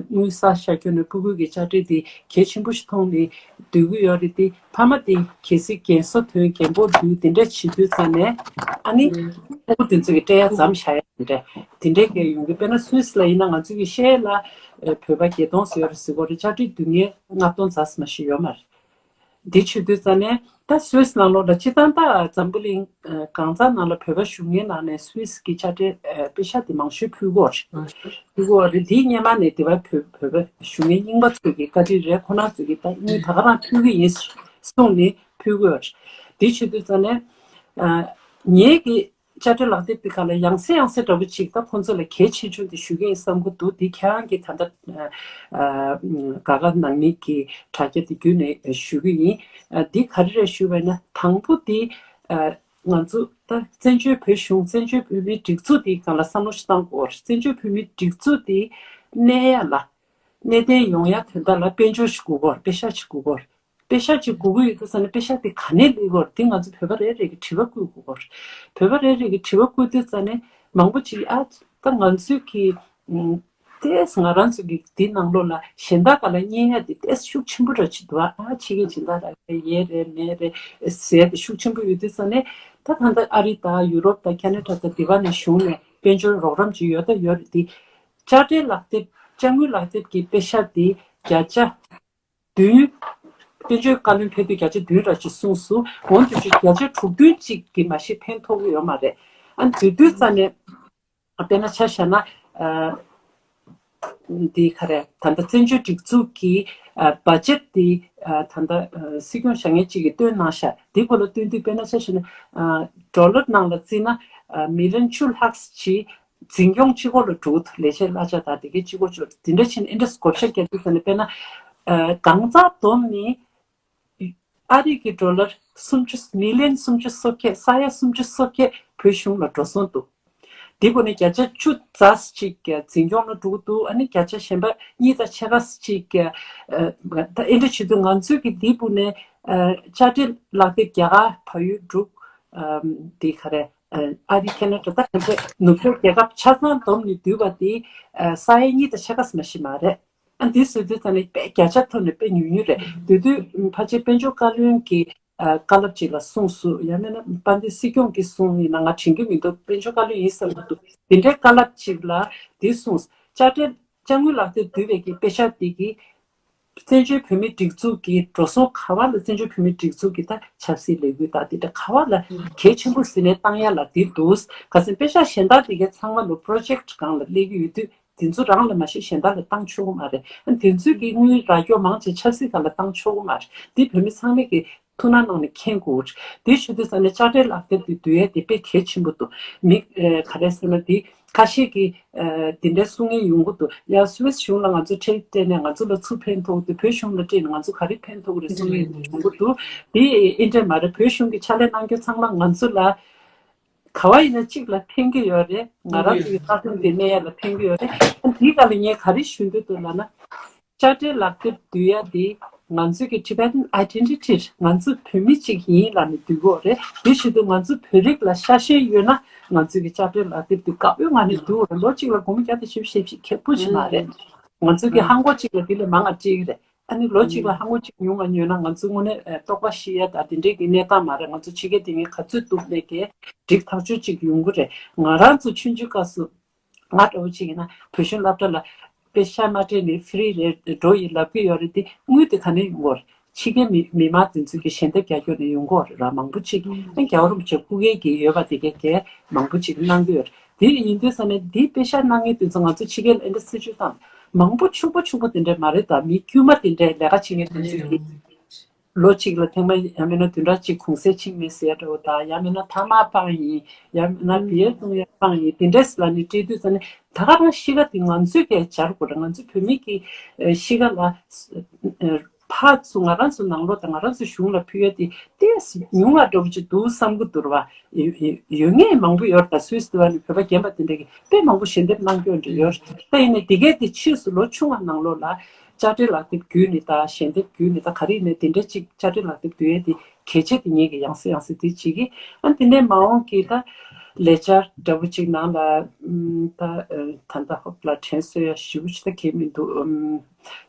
དངུལ་བསགས་བཞག་རྒྱུ་ནས་སྤུ་གུ་གི་དཔྱ་ཁྲལ་དེ་གལ་ཆེན་པོ་ཞིག་མཐོང་ནས་སྡོད་ཀྱི་ཡོད་རེད་དེ། ཕ་མ་དེ་གལ་སྲིད་རྒན་གསོ་དོན་རྒན་པོ་འདུག་དེ་འདྲ་བྱེད་དུས་ཙམ་ནས་ཨ་ནི་ཕྲུ་གུ་དེ་ཚོ་གི་སྤྲད་ཡ་མཚམས་བཞག་ཡ་དེ་འདྲ་དེ་འདྲ་གི་ཡོང་གི་དཔེར་ན་སུད་སི་ལ་ཡིན་ན་ང་ཚོ་གི་ཤེས་ལ་བོད་པ་བརྒྱད་སྟོང་ཙམ་ཡོད་རེད་ཟེར་གོ་རེད། དཔྱ་ཁྲལ་སྡུག་བསྔལ་ལྔ་སྟོང་རྩ་ཙམ་ཞིག་ཡོད་མ་རེད། འདི་བྱེད་དུས་ཙམ་ནས་ ད་སུད་སི་ནང་ལོགས་ལ་སྤྱིར་བཏང་ད་འཛམ་བུ་གླིང་ཨ་གང་ཟག་ནང་ལ་བོད་པ་བཞུགས་མཁན་ནང་ནས་སུད་སི་གི་དཔེ་ཆ་དེ་ཨ་དཔེ་ཆ་དེ་མང་ཤོས་ཕུལ་གྱི་ཡོད་རེད། ཕུལ་གྱི་ཡོད་རེད། དེའི་སྔོན་མ་ནས་དེ་བ་བོད་བོད་པ་བཞུགས་མཁན་རྙིང་པ་ཚོ་གི་བཀའ་དྲིན་རེད། ཁོང་རྣམ་ཚོ་གི་ད་དངུལ་ད་ག་རང་ཕུལ་གྱི་ཡིན་གསུངས་ནས་ཕུལ་གྱི་ཡོད་རེད། དེ་བྱེད་དུས་ཙ་ནས་ཨ་ངེད་ཀྱི་དཔེ་ཆ་ལག་དེབ་དེ་ག་ལ་ཡང་སེ་ཡང་སེ་འདྲ་པོ་ཅིག་ད་ཁོང་ཚོ་ལ་གལ་ཆེ་ཆུང་དེ་ཞུ་གི་ཡིན་བསམ་གྱི་འདུག་དེ་ཁྱེད་རང་གི་ད་ལྟ་ཨ་ཨ་དགའ་དགའ་ནང་མི་གི་དྲ་རྒྱ་དེ་བརྒྱུད་ནས་ཞུ་གི་ཡིན། ཨ་འདི་ག་རེ་རེད་ཞུ་བས་ན། དང་པོ་དེ་ཨ་ང་ཚོ་ད་བཙན་བྱོལ་བོད་གཞུང་བཙན་བྱོལ་བོད་མིའི་སྒྲིག་འཛུགས་དེ་སྒང་ལ་བསམ་བློ་ཞིག་བཏང་དགོས། བཙན་བྱོལ་བོད་མིའི་སྒྲིག་འཛུགས་དེ་གནས་ཡ་ལ་གནས་བརྟན་ཡོང་ཡ་དོན་དག་ལ་དཔལ་འབྱོར་ཞིག་དགོས་ཀྱི་ཡོད་རེད། དཔེ་ཤག་ཅིག་དགོས་ཀྱི་ཡོད་རེད། དཔེ་ཤག་ཅིག་དགོས་ཀྱི་ཡོད་དུས་ཙ་ནས་དཔེ་ཤག་དེ་ག་ནས་སླེབས་ཀྱི་ཡོད་རེད། དེ་ང་ཚོ་བོད་པ་རེ་རེ་གིས་དྲི་བ་བཀོད་དགོས་ཀྱི་ཡོད་རེད། བོད་པ་རེ་རེ་གིས་དྲི་བ་བཀོད་དུས་ཙ་ནས་མང་པོ་ཅིག་ཨ་ད་ང་ཚོས་ཀྱི་ཨུམ་ཏེས་ང་རང་ཚོ་གི་འདི་ནང་ལོགས་ལ་གཞན་དག་ག་ལ་རྙེད་ཡ་དེ་ཏེས་ཤུགས་ཆེན་པོ་འདྲ་ཅིག་འདུག་ཨ་ཕྱི་རྒྱལ་སྦྱིན་བདག་རག་ཡས་རེད་མེད་རེད་ཟེར་ཏེ་ཤུགས་ཆེན་པོ་ཡོད་དུས་ཙ་ནས། ད་ད་ལྟ་ཨ་རི་དང་ཡུ་རོབ་དང་ཁ་ན་ཌ་དང་དེ་བ་ནས་གཞུང་ནས་དཔལ་འབྱོར་རོགས་རམ་ཅིག་ཡོད་ད་ཡོད་རེད། དེ་དཔྱ་ཁྲལ་ལག་དེབ་དཔྱ་དངུལ་ལག་དེབ་ཀྱི་དཔེ་ཤག་དེ་བརྒྱ་ཆ་བདུན། དཔལ་འབྱོར་བཀའ་བློན་ཕེབས་དུས་བརྒྱ་ཆ་བདུན་འདྲ་ཅིག་གསུངས་སོང་། འོན་ཏེ་ཅིག་བརྒྱ་ཆ་དྲུག་བདུན་ཅིག་གིས་མ་གཞི་ཕན་ཐོགས་ཀྱི་ཡོད་མ་རེད། ཨ་དེ་དུས་ཙ་ནས་དཔེར་ན་ཆ་བཞག་ན་ཨ་འདི་ག་རེ་ད་ལྟ་བཙན་བྱོལ་སྒྲིག་འཛུགས་ཀྱི་ཨ་བ་ཇེཊ་འདི་ཨ་ད་ལྟ་ཨ་སྲིད་སྐྱོང་བཞེངས་མཁན་ཅིག་གིས་བཏོན་གནང་ཤག་དེ་སྐོར་ལ་བཏོན་དུས་དཔེར་ན་ཆ་བཞག་ན་ཨ་ཌོ་ལར་ནང་ལ་བརྩིས་ན་ཨ་མི་ལི་ཡོན་བཅུ་ལྷག་ཅིག་འཛིན་སྐྱོང་གཅིག་པོ་ལ་འགྲོ་གི་འདུག་ལས་བྱེད་གླ་ཆ་དང་དེ་གའི་གཅིག་པོ་ཅིག་དེ་འདྲ་ཕྱིན་ཨེ་འདྲ་བགོ་བཤའ་རྒྱག་དུས་ཙ་ནས་དཔེར་ན་ཨ་གང་ཟག་བསྡོམས་ནས་ཨ་རི་གི་ཌོ་ལར་སུམ་ཅུ་མི་ལི་ཡོན་སུམ་ཅུ་སོ་བརྒྱད་ས་ཡ་སུམ་ཅུ་སོ་བརྒྱད་བོད་གཞུང་ལ་འགྲོ་སོང་འདུག་དེ་སྒོ་ནས་བརྒྱ་ཆ་བཅུ་ཙམ་ཅིག་འཛིན་སྐྱོང་ལ་འགྲོ་གི་འདུག་ཨ་ནི་བརྒྱ་ཆ་གཞན་པ་གཉིས་དང་ཕྱེད་ཀ་ཅིག་ཨ་ད་ཨེ་འདྲ་བྱེད་དུས་ང་ཚོས་ཀྱི་དེ་སྒོ་ནས་ཨ་དཔྱ་ཁྲལ་ལག་དེབ་རྒྱ་གར་བལ་ཡུལ་འབྲུག་ཨ་དེ་ག་རེ། ཨ་རི་ཁེ་ན་ཌ་ད་ག་འདྲ་ནུབ་ཕྱོགས་རྒྱལ་ཁབ་ཆ་ཚང་བསྡོམས་ནས་བསྡུས་པ་དེ་ཨ་ས་ཡ་གཉིས་དང་ཕྱེད་ཀ་ཙམ་ཞིག་མ་རེད། ཨ་འདི་བཟོས་དུས་ཙ་ནས་དཔེ་བརྒྱ་ཆ་ཐོག་ནས་དཔེ་ཉུང་ཉུང་རེད། དེ་དུས་ཕལ་ཆེར་དཔལ་འབྱོར་བཀའ་བློན་གྱི་ཨ་བཀའ་སློབ་ཅིག་ལ་གསུངས་སོང་། ཡང་མིན་ན་དཔལ་ལྡན་སྲིད་སྐྱོང་གིས་གསུངས་ཡིན་ན་ང་དྲན་གྱི་མི་འདུག་དཔལ་འབྱོར་བཀའ་བློན་ཡིན་བསམ་གྱི་འདུག་དེ་འདྲའི་བཀའ་སློབ་ཅིག་ལ་དེ་གསུངས། དཔྱ་ཁྲལ་དཔྱ་དངུལ་ལག་དེབ་བསྡུས་པའི་གི་དཔེ་ཆ་དེ་གི་བཙན་བྱོལ་བོད་མིའི་སྒྲིག་འཛུགས་ཀྱི་འགྲོ་སོང་ག་བ་ལ་བཙན་བྱོལ་བོད་མིའི་སྒྲིག་འཛུགས་ཀྱི་ད་ཆབ་སྲིད་ལས་འགུལ་དང་དེ་འདྲ་ག་བ་ལ་གལ་ཆེན་པོ་ཟིན་ནས་བཏང་ཡ་ལ་དེ་འདུག་ག་ཚོད་དཔེ་ཆ་གཞན་དག་དེ་གའི་ཚང་མ་ལོ་པྲོ་ཇེཀ་སྒང་ལ་སླེབས་ཀྱི་ཡོད་དུས་དེ་ཚོ་རང་ལ་མ་གཞི་གཞན་དག་ལ་བཏང་ཆོག་གི་མ་རེད། ཨ་དེ་ཚོའི་གི་དངུལ་རག་རྒྱུ་མང་ཆེ་ཆབ་སྲིད་སྒང་ལ་བཏང་ཆོག་གི་མ་རེད། དེ་བོད་མི་ཚང་མས་གི་ཐུགས་སྣང་གནང་ནས་མཁྱེན་དགོས། དེ་བྱེད་དུས་ཙ་ནས་དཔྱ་ཁྲལ་ལག་དེབ་དེ་བསྡུ་ཡས་དེ་དཔེ་གལ་ཆེན་པོ་འདུག་མི་ཨ་ག་རེ་ཟེར་ན་དེ་ཁ་ཤས་ཀྱིས་ཨ་དེ་འདྲའི་གསུང་མཁན་ཡོང་གི་འདུག་ཡ་སུད་སི་གཞུང་ལ་ང་ཚོ་ཁྲལ་སྤྲད་ནས་ང་ཚོ་ལ་ཚུར་ཕན་ཐོགས་འདུག་བོད་གཞུང་ལ་སྤྲད་ནས་ང་ཚོ་ག་རེ་ཕན་ཐོགས་རེད་གསུང་མཁན་ཡོང་གི་འདུག་དེ་ཨེ་འདྲ་མ་རེད། བོད་གཞུང་གི་ཕྱག་ལས་གནང་རྒྱུ་ཚང་མ་ང་ཚོ་ལ་ག་བ་ཡིན་ན་གཅིག་ལ་ཕན་གྱི་ཡོད་རེད། ང་རང་ཚོ་གི་ས་ཁོངས་དེ་གནས་ཡ་ལ་ཕན་གྱི་ཡོད་རེད། ཨ་འདིའི་སྒང་ལ་ངས་ག་རེ་ཞུ་འདོད་འདུག་ལབ་ན། དཔྱ་ཁྲལ་ལག་དེབ་བསྡུ་ཡ་དེ་ང་ཚོའི་གི་Tibetan identity ང་ཚོ་བོད་མི་གཅིག་ཡིན་ལབ་ནས་བསྡུ་དགོས་རེད། དེ་བྱེད་དུས་ང་ཚོ་བོད་རིགས་ལ་ཤ་ཞེན་ཡོད་ན་ང་ཚོའི་གི་དཔྱ་ཁྲལ་ལག་དེབ་དེ་དཀའ་བོའི་ངང་ནས་བསྡུ་དགོས་རེད། ལོ་གཅིག་ལ་སྒོར་མོ་བརྒྱ་དང་བཞི་བཅུ་ཞེ་བཞི་ཁེ་པོ་ཞིག་མ་རེད། ང་ཚོའི་གི་ཧང་གོ་གཅིག་ལ་དེ་ལས་མང་ང་སྤྲད་ཀྱི་རེད། ཨ་ནི་ལོ་གཅིག་ལ་ཧང་གོ་གཅིག་ཉུང་ང་ཉོས་ན་ང་ཚོ་དངོས་གནས་ཨ་རྟོག་པ་ཤི་ཡ་དང་དེ་འདྲའི་གི་གནས་སྟངས་མ་རེད། ང་ཚོ་ཕྱི་རྒྱལ་དེ་ངས་ག་ཚོད་སྡུག་ནས་གི་འགྲིག་ཐག་ཆོད་ཅིག་ཡོང་གི་རེད། ང་རང་ཚོ་ཆུང་ཆུང་སྐབས་སུ་ང་འདྲ་བོ་ཅིག་ཡིན་ན་བོད་གཞུང་སློབ་གྲྭ་ལ་དཔེ་ཤག་མ་སྤྲད་ནས་ཕི་རི་རེད་འགྲོ་ཡིན་ལབ་ཀྱི་ཡོད་རེད། དེ་དངུལ་དེ་ག་ནས་ཡོང་གི་ཡོད་རེད། ཕྱི་རྒྱལ་མི་མི་མང་དེ་ཚོས་ཀྱི་ཞལ་འདེབས་རྒྱག་རྒྱུ་ནས་ཡོང་གི་ཡོད་རེད་ར། མང་པོ་ཅིག་ཨ་རྒྱལ་བ་རིན་པོ་ཆེ་སྐུ་སྒེར་གྱི་ཡོད་པ་དེ་གའི་གའི་མང་པོ་ཅིག་གནང་གི་ཡོད་རེད། དེ་ཡིན་དུས་ཙ་ནས་དེ་དཔེ་ཤག་གནང་མཁན་དེ་ཚོ་ང་ཚོ་ཕྱི་རྒྱལ་ལ་ཨེ་འདྲ་སྲིད་ཇུས་བཏང་མང་པོ་ཕྱུག་པོ་ཕྱུག་པོ་དེ་འདྲ་མ་རེད། ད་མི་དཀྱུས་མ་དེ་འདྲའི་ལས་ཀ་བྱེད་མཁན་དེ་ཚོས་ཀྱི་ལོ་གཅིག་ལ་ཐེངས་མ་ཡང་མིན་ན་བདུན་ཕྲག་གཅིག་གུང་སེང་ཕྱིན་མེད་ཟེར་འགྲོ་དང་ཡང་མིན་ན་ཐ་མག་སྤངས་ཡིན་ཡང་མིན་ན་བི་ཡར་བཏུང་ཡ་སྤངས་ཡིན་དེ་འདྲས་ལ་ནི་སྤྲད་དུས་ཙ་ནས་ད་ག་རང་གཤིས་ཀ་དེ་ང་ཚོས་ཀྱང་སྦྱར་དགོས་རེད། ང་ཚོ་བོད་མི་གི་གཤིས་ཀ་ལ་ཕར་ཚུར་ང་རང་ཚོ་ནང་ལོགས་དང་ང་རང་ཚོ་གཞུང་ལ་ཕུལ་ཡ་དེ་ཏོག་ཙམ་ཉུང་བ་འདྲ་པོ་ཅིག་འདུག་བསམ་གྱི་འདུག་ར་བ། ཡོད་ངེས་མང་པོ་ཡོད་རེད། ད་སུད་སི་དུ་བ་ནི་བོད་པ་རྒན་པ་དེ་འདྲ་གི་དཔེ་མང་པོ་ཞལ་འདེབས་གནང་རྒྱུ་འདྲ་ཡོད་རེད། ད་ཡིན་ནའི་དེ་གས་དེ་ཕྱིས་སུ་ལོ་ཆུང་བ་ནང་ལོགས་ལ། དཔྱ་ཁྲལ་ལག་དེབ་བརྒྱུད་ནས་དང་ཞལ་འདེབས་བརྒྱུད་ནས་དང་ག་རེ་ཡིན་ནའི་དེ་འདྲ་ཅིག་དཔྱ་ཁྲལ་ལག་དེབ་བརྒྱུད་ཡས་དེ་གལ་ཆེ་དེ་ངེད་ཀྱི་ཡང་སེ་ཡང་སེ་དེ་བྱེད་ཀྱི། ཨ་དེ་ནས་མ་འོངས་ཀྱི་ད་ལས་འཆར་འདྲ་བོ་ཅིག་ནང་ལ་ཨམ་ད་ཨ་ད་ལྟ་ཧོབ་ལ་དྲན་གསོ་ཡ་ཞེ་པོ་ཅིག་ད་གལ་མི་འདུག་ཨམ་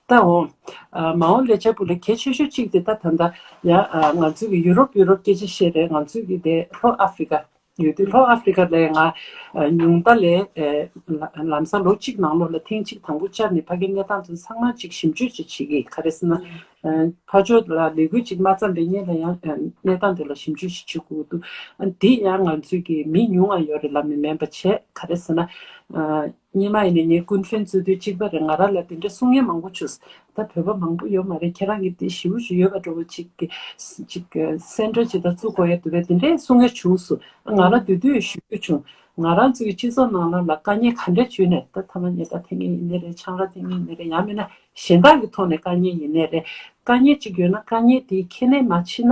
ད་འོ་ཨ་མ་འོངས་ལས་འཆར་བུ་ལ་གལ་ཆེ་ཤོས་གཅིག་དེ་ད་ད་ལྟ་ཡ་ཨ་ང་ཚོ་གི་ཡུ་རོབ་ཡུ་རོབ་སྐད་ཆ་བཤད་རེད། ང་ཚོ་གི་དེ་ལྷོ་ཨ་ཧྥི་ཀ་ཡོད་དུས་ལྷོ་ཨ་ཧྥི་ཀ་ལ་ང་ཨ་ཉུང་མཐའ་ལ་ཨ་ལམ་སང་ལོ་གཅིག་ནང་ལོགས་ལ་ཐེངས་གཅིག་དང་པོ་བཅར་ནས་ཕ་གིའི་གནས་སྟངས་ཚོ་ཚང་མ་ཅིག་ཞིབ་འཇུག་ཅིག་བྱེད་ཀྱི། ག་རེ་ཟེར་ན་ ཕར་ཕྱོགས་ལ་ལས་འགུལ་ཅིག་མ་བརྩམས་པའི་སྔོན་ལ་ཡང་གནས་སྟངས་དེ་ལ་ཞིབ་འཇུག་ཞིག་བྱེད་དགོས་འདུག་འདི་ཡང་ང་ཚོས་ཀྱི་མི་ཉུང་བ་ཡོད་རེད་ལབ་ནས་མིན་པ་བྱས། ག་རེ་ཟེར་ན། སྔོན་མ་ཡིན་ནའི་ངའི་ཀུན་ཕན་རྩོད་དུས་གཅིག་པ་རེད། ང་རང་ལ་དེ་འདྲའི་གསུང་མཁན་མང་པོ་བྱུང་། ད་བོད་པ་མང་པོ་ཡོད་མ་རེད། ཁྱེད་རང་གིས་དེ་ཞེ་པོ་ཞིག་ཡོད་པ་འདྲ་བོ་ཅིག་གི་ཅིག་གི་སེམས་ཁྲལ་ཅིག་ད་བཙུགས་དགོས་ཡ་འདུག་པས། དེ་འདྲའི་གསུང་མཁན་བྱུང་སོང་། ང་རང་དེ་དུས་ཞུ་རྒྱུ་བྱུང་། ང་རང་ཚོའི་སྤྱི་ཚོགས་ནང་ལ་ལ་དཀའ་ངལ་ག་འདྲ་བྱུང་ནས། ད་ཐ་མག་ཉལ་ཐ་འཐེན་མཁན་ཡིན་ནའི་རེད། ཆང་རག་འཐེན་མཁན་ཡིན་ནའི་རེད། ཡང་མིན་ན་གཞན་དག་གི་ཐོག་ནས་དཀའ་ངལ་ཡིན་ནའི་རེད། དཀའ་ངལ་ཅིག་ཡོད་ན་དཀའ་ངལ་དེ་ཁས་ལེན་མ་བྱེད་ན།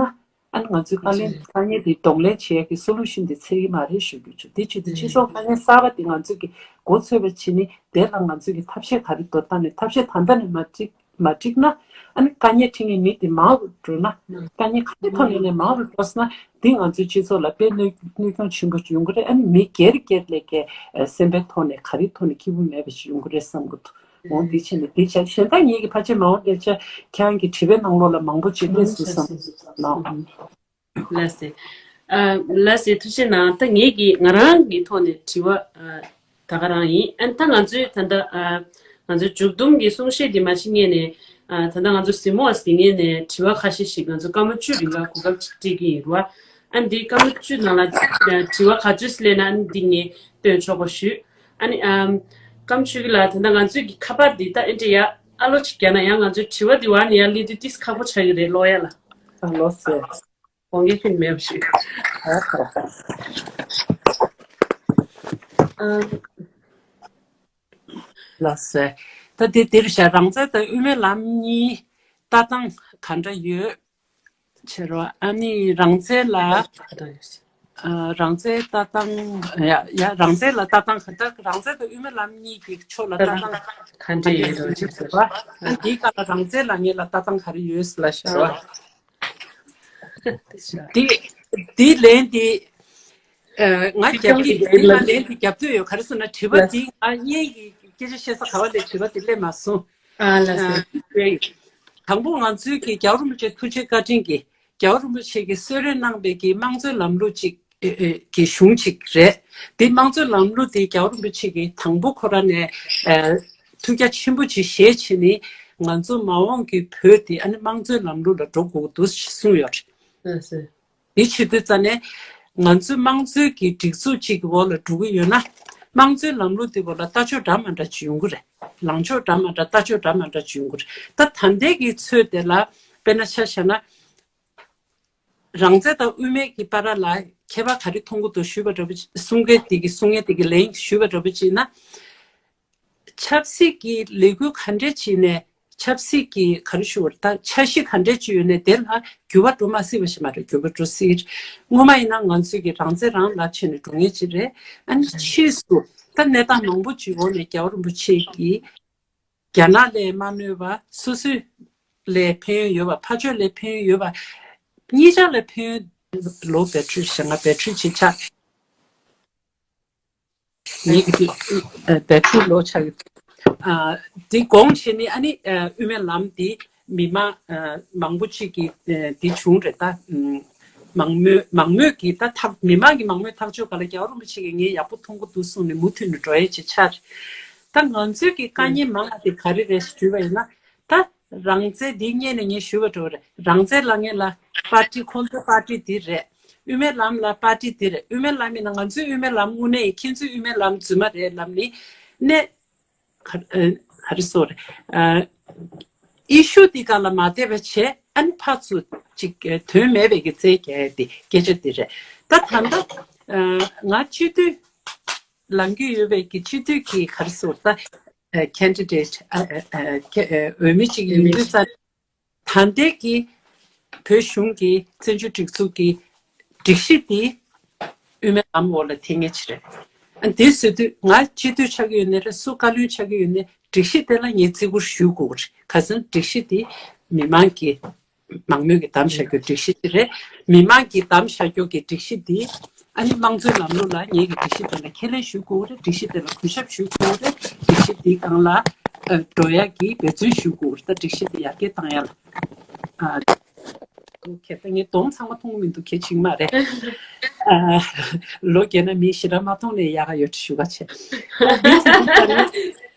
ཨ་ནི་ང་ཚོའི་དཀའ་ལས་དཀའ་ངལ་དེ་གདོང་ལེན་བྱེད་ཡག་གི་སོ་ལུ་ཤིན་དེ་འཚོལ་གྱི་མ་རེད་ཞུ་རྒྱུ་བྱུང་། དེ་བྱེད་དུས་སྤྱི་ཚོགས་དཀའ་ངལ་གསར་པ་དེ་ང་ཚོས་ཀྱི་མགོ་ཚོས་པ་བྱེད་ནི་དེ་ལ་ང་ཚོས་ཀྱི་ཐབས་ཤེས་ག་རེ་འདུག་བལྟས་ནས། ཐབས་ཤེས་ད་ལྟ་ནས་མ་བསྒྲིགས་མ་བསྒྲིགས་ན། ཨ་ནི་དཀའ་ངལ་འཕྲད་མཁན་མི་དེ་མང་རུ་འགྲོ་ན། དཀའ་ངལ་ག་རེ་ཐོག་ནས་ནས་མང་རུ་འགྲོ་སོང་ན། འདི་ང་ཚོའི་སྤྱི་ཚོགས་ལ་དཔེ་གནོད་གནོད་སྐྱོན་ཆེན་པོ་ཡོང་གི་རེད། ཨ་ནི་མི་སྒེར་སྒེར་ལས་ཀའི་སེམས་པའི་ཐོག་ནས་ག་རེ་ཐོག་ནས་སྐྱིད་པོ་མེད་པ་ཞིག་ཡོང་གི་རེད་བསམ་གི་འདུག་འོང་། འདི་ཕྱིན་ནས་འདི་བྱས། གཞན་དག་ངེད་ཀྱི་ཕལ་ཆེར་མ་འོངས་སྐད་ཆ་ཁྱེད་རང་གི་དྲི་བའི་ནང་ལོགས་ལ་མང་པོ་ཅིག་སླེབས་སོང་བསམ་གནང་། ལགས་སེ། ཨ། ལགས་སེ། ཐུགས་རྗེ་གནང་། ད་ངེད་ཀྱི་ང་རང་གི་ཐོག་ནས་དྲི་བ་ཨ། ད་ག་རང་ཡིན། ཨ། ད་ང་ཚོའི་ད་ལྟ་ཨ། ང་ཚོའི་མཇུག་བསྡོམས་ཀྱི་གསུང་བཤད་འདི་མ་བྱེད་སྔོན་ནས། ཨ། ད་ལྟ་ང་ཚོ་གཟིགས་མོ་བ་ཟིན་སྔོན་ནས་དྲི་བ་ཁ་ཤས་ཤིག་ང་ཚོ་སྐར་མ་བཅུ་རིང་ག་གོ་སྐབས་ཅིག་སྤྲད་ཀྱི་ཡིན་རུ་བ། ཨ། འདི་སྐར་མ་བཅུ་ནང་ལ་དྲི་བ་ག་ཚོད་སླེབས་ན་འདི་ངས་བཏོན་ཆོག་པ་ཞུས། ཨ་ནི་ཨམ། སྐར་མ་བཅུ་གི་ལ་ད་ལྟ་ང་ཚོས་ཀྱི་ཁ་པར་འདི་ད་ཨེ་འདྲ་ཡ་ཨ་ལོ་ཅིག་རྒྱག་ན་ཡང་ང་ཚོའི་དྲི་བ་འདི་བར་ནས་ཡར་སླེབས་དུས་ཏིས་ཁག་པོ་ཆགས་ཀྱི་རེད་ཀློག་ཡ་ལ། ཨ་ལོ་སེ། དགོངས་འགལ་ཁྱོན་མེད་པ་ཞིག་ཨ་ཁ་ཁ། ཨམ། ལགས་སེ། ད་དེ་འདིར་བཞག་རང་བཙན་དང་དབུ་མའི་ལམ་གཉིས་ལྟ་སྟངས་ག་འདྲ་ཡོད། བྱེད་རོགས། ཨ་ནི་རང་བཙན་ལ། ཨ། རང་བཙན་ལྟ་སྟངས། ཡ་ཡ། རང་བཙན་ལ་ལྟ་སྟངས་ག་འདྲ། རང་བཙན་དང་དབུ་མའི་ལམ་གཉིས་ཀྱི་ཕྱོགས་ལ་ལྟ་སྟངས་ག་འདྲ་ཡོད་ཅེས་ཟེར་བ། ཨ། འདིའི་སྐབས་ལ་རང་བཙན་ལ་ངེད་ལ་ལྟ་སྟངས་ག་རེ་ཡོད་ལ་ཤར་བ། འདི་འདི་ལན་འདི། ཨ། ང་རྒྱབ་ཀྱི་འདི་ང་ལན་འདི་རྒྱབ་འདོད་ཡོད། ག་རེ་ཟེར་ན་དྲི་བ་འདི་ང་སྔོན་གྱི་སྐད་ཆ་བཤད་ས་ག་བ་ལས་དྲི་བ་འདི་སླེབས་མ་སོང་། ཨ་ལ་ཟེར། དང་པོ་ང་ཚོའི་གི་རྒྱལ་བ་རིན་པོ་ཆེ་ཐུགས་རྗེ་བཀའ་དྲིན་གྱིས་རྒྱལ་བ་རིན་པོ་ཆེ་གིས་གསོལ་རས་གནང་བའི་གི་དམངས་གཙོའི་ལམ་ལུགས་ཅིག་ཨེ་ཨེ་གི་གཞུང་ཅིག་རེད། དེ་དམངས་གཙོའི་ལམ་ལུགས་དེ་རྒྱལ་བ་རིན་པོ་ཆེ་གིས་དང་པོ་ཁོ་རང་ནས་ཨེ་ཐུགས་རྒྱ་ཆེན་པོ་ཅིག་བཞེས་བྱས་ནས་ང་ཚོ་མ་འོངས་ཀྱི་བོད་དེ་ཨ་ནི་དམངས་གཙོའི་ལམ་ལུགས་ལ་འགྲོ་དགོས་ཀྱི་འདུག་གསུངས་ཡོད་རེད། ཨ་ཟེར། དེ་བྱེད་དུས་ཙ་ནས་ང་ཚོའི་དམངས་གཙོའི་གི་སྒྲིག་འཛུགས་གཅིག་གི་འོག་ལ་འགྲོ་གི་ཡོད་ན། དམངས་གཙོའི་ལམ་ལུགས་དེ་འོག་ལ་ལྟ་ཕྱོགས་འདྲ་མི་འདྲ་ཅིག་ཡོང་གི་རེད། ལངས་ཕྱོགས་འདྲ་མི་འདྲ་ལྟ་ཕྱོགས་འདྲ་མི་འདྲ་ཅིག་ཡོང་གི་རེད། ད་ད་ལྟའི་གི་ཚོད་དེ་ལ་དཔེར་ན་ཆ་བཞག་ན། རང་བཙན་དང་དབུ་མའི་གི་བར་ལ་ཁྱད་པར་ག་རེ་མཐོང་གི་འདུག་ཞུས་པ་འདྲ་པོ་ཅིག་གསུང་མཁན་དེ་གི་གསུང་མཁན་དེ་གི་ལན་ཞུས་པ་འདྲ་པོ་ཅིག་ན། ཆབ་སྲིད་ཀྱི་ལས་འགུལ་ག་འདྲས་བྱས་ནས་ཆབ་སྲིད་ཀྱི་ག་རེ་ཞུ་བར་ད་འཆར་གཞི་ག་འདྲས་ཅིག་ཡོད་ནས་དེ་ལ་འགྱུར་བ་འགྲོ་མ་སྲིད་པ་ཞིག་མ་རེད། འགྱུར་བ་འགྲོ་སྲིད། སྔོན་མ་ཡིན་ན་ང་ཚོས་ཀྱི་རང་བཙན་རང་ལ་བྱས་ནས་འགྲོ་ངེས་ཅིག་རེད། ཨ་ནི་ཕྱིས་སུ་ད་གནས་སྟངས་མང་པོ་ཅིག་འོག་ནས་རྒྱལ་བ་རིན་པོ་ཆེ་གིས་རྒྱ་ནག་ལ་མ་གནོད་པ། སོ་སོ་ལ་ཕན་ཡོན་ཡོད་པ། ཕར་ཕྱོགས་ལ་ཕན་ཡོན་ཡོད་པ། གཉིས་ཆ་ལ་ཕན་ཡོན། ལོ་བེ་ཊི་རི་ཞེ་ལྔ་བེ་ཊི་རི་ཅིག་ཆགས། ངེད་ཀྱི་ཨ་བེ་ཊི་རི་ལོ་ཆགས་ཡོད། ཨ་དེ་དགོངས་བཞེས་ནས་ཨ་ནི་ཨ་དབུ་མའི་ལམ་དེ་མི་མང་ཨ་མང་པོ་ཅིག་གིས་ཨ་དེ་བྱུང་རེད་ད། ཨུམ། མང་མོས་མང་མོས་ཀྱིས་ད་ཐག་མི་མང་གི་མང་མོས་ཐག་གཅོད་ག་ལ་རྒྱལ་བ་རིན་པོ་ཆེ་གིས་ངས་ཡག་པོ་མཐོང་གི་འདུག་གསུངས་ནས་མུ་མཐུད་ནས་འགྲོ་ཡས་ཅིག་ཆགས་རེད། ད་ང་ཚོའི་གི་དཀའ་ངལ་མང་བ་དེ་ག་རེ་རེད་ཞུས་པ་ཡིན་ན། ད་རང་བཙན་འདི་སྔོན་ནས་ངས་ཞུས་པ་འདྲ་བོ་རེད། རང་བཙན་ལབ་མཁན་ལ་པར་ཊི་ཁོང་ཚོའི་པར་ཊི་འདི་རེད། དབུ་མའི་ལམ་ལ་པར་ཊི་འདི་རེད། དབུ་མའི་ལམ་ཡིན་ན་ང་ཚོའི་དབུ་མའི་ལམ་དངོས་གནས་ཡིན། ཁྱེད་ཚོའི་དབུ་མའི་ལམ་རྫུན་མ་རེད་ལབ་ནས་གནས། ག་ཨ་ག་རེ་ཟེར་དགོས་རེད། ཨ་ཨི་ཤུ་འདི་སྒང་ལ་མ་བལྟས་པ་བྱས། ཨ་ནི་ཕར་ཚུར་ཅིག་དོན་མེད་པའི་གི་རྩོད་རྒྱག་ཡ་དེ་སྐད་ཆ་འདི་རེད། ད་ད་ལྟ་ཨ་ང་སྤྱི་འཐུས་ལངས་རྒྱུ་ཡོད་པའི་གི་སྤྱི་འཐུས་ཀྱི་ག་རེ་ཟེར་དགོས་རེད། ད་ཨ་ཁེན་ཌི་ཌེ་ཊི་ཨ་ཨ་ཨ་ཁེ་ཨ་འོས་མི་ཅིག་ཡིན་དུས་ཙང་། ད་ལྟའི་གི་བོད་གཞུང་གི་བཙན་བྱོལ་སྒྲིག་འཛུགས་ཀྱི་སྒྲིག་གཞི་འདི་དབུ་མའི་ལམ་འོག་ལ་འཐེན་མཁན་ཅིག་རེད། ཨ་འདི་ཟེར་དུས་ང་སྤྱི་འཐུས་ཆགས་ཀྱི་ཡོད་ནའི་རེད། སུ་བཀའ་བློན་ཆགས་ཀྱི་ཡོད་ནའི་སྒྲིག་གཞི་དེ་ལ་ངས་བརྩི་བཀུར་ཞུ་དགོས་རེད། ག་ཟེར་ན་སྒྲིག་གཞི་འདི་མི་མང་གི་མང་མོས་ཀྱིས་བདམས་བཞག་རྒྱུ་སྒྲིག་གཞི་དེ་རེད། མི་མང་གིས་བདམས་བཞག་རྒྱུ་གི་སྒྲིག་གཞི་འདི། ཨ་ནི་དམངས་གཙོའི་ལམ་ལུགས་ལ་ངེད་ཀྱི་སྒྲིག་གཞི་དེ་ལ་ཁས་ལེན་ཞུ་དགོས་རེད། སྒྲིག་གཞི་དེ་ལ་གུས་ཞབས་ཞུ་དགོས་རེད། སྒྲིག་གཞི་འདིའི་སྒང་ལ་ཨ་འགྲོ་ཡག་གི་འབད་བརྩོན་ཞུ་དགོས་རེད། ད་སྒྲིག་གཞི་དེ་ཡར་རྒྱས་བཏང་ཡག་ལ། ཨ་ཨོ་ཁེ། ད་ངས་གདོང་ཚང་མ་མཐོང་གི་མི་འདུག་གལ་ཆེན་མ་རེད། ཨ་ལོ་རྒས་ན་མི་ཞེ་དྲག་མ་མཐོང་ནས་ཡག་ག་ཡོད་ཞུ་ག་བྱས། ཨ་འདི་ཚོ་ད་རེད།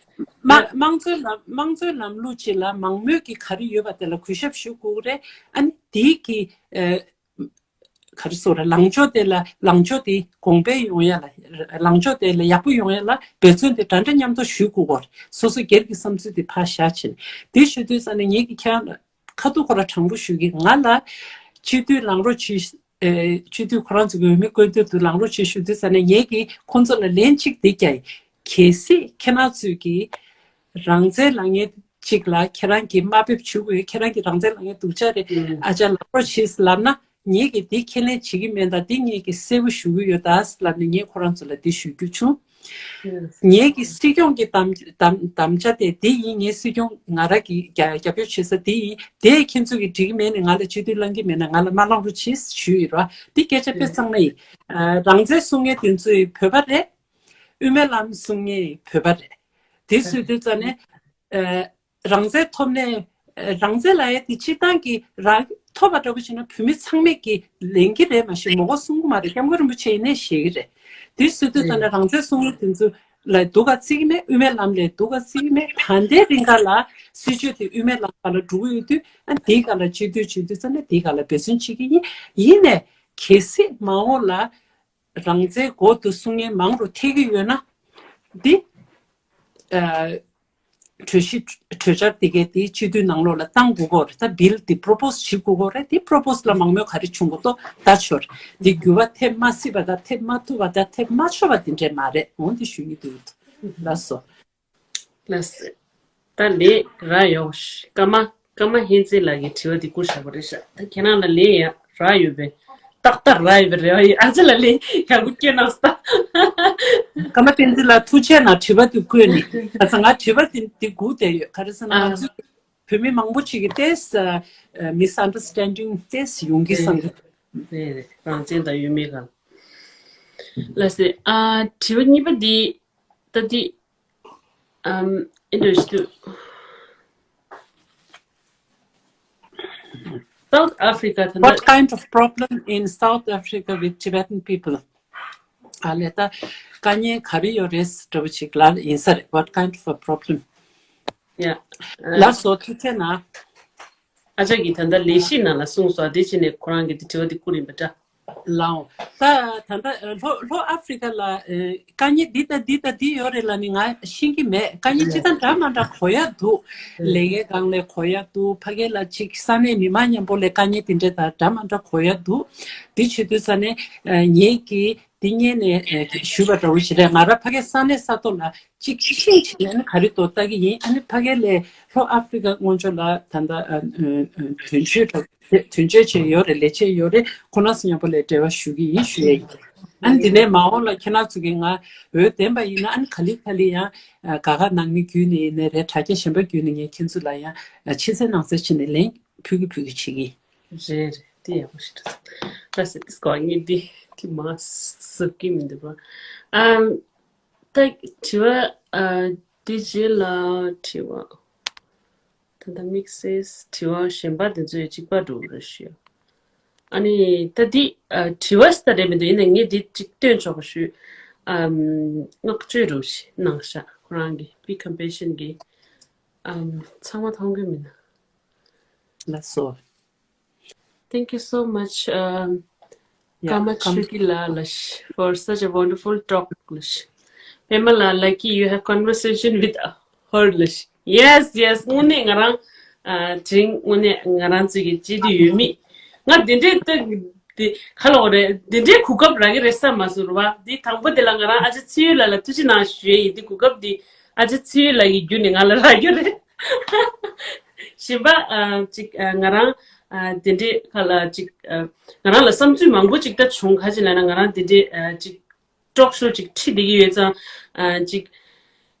མ་དམངས་གཙོའི་ལམ་དམངས་གཙོའི་ལམ་ལུགས་ཅིག་ལ་མང་མོས་ཀྱི་ག་རེ་ཡོད་པ་དེ་ལ་གུས་ཞབས་ཞུ་དགོས་རེད། ཨ་ནི་དེའི་གི་ཨ་ག་རེ་ཟེར་རེད། ལངས་ཕྱོགས་དེ་ལ་ལངས་ཕྱོགས་དེ་གོང་འཕེལ་ཡོང་ཡ་ལ་ལངས་ཕྱོགས་དེ་ལ་ཡག་པོ་ཡོང་ཡ་ལ་འབད་བརྩོན་དེ་འདྲ་འདྲ་མཉམ་དུ་ཞུ་དགོས་རེད། སོ་སོ་སྒེར་གྱི་བསམ་ཚུལ་དེ་ཕར་བཞག་བྱས་ནས་དེ་ཞུ་དུས་ཙ་ནས་ངེད་ཀྱི་ཁྱེད་རང་ཁ་ཐུག་ཁོ་ར་དྲང་པོ་ཞུ་གི། ང་ལ་སྤྱི་འཐུས་ལངས་རོགས་གྱིས། ཨེ་སྤྱི་འཐུས་ཁོ་རང་ཚོ་གི་འོས་མི་བསྐོས་དུས་དུ་ལངས་རོགས་གྱིས་ཞུ་དུས་ཙ་ནས་ངེད་ཀྱིས་ཁོང་ཚོ་ལ་ལན་གཅིག་འདི་རྒྱག་གལ་སྲིད་ཁྱེད་རང་ཚོས་ཀྱི་རང་བཙན་ལབ་མཁན་གཅིག་ལ་ཁྱེད་རང་གིས་དམའ་འབེབས་བྱེད་དགོས། ཁྱེད་རང་གིས་རང་བཙན་ལབ་མཁན་སྡུག་ཅག་རེད། ཨ་ཅག་ལངས་རོགས་གྱིས་ལབ་ན་ངེད་ཀྱིས་འདི་ཁས་ལེན་བྱེད་ཀྱི་མེད། ད་འདི་ངེད་ཀྱིས་གསལ་པོ་ཞུ་གི་ཡོད་ད་ལབ་ནས་ངས་ཁོ་རང་ཚོ་ལ་འདི་ཞུ་རྒྱུ་བྱུང་། ངེད་ཀྱི་སྲིད་སྐྱོང་གི་དམ་དམ་དམ་བཅའ་དེ་འདི་ཡིན། ངའི་སྲིད་སྐྱོང་ང་རང་གི་རྒྱ་རྒྱབ་སྐྱོར་བྱེད་ས་འདི་ཡིན། དེ་ཁྱེད་ཚོ་གི་འགྲིག་གི་མེད་ནས་ང་ལ་སྤྱི་འཐུས་ལངས་ཀྱི་མེད་ན་ང་ལ་མ་ལངས་རོགས་གྱིས་ཞུས་ཡོད་ར། འདི་སྐད་ཆ་དཔེ་གཙང་མ་ཡིན། ཨ་རང་བཙན་སྲུང་མཁན་དེ་ཚོ་ཡི་བོད་པ་རེད། དབུ་མའི་ལམ་སྲུང་མཁན་ཡི་བོད་པ་རེད། དེ་སུས་དུས་ཙ་ནས་ཨ་རང་བཙན་ཐོབ་ནས་རང་བཙན་ལབ་ཡ་དེ་སྤྱིར་བཏང་གི་རང་ཐོབ་པ་འདྲ་པོ་བྱས་ན་བོད་མི་ཚང་མས་ཀྱི་ལེན་གྱི་རེད། མ་གཞི་མོ་གོ་གསུང་གི་མ་རེད། སྐྱབས་མགོན་རིན་པོ་ཆེ་ཡིན་ནའི་བཞེས་ཀྱི་རེད། དེ་སུས་དུས་ཙ་ན་རང་བཙན་སྲུང་མཁན་དེ་ཚོ་ལ་སྡུག་ག་བརྩི་གི་མེད། དབུ་མའི་ལམ་ལ་སྡུག་ག་བརྩི་གི་མེད། ད་ལྟའི་རིང་ག་ལ་སྲིད་བྱུས་དེ་དབུ་མའི་ལམ་ག་ལ་འགྲོ་གི་ཡོད་དུས་ཨ་དེའི་ག་ལ་སྤྱི་འཐུས་སྤྱི་འཐུས་ཙ་ན་དེའི་ག་ལ་འབད་བརྩོན་བྱེད་ཀྱི་ཡིན། ཡིན་ནས་གལ་སྲིད་མ་འོངས་ལ་རང་བཙན་གོ་དུ་སྲུང་མཁན་མང་རུ་ཐེབས་ཀྱི་ཡོད་ན་འདི་ཨ་གྲོས་གཞི་གྲོས་འཆར་དེ་གའི་དེ་སྤྱི་འཐུས་ནང་ལོགས་ལ་བཏང་དགོས་ཀྱི་རེད། ད་བིལ་དེ་པོ་རོ་པོ་སི་བྱེད་དགོས་ཀྱི་རེད། དེ་པོ་རོ་པོ་སི་ལ་མང་མོས་ག་རེ་བྱུང་གི་འདུག་ད་ཆོར་དེ་འགྱུར་བ་ཐེབས་མ་སྲིད་པ་དང་ཐེབས་མ་ཐུབ་པ་དང་ཐེབས་མ་ཆོག་པ་དེ་འདྲས་མ་རེད། འོང་དེ་ཞུ་གི་འདུག་ལགས་སོ། ལགས་སོ། ད་ལས་ར་ཡོང་། ཀརྨ་ཀརྨ་ཧན་ཙེ་ལགས་ཀྱི་དྲི་བ་འདི་བསྐུར་བཞག་པ་རེད་ཤག་ད་ཁྱེད་རང་ལ་ལན་ཡང་རག་ཡོད་པས། ཏག་ཏག་རག་ཡོད་པའི་རེ་བ་ཡོད། ཨ་ཅེ་ལགས་ལན་ཡག་པོ་སྐྱོན་གནང་སོང་། ཀརྨ་བསྟན་འཛིན་ལགས་ཐུགས་རྗེ་གནང་། དྲི་བ་འདི་བཀོད་ནས། ད་ཚ་ང་དྲི་བ་འདི་འདི་སྒུག་བསྡད་ཡོད། ག་རེ་ཟེར་ན་ང་ཚོ་བོད་མི་མང་པོ་ཅིག་གིས་ཏོག་ཙམ་མི་སི་ཨན་ཌར་སི་ཊེན་ཌིང་ཏོག་ཙམ་ཡོང་གི་བསམ་གི། རེད་རེད། རང་བཙན་དང་ཡུལ་མིའི་སྒང་། ལགས་སེ། ཨ་དྲི་བ་གཉིས་པ་འདི་ད་འདི་ཨམ་ཨིན་ཌོ་ཤི་ཏུ། South Africa ད་ལྟ། What kind of problem in South Africa with Tibetan people? ཨ་ལས་ད་དཀའ་ངལ་ག་རེ་ཡོད་རེད་འདྲ་པོ་ཅིག་ལ་ཡིན་ས་རེད། What kind of a problem? ཡ། ལགས་སོ། ཐུགས་རྗེ་གནང་། ཨ་ཅག་གིས་ད་ལྟ་ལས་གཞི་ནང་ལ་གསུངས་སོང་། དེ་ཕྱིན་ནས་ཁོ་རང་གིས་དེ་དྲི་བ་དེ་བསྐུར་ཡིན་པ་འདྲ། ལའོ། ད་ད་ལྟ་ལྷོ་ལྷོ་ཨ་ཧྥི་རི་ཀ་ལ་དཀའ་ངལ་འདི་དང་འདི་དང་འདི་ཡོད་རེད་ལབ་ནི་ང་ཤེས་ཀྱི་མེད། དཀའ་ངལ་ཅི་དང་འདྲ་མ་འདྲ་གོ་ཡ་འདུག་ལས་ཀའི་སྒང་ལ་གོ་ཡ་འདུག་ཕ་གི་ལ་ཅིག་ས་གནས་མི་མང་མཉམ་པོ་ལ་དཀའ་ངལ་དེ་འདྲ་དང་འདྲ་མ་འདྲ་གོ་ཡ་འདུག་དེ་བྱེད་དུས་ས་ནས་ངེད་ཀྱིས་འདི་ངེད་ནས་ཞུས་པ་འདྲ་བོ་ཞིག་རེད། ང་རང་ཕ་གི་ས་གནས་ས་ཐོག་ལ་ཅིག་ཤིང་ཆེན་ནས་ག་རེ་འདུག་ལྟ་གི་ཡིན། ཨ་ནི་ཕ་གི་ལས་ལྷོ་ཨ་ཧྥི་རི་ཀ་སྔོན་ཕྱོགས་ལ་ད་ལྟ་དོན་གཅོད་དོན་གཅོད་བྱས་ཡོད་རེད། ལས་བྱེད་ཡོད་རེད། ཁོ་རང་ཚོ་མཉམ་པོ་ལས་འབྲེལ་བ་ཞུ་གི་ཡིན་ཞུ་ཡ་ཡིན། ཨ་ནི་འདི་ནས་མ་འོངས་ལ་ཁྱེད་རང་ཚོ་གིས་ང་འོས་འདེམས་པ་ཡིན་ན་ཨ་ནི་ག་ལེ་ག་ལེ་ཡང་དགའ་དགའ་གནང་མི་བརྒྱུད་ནས་ཡིན་ནའི་རེད། དྲ་རྒྱ་གཞན་པ་བརྒྱུད་ནས་ངས་ཁྱེད་ཚོ་ལ་ཡང་ཕྱི་གསལ་ནང་གསལ་བྱས་ནས་ལན་ཕུལ་གི་ཕུལ་གི་བྱེད་ཀྱི་ཡིན། རེད་རེད། དེ་ཡག་པོ་ཞིག་འདྲ་སོང་། ད་སེ་སྐོར་ངས་འདི་དེ་མ་ཟབ་ཀྱི་མི་འདུག་པ། ཨམ། ད་དྲི་བ་ཨ་དེ་རྗེས་ལ་དྲི་བ། ད་ལྟ་དམིགས་བསལ་དྲི་བ་གཞན་པ་དེ་ཚོའི་གཅིག་པ་འགྲོ་གི་རེད་ཤག་ཨ་ནི་ད་འདི་ཨ་དྲི་བ་ཟེར་ད་རེད་མི་འདུག་ཡིན་ནའི་ངས་འདི་གཅིག་སྟོན་ཆོག་པ་ཞུས། ཨམ། བསྔགས་བརྗོད་རུ་ཞིག་གནང་ཤག་ཁོ་རང་གི་Be Compassion གི་ཨམ། ཚང་མ་མཐོང་གི་མིན་ན། ལགས་སོ། Thank you so much, um, Yeah, Kamachuki Lalash, for such a wonderful talk. Lash. Pema la, lucky you have conversation with her. Lash. Yes, yes. Ngone ngarang, uh, jing ngone ngarang tsugi jidi yumi. Nga dinde te di khalo re dinde kukap ragi resa masurwa. Di thangpo de la ngarang aja tsiyu la la tuji na shue di kukap di aja tsiyu la gi gyune ngala ragi re. Shimba, uh, chik, uh, ngarang ཨ་དེ་འདྲའི་ཁ་ལ་ཅིག་ཨ་ང་རང་ལ་བསམ་ཚུལ་མང་པོ་ཅིག་ད་བྱུང་། ག་ཅི་ལབ་ན་ང་རང་དེ་འདྲའི་ཨ་ཅིག་ཊོག་ཤོ་ཅིག་ཁྲིད་བསྡད་ཀྱི་ཡོད་ཙང་ཨ་ཅིག་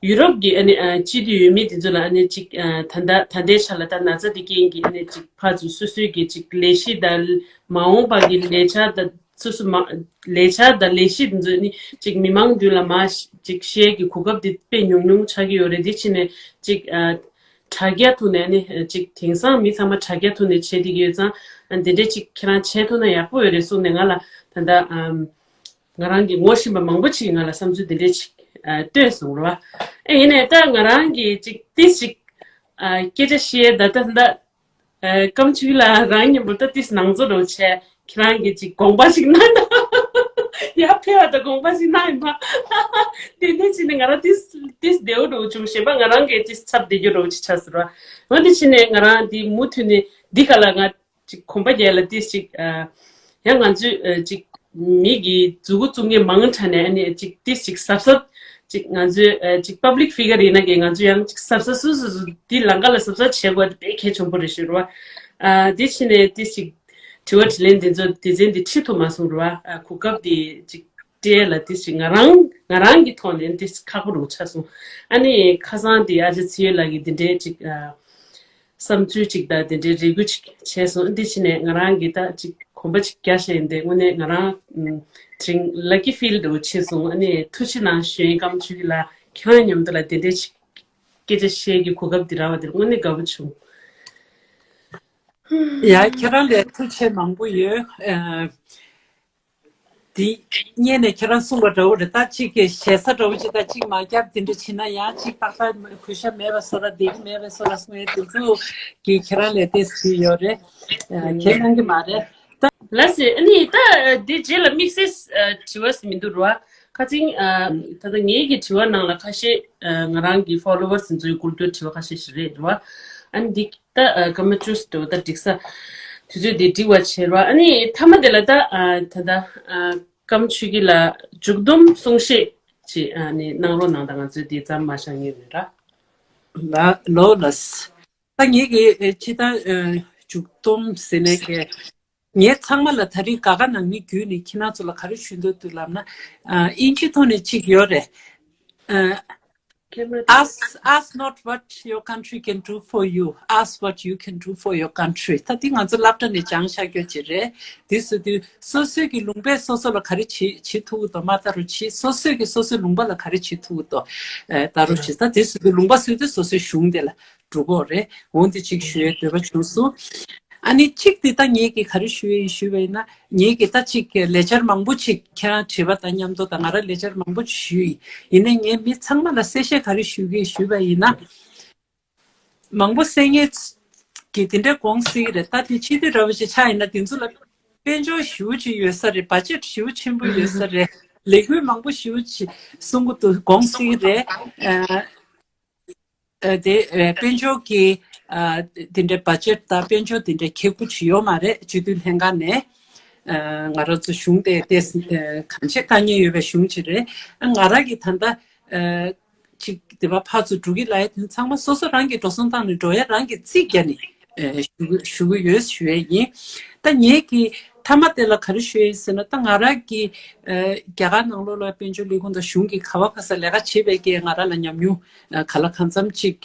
ཡུ་རོབ་ཀྱི་ཨ་ནི་ཨ་སྤྱི་འཐུས་འོས་མི་དེ་ཚོ་ལ་ཨ་ནི་ཅིག་ཨ་ད་ལྟ་ད་ལྟའི་ཆ་ལ་ད་ན་ཚ་དེ་རྐྱེན་གྱིས་ཨ་ནི་ཅིག་ཕར་ཚུར་སོ་སོའི་གི་ཅིག་ལས་གཞི་དང་མ་འོངས་པ་གི་ལས་འཆར་དང་སོ་སོ་མ་ལས་འཆར་དང་ལས་གཞི་དེ་ཚོ་ཨ་ནི་ཅིག་མི་མང་མདུན་ལ་མར་ཅིག་བཤད་ཀྱི་གོ་སྐབས་དེ་དཔེ་ཉུང་ཉུང་ཆགས་ཀྱི་ཡོད་རེད། དེ་ཕྱིན་ནས་ཅིག་ཨ། དྲ་རྒྱ་ཐོག་ནས་ནི་ཅིག་དེང་སང་མི་ཚང་མ་དྲ་རྒྱ་ཐོག་ནས་བྱེད་བསྡད་ཀྱི་ཡོད་ཙང་འདི་འདྲས་ཅིག་ཁྱེད་རང་བྱེད་ཐུབ་ན་ཡག་པོ་ཡོད་རེད་གསུངས་ནས་ང་ལ་ད་ལྟ་ཨམ་ང་རང་གི་ངོ་ཤེས་པ་མང་པོ་ཅིག་གིས་ང་ལ་བསམ་ཚུལ་འདི་འདྲས་ཅིག་ ཨ་བཏོན་སོང་རེད་བ། ཨེ་ཡིན་ནའི་ད་ང་རང་གིས་ཅིག་ཏིས་ཅིག་ཨ་སྐད་ཆ་བཤད་ད་ད་ད་ཨ་སྐམ་ཆུ་ལགས་རང་མཉམ་པོ་ད་ཏིས་ནང་ཚོ་རོགས་བྱས། ཁྱེད་རང་གིས་ཅིག་དགོངས་པ་ཞིག་གནང་ད། ཡར་ཕེབས་པ་དང་དགོངས་པ་ཞིག་གནང་ཡིན་པ། དེ་ནས་ཕྱིན་ནས་ང་རང་ཏིས་ཏིས་བདེ་བོ་རོགས་བྱུང་། གཞན་པ་ང་རང་གིས་ཏིས་ཚབ་བདེ་རྒྱུ་རོགས་ཅིག་ཆགས་ཟེར་བ། འོན་ཏེ་ཕྱིན་ནས་ང་རང་འདི་མུ་མཐུད་ནས་འདི་ག་ལ་ང་ཅིག་གོམ་པ་རྒྱག་ལ་ཏིས་ཅིག་ཨ་ཡང་ང་ཚོས་ཨ་ཅིག་མི་གི་མཛུ་གུ་བཙུགས་མཁན་མང་དྲགས་ནས་ཨ་ནི་ཅིག་ཏིས་ཅིག་གཟབ་གཟབ་ཅིག་ང་ཚོས་ཨ་ཅིག་པབ་ལིག་ཕི་གར་ཡིན་ན་གི་ང་ཚོས་ཡང་ཅིག་གཟབ་གཟབ་སུ་སུ་སུ་འདི་ལམ་ཁ་ལ་གཟབ་གཟབ་བྱེད་དགོས་དེ་དཔེ་གལ་ཆེན་པོ་རེད་ཞུ་རོགས། ཨ་དེ་ཕྱིན་ནས་ཏིས་ཅིག་དྲི་བ་དྲིས་ལན་དེ་ཚོ་དེ་ཚན་དེ་ཁྲིད་ཐུབ་མ་སོང་རོགས། ཨ་གོ་སྐབས་དེ་ཅིག་སྤྲད་ལ་ཏིས་ཅིག་ང་རང་ང་རང་གི་ཐོག་ནས་ཏིས་ཁག་པོ་རུ་ཆགས་སོང་། ཨ་ནི་ཁ་སང་དེ་ཨ་ཅག་ཚེ་ཡོད་ལགས་ཀྱིས་དེ་འདྲའི་ཅིག་ཨ། བསམ་ཚུལ་གཅིག་དང་དེ་འདྲའི་རེ་སྐུལ་གཅིག་བྱས་སོང་། འདི་ཕྱིན་ནས་ང་རང་གིས་ད་ཅིག་གོམ་པ་གཅིག་རྒྱག་བཞིན་ཡིན་ཏེ་དངོས་གནས་ང་རང་དེ་རིང་lucky feel འདྲ་བོ་བྱས་སོང་། ཨ་ནི་ཐུགས་རྗེ་གནང་། གཞོན་སྐམ་ཆུ་ལགས་ཁྱེད་རང་མཉམ་དུ་ལ་དེ་འདྲའི་ཅིག་སྐད་ཆ་བཤད་རྒྱུ་གོ་སྐབས་འདི་རག་པ་དེར་དངོས་གནས་དགའ་པོ་བྱུང་། ཡ་ཁྱེད་རང་ལ་ཐུགས་རྗེ་མང་པོ་ཡོད། ཨ། འདི་སྔོན་ནས་ཁྱེད་རང་གསུངས་པ་འདྲ་བོ་རེད། ད་གཅིག་གི་ཞེ་ས་འདྲ་བོ་ཅིག་ད་གཅིག་མ་བརྒྱབ་དེ་འདྲ་བྱེད་ན་ཡང་གཅིག་ཏག་ཏག་གུས་ཞབས་མེད་པ་བཟོ་འདྲ་བདེ་གི་མེད་པ་བཟོ་འདྲ་གསུང་ཡས་དེ་ཚོ་གི་ཁྱེད་རང་ལས་ཏོག་ཙམ་ཡོད་རེད། ཁྱེད་གནང་གི་མ་རེད། ད་ལགས་སེ། ཨ་ནི་ད་འདི་རྗེས་ལ་དམིགས་བསལ་དྲི་བ་ཟེར་མི་འདུག་རོ། ཁ་ཚིག་ད་ལྟ་ངེད་ཀྱི་དྲི་བ་ནང་ལ་ཁ་ཤས་ང་རང་གི་followers ཚོའི་བསྐུར་རྒྱུ་དྲི་བ་ཁ་ཤས་ཤིག་རེད་རོ། ཨ་ནི་འདི་ད་ཨ་སྐར་མ་བཅུ་ཙམ་འགྲོ་ད་འགྲིག་ས། དུས་ཚོད་འདི་འགྲིག་པ་བྱེད་རོགས། ཨ་ནི་མཐའ་མ་དེ་ལ་ད་ཨ་ད་ད་ཨ་སྐམ་ཆུ་སྐྱིད་ལགས་མཇུག་སྡོམ་གསུང་བཤད་ཅིག་ཨ་ནི་གནང་རོགས་གནང་། ད་ང་ཚོས་འདི་ཙམ་མ་བཞག་ངེས་རེད་ར། ལ་ལོ་ལ་ས། ད་ངེད་ཀྱི་ཨ་ཅི་ད་ཨ་མཇུག་སྡོམ་ཟེར་ནས་ཀྱི་ངས་ཚང་མ་ལ་ད་རེས་དགའ་དགའ་གནང་མི་བརྒྱུད་ནས་ཁྱེད་རང་ཚོ་ལ་ག་རེ་ཞུ་འདོད་འདུག་ལབ་ན། ཨ་དབྱིན་ཇི་ཐོག་ནས་གཅིག་ཡོད་རེད། ཨ། Ask, ask not what your country can do for you. Ask what you can do for your country. ད་འདི་ང་ཚོ་སློབ་གྲྭ་ནས་སྦྱངས་བཞག་རྒྱུ་ཅིག་རེད། འདི་ཟེར་དུས་སོ་སོའི་གི་ལུང་པས་སོ་སོ་ལ་ག་རེ་བྱེད་བྱེད་ཐུབ་ཀྱི་འདུག་མ་ལྟ་རུ་བྱེད། སོ་སོའི་གི་སོ་སོའི་ལུང་པ་ལ་ག་རེ་བྱེད་ཐུབ་ཀྱི་འདུག་ཨེ་ལྟ་རུ་བྱེད། ད་འདི་ཟེར་དུས་ལུང་པ་ཟེར་དུས་སོ་སོའི་གཞུང་དེ་ལ་འགྲོ་གི་ཡོད་རེད། འོ་འདི་གཅིག་ཞུ་ཡའི་འདོད་པ་བྱུང་སོང་། ཨ་ནི་གཅིག་འདི་ད་ངེད་ཀྱིས་ག་རེ་ཞུ་ཡ་ཡིན་ཞུས་པ་ཡིན་ན། ངེད་ཀྱིས་ད་གཅིག་ལེགས་སྦྱར་མང་པོ་ཅིག་ཁྱེད་རང་བྲིས་པ་དང་མཉམ་དུ་ད་ང་རང་ལེགས་སྦྱར་མང་པོ་ཅིག་ཞུས་ཡིན། ཡིན་ནའི་ངས་མི་ཚང་མ་ལ་གསལ་བཤད་ག་རེ་ཞུ་གི་ཞུས་པ་ཡིན་ན། མང་པོ་གསལ་ངེས་ཀྱི་དེ་འདྲའི་དགོངས་སྲིད་རེད། ད་དེ་ཕྱི་དུས་འདྲ་བོ་ཞིག་ཆགས་ཡིན་ན་དེ་ཚོ་ལ་དཔལ་འབྱོར་ཞེ་པོ་ཅིག་ཡོད་ས་རེད། བ་ཇེཊ་ཞེ་པོ་ཆེན་པོ་ཡོད་ས་རེད། ལས་འགུལ་མང་པོ་ཞེ་པོ་ཅིག་གསུང་གི་འདུག་དགོངས་སྲིད་རེད། ཨ། ཨ་དེ་ཨ་དཔལ་འབྱོར་གྱི་ཨ་དེ་འདྲའི་བ་ཇེཊ་དང་དཔལ་འབྱོར་དེ་འདྲའི་ཁེ་ཁུ་ཅིག་ཡོད་མ་རེད། སྤྱི་འཐུས་ལྷན་ཁང་ནས། ཨ་ང་རང་ཚོ་གཞུང་དེ་ཏོག་ཙམ་ཨ་གང་ཆེ་དཀའ་ངལ་ཡོད་པའི་གཞུང་ཅིག་རེད། ཨ་ང་རང་གིས་ད་ལྟ་ཨ་ཅིག་དེ་བ་ཕར་ཚུར་འགྲོ་གི་ལབ་ཡ་དེ་ཚང་མ་སོ་སོ་རང་གིས་འགྲོ་སོང་བཏང་ནས་འགྲོ་ཡ་རང་གིས་རྩིས་རྒྱག་ནས་ཨ་ཞུ་གི་ཞུ་གི་ཡོད་ཞུ་ཡ་ཡིན། ད་ངེད་ཀྱིས་མཐའ་མ་དེ་ལ་ག་རེ་ཞུ་ཡ་ཡིན་ཟེར་ན། ད་ང་རང་གིས་ཨ་རྒྱ་གར་ནང་ལོགས་ལ་དཔལ་འབྱོར་ལས་ཁུངས་དང་གཞུང་གིས་ག་བ་ག་ས་ལས་ཀ་བྱེད་པའི་གི་ང་རང་ལ་ཉམས་མྱོང་ཨ་ག་ལ་གང་འཚམ་ཅིག་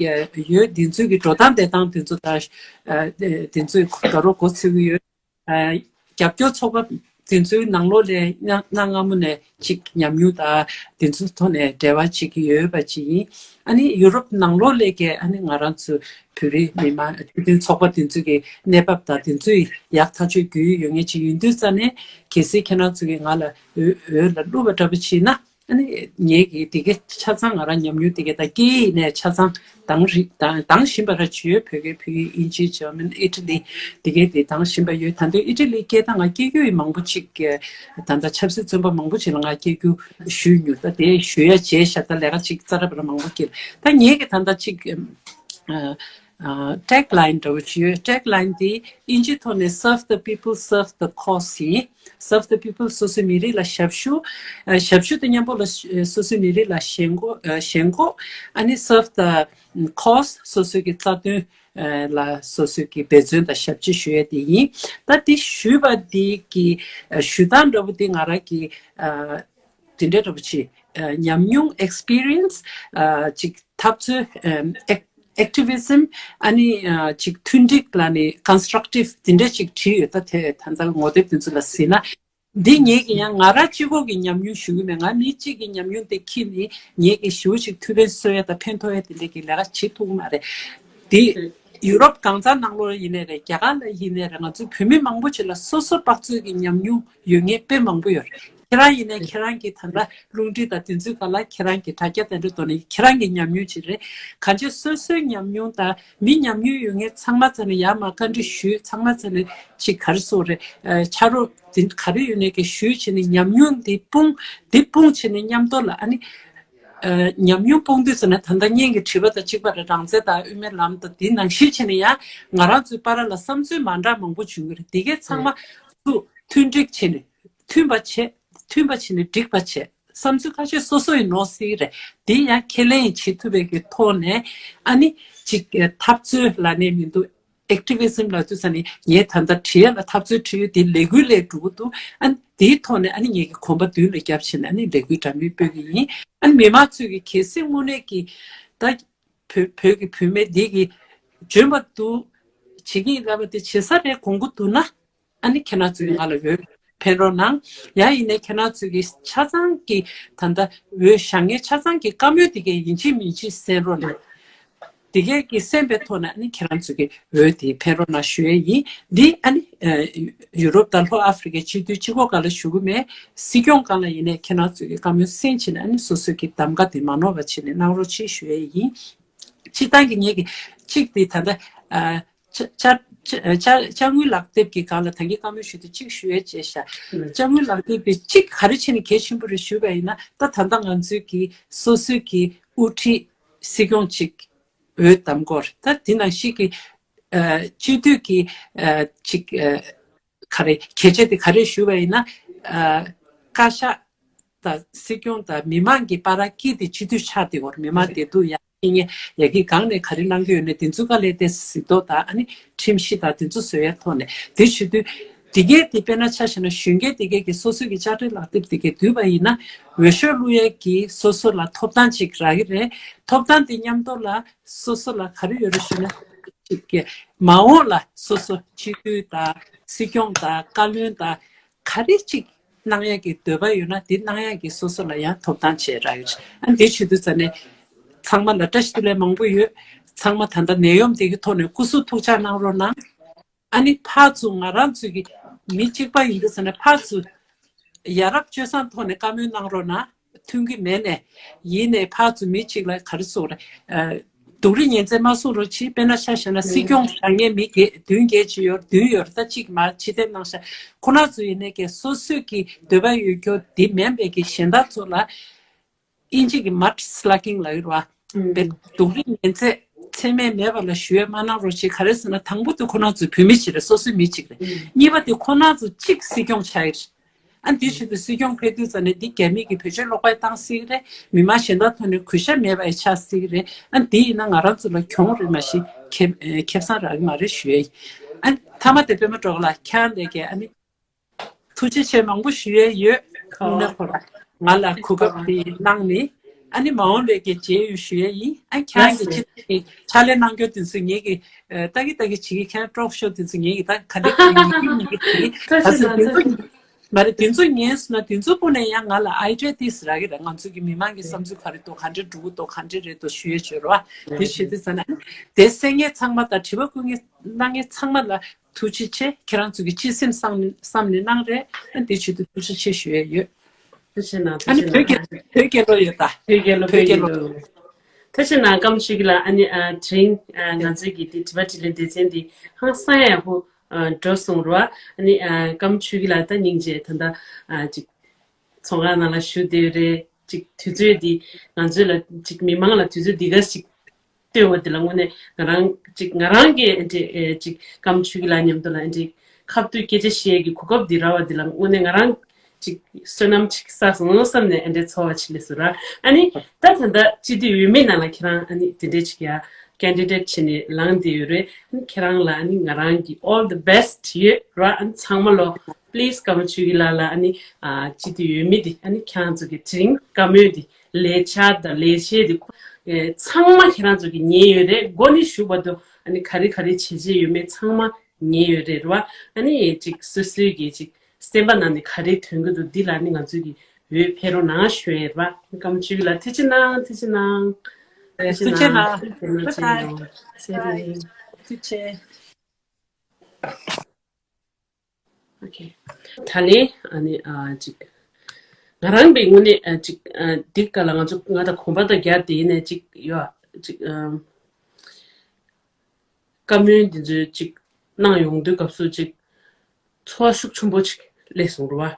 ཡོད། དེ་ཚོའི་གི་འགྲོ་སྟངས་བསྡད་སྟངས་དེ་ཚོ་དང་ཨ་དེ་ཚོའི་དགའ་རོགས་མགོ་ཚོད་ཀྱི་ཡོད། ཨ་རྒྱབ་སྐྱོར་ཚོགས་པ་དེ་ཚོའི་ནང་ལོགས་ལ་གནའ་གནའ་སྔ་མོ་ནས་ཅིག་ཉམས་མྱོང་དང་དེ་ཚོའི་ཐོག་ནས་འབྲེལ་བ་བྱེད་ཀྱི་ཡོད་པ་ཅིག་ཡིན། ཨ་ནི་ཡུ་རོབ་ནང་ལོགས་ལ་གི་ཨ་ནི་ང་རང་ཚོ་བོད་རིགས་མི་མང་སྤྱི་མཐུན་ཚོགས་པ་དེ་ཚོའི་གི་གནས་བབ་དང་དེ་ཚོའི་ཡག་ཐག་ཆོད་རྒྱུས་ཡོད་མཁན་ཅིག་ཡིན་དུས་ཙང་ནས་གལ་སྲིད་ཁྱེད་རང་ཚོ་གིས་ང་ལ་འོས་འོས་ལ་བླུགས་པ་འདྲ་པོ་བྱས་ན། ཨ་ནི་ངེད་ཀྱིས་དེ་གའི་ཆ་ཚང་ང་རང་ཉམས་མྱོང་དེ་གའི་དང་སྐད་ཡིག་ནས་ཆ་ཚང་དང་རིག་དང་དང་བཞིན་པ་ར་བྱེད་ཡོད། བོད་སྐད་བོད་ཡིག་དབྱིན་ཇི་ཇར་མན་ཨི་ཊ་ལི་དེ་གའི་དེ་དང་བཞིན་པ་ཡོད། ད་དུང་ཨི་ཊ་ལི་སྐད་ད་ང་སྐད་སྒྱུར་ཡིན་མང་པོ་ཅིག་གི་ད་ལྟ་ཆབ་སྲིད་བཙོན་པ་མང་པོ་ཅིག་ལ་ང་སྐད་སྒྱུར་ཞུས་མྱོང་། ད་དེ་ཞུ་ཡ་བྱས་ཤག་ད་ལས་ཀ་ཅིག་རྩ་རབ་ར་མང་པོ་སྐྱེལ། ད་ངེད་ཀྱི་ད་ལྟ་ཅིག་ཨ་ཨ་ཊེག་ལའིན་འདྲ་བོ་ཅིག་ཡོད། ཊེག་ལའིན་དེ་དབྱིན་ཇི་ཐོག་ནས་serve the people, serve the cause ཡིན། Serve the people སོ་སོའི་མི་རིགས་ལ་ཞབས་ཞུ། ཨ་ཞབས་ཞུ་དེ་མཉམ་པོ་ལ་ཨ་སོ་སོའི་མི་རིགས་ལ་ཞེན་ཁོག་ཨ་ཞེན་ཁོག་ཨ་ནི་serve the cause སོ་སོའི་གི་རྩ་དོན་ཨ་ལ་སོ་སོའི་གི་འབད་བརྩོན་དང་ཞབས་ཕྱི་ཞུ་ཡ་དེ་ཡིན། ད་དེ་ཞུས་པ་དེ་གི་ཨ་ཞུ་སྟངས་འདྲ་པོ་དེ་ང་རང་གི་ཨ་དེ་འདྲ་འདྲ་པོ་ཅིག་ཨ་ཉམས་མྱོང་experience ཨ་ཅིག་འཐབ་རྩོད་ཨ་ཨེག་ཨེག་ཊི་བི་ཛིམ་ཨ་ནི་ཨ་ཅིག་མཐུན་སྒྲིག་ལ་ནི་constructive དེ་འདྲ་ཅིག་བྲིས་ཡོད། ད་དེ་ད་ལྟ་ངོ་དེབ་དེ་ཚོ་ལ་གཟིགས་ན། འདི་ངེད་ཀྱི་ཡང་ང་རང་གཅིག་པོ་གི་ཉམས་མྱོང་ཞུ་གི་མེད། ང་མི་གཅིག་གི་ཉམས་མྱོང་དེ་ཁྱེར་ནས་ངེད་ཀྱི་ཞེ་པོ་ཅིག་ཐུགས་ཕན་གསོ་ཡ་དང་ཕན་ཐོགས་ཡ་དེ་འདྲ་གི་ལས་ཀ་བྱེད་ཐུབ་ཀྱི་མ་རེད། དེ་ཡུ་རོབ་གང་ཚང་ནང་ལོགས་ཡིན་ནའི་རེད། རྒྱ་གར་ལ་ཡིན་ནའི་རེད། ང་ཚོ་བོད་མི་མང་པོ་ཅིག་ལ་སོ་སོ་དཔག་ཚོད་ཀྱི་ཉམས་མྱོང་ཡོད་མཁན་དཔེ་མང་པོ་ཡོད་རེད། ཁྱེད་རང་ཡིན་ནའི་ཁྱེད་རང་གི་ད་ལྟ་རླུང་འཕྲིན་དང་དེ་ཚོའི་སྒང་ལ་ཁྱེད་རང་གི་དྲ་རྒྱ་དེ་འདྲ་གཏོང་ནས་ཁྱེད་རང་གི་ཉམས་མྱོང་ཅིག་རེད། གང་ཅི་སོ་སོའི་ཉམས་མྱོང་དང་མི་ཉམས་མྱོང་ཡོད་མཁན་ཚང་མ་ཚང་ནས་ཡར་མར་བཀའ་འདྲི་ཞུས། ཚང་མ་ཚང་ནས་ཅིག་ག་རེ་ཟེར་དགོས་རེད། ཨ་ཆ་རོགས་དེ་ག་རེ་ཡོད་ནའི་གི་ཞུས་བྱས་ནས་ཉམས་མྱོང་འདི་སྤུངས། འདི་སྤུངས་བྱས་ནས་མཉམ་དུ་ལ་ཨ་ནི། ཨ་ཉམས་མྱོང་སྤུངས་དུས་ཙམ་ན་ད་ལྟ་སྔོན་གྱི་དྲི་བ་དང་གཅིག་པ་རེད། རང་བཙན་དང་དབུ་མའི་ལམ་དང་དེ་ནང་བཞིན་བྱས་ནས་ཡང་ང་རང་ཚོའི་བར་ལ་བསམ་ཚུལ་མ་འདྲ་མང་པོ་བྱུང་གི་རེད། དེ་གས་ཚང་མ་ཚུར་མཐུན་སྒྲིལ་བྱས་ནས་མཐུན་པ་བྱས། མཐུན་པ་བྱས་ནས་འགྲིག་པ་བྱས། བསམ་ཚུལ་ཁ་ཤས་སོ་སོ་ཡི་ནོར་སྲིད་རེད། དེ་ཡང་ཁས་ལེན་བྱེད་ཐུབ་པའི་གི་ཐོག་ནས་ཨ་ནི་ཅིག་འཐབ་རྩོད་ལབ་ནས་མི་འདུག activism ལབ་དུས་ཙམ་ནས་ངས་ད་ལྟ་བྲིས་ཡ་ལ་འཐབ་རྩོད་བྲིས་ཡོད། དེ་ལས་འགུལ་ལས་འགྲོ་གི་འདུག་ཨ་ནི་དེའི་ཐོག་ནས་ཨ་ནི་ངེད་ཀྱི་གོམ་པ་མདུན་ལ་བརྒྱབ་བྱས་ནས་ཨ་ནི་ལས་འགུལ་འདྲ་མིན་སྤེལ་གི་ཡིན། ཨ་ནི་མི་མང་ཚོས་ཀྱི་གལ་སྲིད་དངོས་གནས་ཀྱི་ད་བོད་བོད་ཀྱི་བུད་མེད་འདི་གི་འཇོན་པ་འདུག་བྱེད་ཀྱི་ཡིན་ལབ་པ་དེ་བྱེད་ས་རེད་དགོངས་ཀྱི་འདུག་ན། ཨ་ནི་ཁྱེད་རང་ཚོས་ང་ལ་འོས་འཕེན་རོགས་གནང་། ཡང་ཡིན་ནའི་ཁྱེད་རང་ཚོས་ཀྱི་ཆ་ཚང་གི་ད་ལྟ་འོས་བཞེས་མཁན་ཆ་ཚང་གི་བཀའ་མོལ་དེ་གས་ཡིན་གཅིག་མིན་གཅིག་གསན་རོགས་གནང་། དེ་གས་ཀྱི་གསན་པའི་ཐོག་ནས་ཨ་ནི་ཁྱེད་རང་ཚོས་ཀྱི་འོས་དེ་འཕེན་རོགས་གནང་ཞུ་ཡས་ཡིན། འདི་ཨ་ནི་ཡུ་རོབ་དང་ལྷོ་ཨ་ཧྥེ་རི་ཁའི་སྤྱི་འཐུས་གཅིག་པོ་སྒང་ལ་ཞུ་གི་མེད། སྲིད་སྐྱོང་སྒང་ལ་ཡིན་ནའི་ཁྱེད་རང་ཚོས་ཀྱི་བཀའ་མོལ་གསན་བྱས་ནས་ཨ་ནི་སོ་སོའི་གི་གདམ་ག་དེ་མ་ནོར་བ་བྱས་ནས་གནང་རོགས་གྱིས་ཞུ་ཡས་ཡིན། སྤྱིར་བཏང་གི་ངེད་ཀྱི་གཅིག་དེ་ད་ལྟ་ཨ། ཅ་ཅ་ཅ་ཅ་དངུལ་ལག་དེབ་ཀྱི་སྒང་ལ་ད་གིན་བཀའ་མོལ་ཞུ་དུས་གཅིག་ཞུ་ཡས་བྱས་ཤག་ཅ་དངུལ་ལག་དེབ་དེ་གཅིག་ག་རེ་བྱས་ནས་གལ་ཆེན་པོ་རེད་ཞུས་པ་ཡིན་ན། ད་ད་ལྟ་ང་ཚོའི་གི་སོ་སོའི་གི་དབུ་ཁྲིད་སྲིད་སྐྱོང་གཅིག་འོས་གདམ་སྐོར། ད་དེ་ནང་བཞིན་གི་ཨ་སྤྱི་འཐུས་ཀྱི་ཨ་གཅིག་ཨ་ག་རེ་གལ་ཆེ་དེ་ག་རེ་ཞུས་པ་ཡིན་ན། ཨ་བཀའ་ཤག་དང་སྲིད་སྐྱོང་དང་མི་མང་གི་བར་སྐྱིད་དེ་སྤྱི་འཐུས་ཆགས་དེ་བར་མི་མང་བདེ་སྡུག་ཡ་ཡིན་ངེས་ཡ་གི་སྒང་ནས་ག་རེ་གནང་གི་ཡོད་ནས་དེ་ཚོ་ག་ལས་དེ་གཟིགས་རྟོག་དང་ཨ་ནི་ཁྲིམས་གཞི་དང་དེ་ཚོ་བཟོ་ཡ་ཐོག་ནས་དེ་བྱེད་དུས་དེ་གས་དེ་དཔེར་ན་ཆ་བཞག་ན་གཞོན་སྐྱེས་དེ་གས་ཀྱི་སོ་སོའི་གི་དཔྱ་ཁྲལ་ལག་དེབ་དེ་གས་བསྡུས་པ་ཡིན་ན་འོས་ཤོག་བླུག་ཡ་གི་སོ་སོ་ལ་ཐོབ་ཐང་ཅིག་རག་གི་རེད། ཐོབ་ཐང་དེ་མཉམ་དུ་ལ་སོ་སོ་ལ་ག་རེ་ཡོད་རེད་ཞུ་ན་ཅིག་གི་མ་འོངས་ལ་སོ་སོ་སྤྱི་འཐུས་དང་སྲིད་སྐྱོང་དང་བཀའ་བློན་དང་ག་རེ་ཅིག་གནང་ཡག་གི་འདོད་པ་ཡོད་ན་དེ་གནང་ཡག་གི་སོ་སོ་ལ་ཡང་ཐོབ་ཐང་བྱས་རག་ཡོད། ཨ་འདི་བྱེད་དུས་ཙ་ནས་ཚང་མ་ལ་བཀྲ་ཤིས་བདེ་ལེགས་མང་པོ་ཡོད། ཚང་མ་ད་ལྟ་ནད་ཡོམ་དེ་གི་ཐོག་ནས་སྐུ་གཟུགས་ཐུགས་ཅག་གནང་རོགས་གནང་། ཨ་ནི་ཕར་ཚུར་ང་རང་ཚོའི་གི་མི་གཅིག་པ་ཡིན་དུས་ཙ་ནས་ཕར་ཚུར་ཡ་རབས་སྤྱོད་བཟང་ཐོག་ནས་བཀའ་མོལ་གནང་རོགས་གནང་། མཐུན་གི་མེད་ནས་ཡིན་ནས་ཕར་ཚུར་མི་གཅིག་ལ་ག་རེ་ཟེར་དགོས་རེད། སྡུག་རུས་ཉེན་ཚད་མ་གསུང་རོགས་གྱིས། དཔེར་ན་ཆ་བཞག་ན་སྲིད་སྐྱོང་བཞེངས་མཁན་མི་བརྒྱད་བདུན་བརྒྱད་ཅིག་ཡོད་རེད། བདུན་ཡོད་རེད། ད་གཅིག་མར་ཕྱིར་འཐེན་གནང་ཤག་ཁོ་རང་ཚོ་ཡིན་ནའི་གི་སོ་སོའི་གི་འདོད་པ་ཡོད་རྒྱུ་འདི་མིན་པའི་གི་གཞན་དག་ཚོ་ལ་ཨིན་ཇི་གི་mud slugging ལབ་ཡོད་རེད་བ། དཔེ་སྡུག་རུས་ཉེན་ཚད་ཚད་མེད་མེད་པ་ལ་ཞུ་ཡས་མ་གནང་རོགས་གྱིས། ག་རེ་ཟེར་ན་དང་པོ་དེ་ཁོ་རང་ཚོ་བོད་མི་གཅིག་རེད། སོ་སོའི་མི་གཅིག་རེད། གཉིས་པ་དེ་ཁོ་རང་ཚོ་གཅིག་སྲིད་སྐྱོང་ཆགས་ཡོད་རེད། ཨ་འདི་ཞུ་དུས་སྲིད་སྐྱོང་ཕེབས་དུས་ཙ་ནས་འདི་རྒྱ་མི་གི་བེད་སྤྱོད་ལོག་པ་བཏང་སྲིད་རེད། མི་མང་གཞན་དག་ཐོག་ནས་གུས་ཞབས་མེད་པ་ཡི་ཆགས་སྲིད་རེད། ཨ་འདི་ཡིན་ན་ང་རང་ཚོ་ལ་གྱོང་རེད་མ་གཞི་ཁེ་ཁེ་བཟང་རག་གི་མ་རེད་ཞུ་ཡ་ཡིན། ཨ་མཐའ་མ་དེ་པད་མ་སྒྲོལ་དཀར་ལགས་ཁྱེད་རང་ལས་ཀྱི་ཨ་ནི་ཐུགས་རྗེ་ཆེ་མང་པོ་ཞུ་ཡས་ཡོད། དངོས་གནས་ཁོ་རང་ང་ལ་གོ་སྐབས་དེ་གནང་ནི་ཨ་ནི་མ་འོངས་པའི་གི་མཇལ་ཡོང་ཞུ་ཡས་ཡིན། ཨ་ཁྱེད་རང་གི་ཕྱག་ལས་གནང་རྒྱུ་དེ་ཚོ་ངེད་ཀྱི་ཨ་ལྟ་གི་ལྟ་གི་བྱེད་ཀྱི། ཁྱེད་རང་ཊོག་ཤོ་དེ་ཚོ་ངེད་ཀྱི་ད་ག་འདྲ་གི་ཉིད་ཀྱི་ཉིད་ཀྱི་བྱེད་ཀྱི་ད་ཚོ་དེ་ཚོ་མ་རེད། དེ་ཚོ་ཉན་སོང་ན་དེ་ཚོ་པོ་ནས་ཡང་ང་ལ་ཨའི་ཌི་ཡ་ཏིས་རག་གི་རེད། ང་ཚོ་གི་མི་མང་གི་བསམ་ཚུལ་ག་རེ་འདུག་ག་འདྲ་འགྲོ་གི་འདུག་ག་འདྲ་རེད་འདུག་ཞུ་ཡས་བྱོས་རོགས། དེ་ཞུ་དུས་ཙ་ན་དེ་གསན་མཁན་ཚང་མ་དང་དྲི་བ་བཀོད་མཁན་གནང་མཁན་ཚང་མ་ལ་ཐུགས་རྗེ་ཆེ། ཁྱེད་རང་ཚོ་གི་སྤྱི་སེམས་བསམ་བསམ་ནས་གནང་རེད། ཨ་འདི་ཆེད་དུ་ཐུགས་རྗེ་ཆེ་ཞུ་ཡས་ཡོད། ཐུགས་རྗེ་གནང་། ཨ་ནི་ཐུགས་རྗེ་བོད་རྒྱལ་གནང་། བོད་རྒྱལ་ལོ་ཡོད་ད། བོད་རྒྱལ་ལོ། བོད་རྒྱལ་ལོ། ཐུགས་རྗེ་གནང་། སྐར་མ་ཆོས་སྐྱིད་ལགས། ཨ་ནི་ཨ་དེ་རིང་ཨ་ང་ཚོའི་གི་དེ་དྲི་བ་དྲིས་ལན་སྡེ་ཚན་འདི་ཧང་སང་ཡག་པོ་ཨ་འགྲོ་སོང་རོ། ཨ་ནི་ཨ་སྐར་མ་ཆོས་སྐྱིད་ལགས་ད་སྙིང་རྗེ། ད་ལྟ་ཨ་ཅིག་ཚོང་ཁང་ནང་ལ་བཞུགས་བསྡད་ཡོད་རེད། ཅིག་དུས་ཚོད་འདི་ང་ཚོ་ལ་ཅིག་མི་མང་ལ་དུས་ཚོད་འདི་ག་ཞིག་སྟོན་པ་འདི་ལ་དངོས་གནས་ང་རང་ཅིག་ང་རང་གི་ཨ་འདྲེ་ཨེ་ཅིག་སྐར་མ་ཆོས་སྐྱིད་ལགས་མཉམ་དུ་ལ་ཨ་འདྲེ་ཁ་ཐུག་སྐད་ཆ་བཤད་ཀྱི་གོ་སྐབས་འདི་རག་པ་འདི་ལ་དངོས་གནས་ང་རང་ཅིག་བསོད་ནམས་ཅིག་བསགས་སོང་བསམ་ནས་ཨ་འདྲེ་ཚོར་བ་ཅིག་སླེབས་སོང་ར། ཨ་ནི་ད་ད་ལྟ་སྤྱི་འཐུས་འོས་མི་ནང་ལ་ཁྱེད་རང་ཨ་ནི་དེ་འདྲས་ཅིག་ཡ་ཀེན་ཌི་ཌེ་ཊི་བྱས་ནས་ལངས་བསྡད་ཡོད་རེད། ཨ་ནི་ཁྱེད་རང་ལ་ཨ་ནི་ང་རང་གི་all the best ཡོད་ར། ཨ་ནི་ཚང་མ་ལོ། པི་ལི་སི་སྐར་མ་ཆོས་སྐྱིད་ལགས་ལ་ཨ་ནི་ཨ་སྤྱི་འཐུས་འོས་མི་འདི་ཨ་ནི་ཁྱེད་རང་ཚོ་གི་དེ་རིང་བཀའ་མོལ་འདི་ལས་འཆར་དང་ལས་བྱེད་འདི་ཨེ་ཚང་མ་ཁྱེད་རང་ཚོ་གི་ཉན་ཡོད་རེད། འགོ་ནས་མཇུག་བར་དུ་ཨ་ནི་ག་རེ་ག་རེ་བྱས་བྱས་ཡོད་མེད་ཚང་མ་ཉན་ཡོད་རེད་ར། ཨ་ནི་ཅིག་སོ་སོའི་གི་ཅིག་སེམས་པ་ནང་ནས་ག་རེ་ཐོན་གི་འདུག་འདི་ལ་ཨ་ནི་ང་ཚོ་གི་འོས་འཕེན་རོགས་གནང་ཞུ་ཡས་རེད་པ། སྐར་མ་ཆོས་སྐྱིད་ལགས་ཐུགས་རྗེ་གནང་། ཐུགས་རྗེ་གནང་། ཐུགས་རྗེ་གནང་། ཐུགས་རྗེ་གནང་། ཐུགས་རྗེ་གནང་། ཐུགས་རྗེ་ཆེ། ཨོ་ཁེ། ད་ལན་ཨ་ནི་ཨ་ཅིག་ ང་རང་གི་ངོས་ནས་ཨ་ཅིག་ཨ་འདི་ག་ལ་ང་ཚོ་ང་དང་གོམ་པ་དང་རྒྱབ་དེ་ཡིན་ནས་ཅིག་ཡོད་ཨ་ཅིག་ཨམ། བཀའ་མོལ་འདི་ཚོའི་ཅིག་གནང་ཡོང་དུས་སྐབས་སུ་ཅིག་ཚོར་བ་ཤུགས་ཆེན་པོ་ཅིག་སླེབས་སོང་རེད་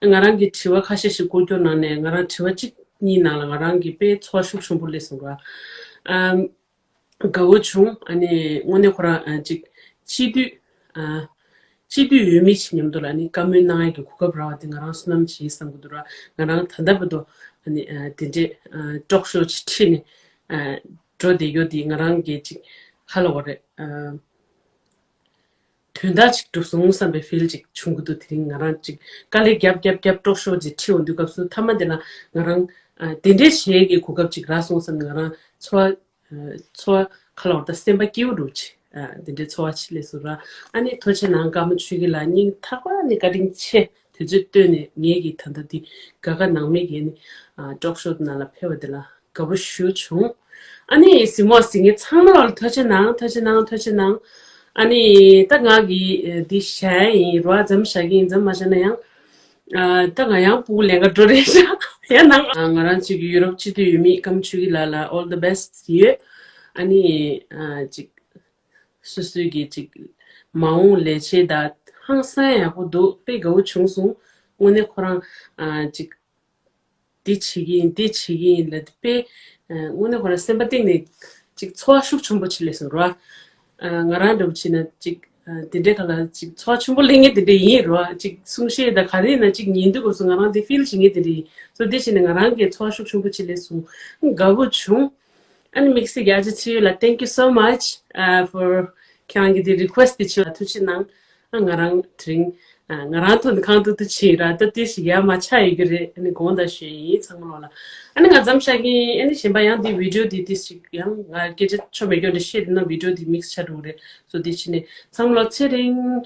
བ། ང་རང་གི་དྲི་བ་ཁ་ཤས་ཤིག་བསྐུར་རྒྱུ་ནང་ནས་ང་རང་དྲི་བ་གཅིག་གཉིས་ནང་ལ་ང་རང་གི་དཔེ་ཚོར་བ་ཤུགས་ཆེན་པོ་སླེབས་སོང་རེད་བ། ཨམ། དགའ་བོ་བྱུང་། ཨ་ནི་དངོས་གནས་ཁོ་རང་ཨ་ཅིག་སྤྱི་འཐུས་ཨ་སྤྱི་འཐུས་འོས་མི་ཞིག་མཉམ་དུ་ལ་ནི་བཀའ་མོལ་གནང་ཡས་ཀྱི་གོ་སྐབས་རག་པ་དེ་ང་རང་བསོད་ནམས་ཆེ་བསམ་གྱི་འདུག་ར། ང་རང་ད་ལྟ་བར་དུ་ཨ་ནི་ཨ་དེ་འདྲས་ཨ་ཊོག་ཤོ་ཅིག་ཁྲིད་ནས་ཨ་འགྲོ་བསྡད་ཡོད་དེ་ང་རང་གི་ཅིག་ཧ་ལ་བ་རེད། ཨ་དོན་དག་ཅིག་གྲུབ་སོང་བསམ་པའི་ཕིལ་ཅིག་བྱུང་གི་འདུག་དེ་རིང་ང་རང་ཅིག་དཀའ་ལས་རྒྱབ་རྒྱབ་རྒྱབ་ཊོག་ཤོ་ཅིག་ཁྲིད་འོང་དུས་སྐབས་སུ་མཐའ་མ་དེ་ལ་ང་རང་ཨ་དེ་འདྲས་བྱེད་ཡས་ཀྱི་གོ་སྐབས་ཅིག་རག་སོང་བསམ་ནས་ང་རང་ཚོར་བ་ཚོར་བ་ཁ་ལོག་ད་སེམས་པ་སྐྱིད་པོ་འདུག་ཅེས་ཨ་དེ་འདྲའི་ཚོར་བ་ཅིག་སླེབས་སོང་ར། ཨ་ནི་ཐུགས་རྗེ་གནང་། ཀརྨ་ཆོས་སྐྱིད་ལགས་སྙིང་ཐག་པ་ནས་བཀའ་དྲིན་ཆེ། དུས་ཚོད་བཏོན་ནས་ངེད་ཀྱི་ད་ལྟ་འདི་དགའ་དགའ་ནང་མེད་ཀྱི་ནི་ཨ་ཊོག་ཤོ་ནང་ལ་ཕེབས་པ་དེ་ལ་དགའ་པོ་ཞེ་པོ་བྱུང་། ཨ་ནི་གཟིགས་མོ་གཟིགས་མཁན་ཚང་མ་ལ་ཐུགས་རྗེ་གནང་། ཐུགས་རྗེ་གནང་། ཐུགས་རྗེ་གནང་། ཨ་ནི་ད་ང་གི་ཨ་འདི་བཞག་ཡིན་ར། མཚམས་བཞག་གི་ཡིན། མཚམས་མ་བཞག་ན་ཡང་ཨ་ད་ང་ཡང་སྤུ་གུ་ལེན་ག་འགྲོ་རེད་ཤག་ཡང་ནང་ཨ་ང་རང་ཅིག་ཡུ་རོབ་སྤྱི་འཐུས་འོས་མི་ཀརྨ་ཆོས་སྐྱིད་ལགས་ལ་all the best ཡོད། ཨ་ནི་ཨ་ཅིག་སོ་སོའི་གི་ཅིག་མ་འོངས་ལས་བྱེད་ད་ཧང་སང་ཡག་པོ་འདུག་དཔེ་དགའ་བོ་བྱུང་སོང་། དངོས་གནས་ཁོ་རང་ཨ་ཅིག་འདི་བྱེད་ཀྱི་ཡིན། འདི་བྱེད་ཀྱི་ཡིན་ལབ་དེ་དཔེ་ཨ་དངོས་གནས་ཁོ་རང་སེམས་པ་གཏིང་ནས་ཅིག་ཚོར་བ་ཤུགས་ཆེན་པོ་ཅིག་སླེབས་སོང་ར། ཨ་ང་རང་འདྲ་བོ་བྱས་ན་ཅིག་ཨ་དེ་འདྲའི་ག་ལ་ཅིག་ཚོར་བ་ཆེན་པོ་སླེབས་མཁན་དེ་འདྲ་ཡིན་ར། ཅིག་གསུང་བཤད་དང་ག་རེ་ཡིན་ན་ཅིག་ཉན་དུས་སྐབས་སུ་ང་རང་དེ་ཕིལ་བྱེད་མཁན་དེ་འདྲ་ཡིན། སོ་དེ་བྱས་ནས་ང་རང་གི་ཚོར་བ་ཤུགས་ཆེན་པོ་ཅིག་སླེབས་སོང་། དགའ་བོ་བྱུང་། ཨ་ནི་དམིགས་བསལ་གྱི་ཨ་ཅེ་ཚེ་ཡོད་ལ་thank you so much uh, for ཁྱེད་རང་གི་དེ་request དེ་བྱས་ལ་ཐུགས་རྗེ་གནང་། ཨ་ང་རང་དེ་རིང་ཨ་ང་རང་ཐོག་ནས་ཁང་ཐུག་ཐུག་ཕྱིན་ར། ད་དེ་ཞིག་ཡར་མར་ཆགས་ཡོད་ཀྱི་རེད། ཨ་ནི་དགོངས་དག་ཞུ་ཡིན་ཚང་མ་ལོག་ལ། ཨ་ནི་ང་མཚམས་བཞག་གི་ཡིན། ཨ་ནི་གཞན་པ་ཡང་དེ་video དེ་དེ་ཞིག་ཡང་ང་སྐད་ཆ་ཆོ་མེད་སྐྱོ་འདྲ་བཤད་དེ་ན་video དེ་mix ཆགས་འགྲོ་གི་རེད། སོ་དེ་བྱས་ནས་ཚང་མ་ལོག་ཚེ་རིང་།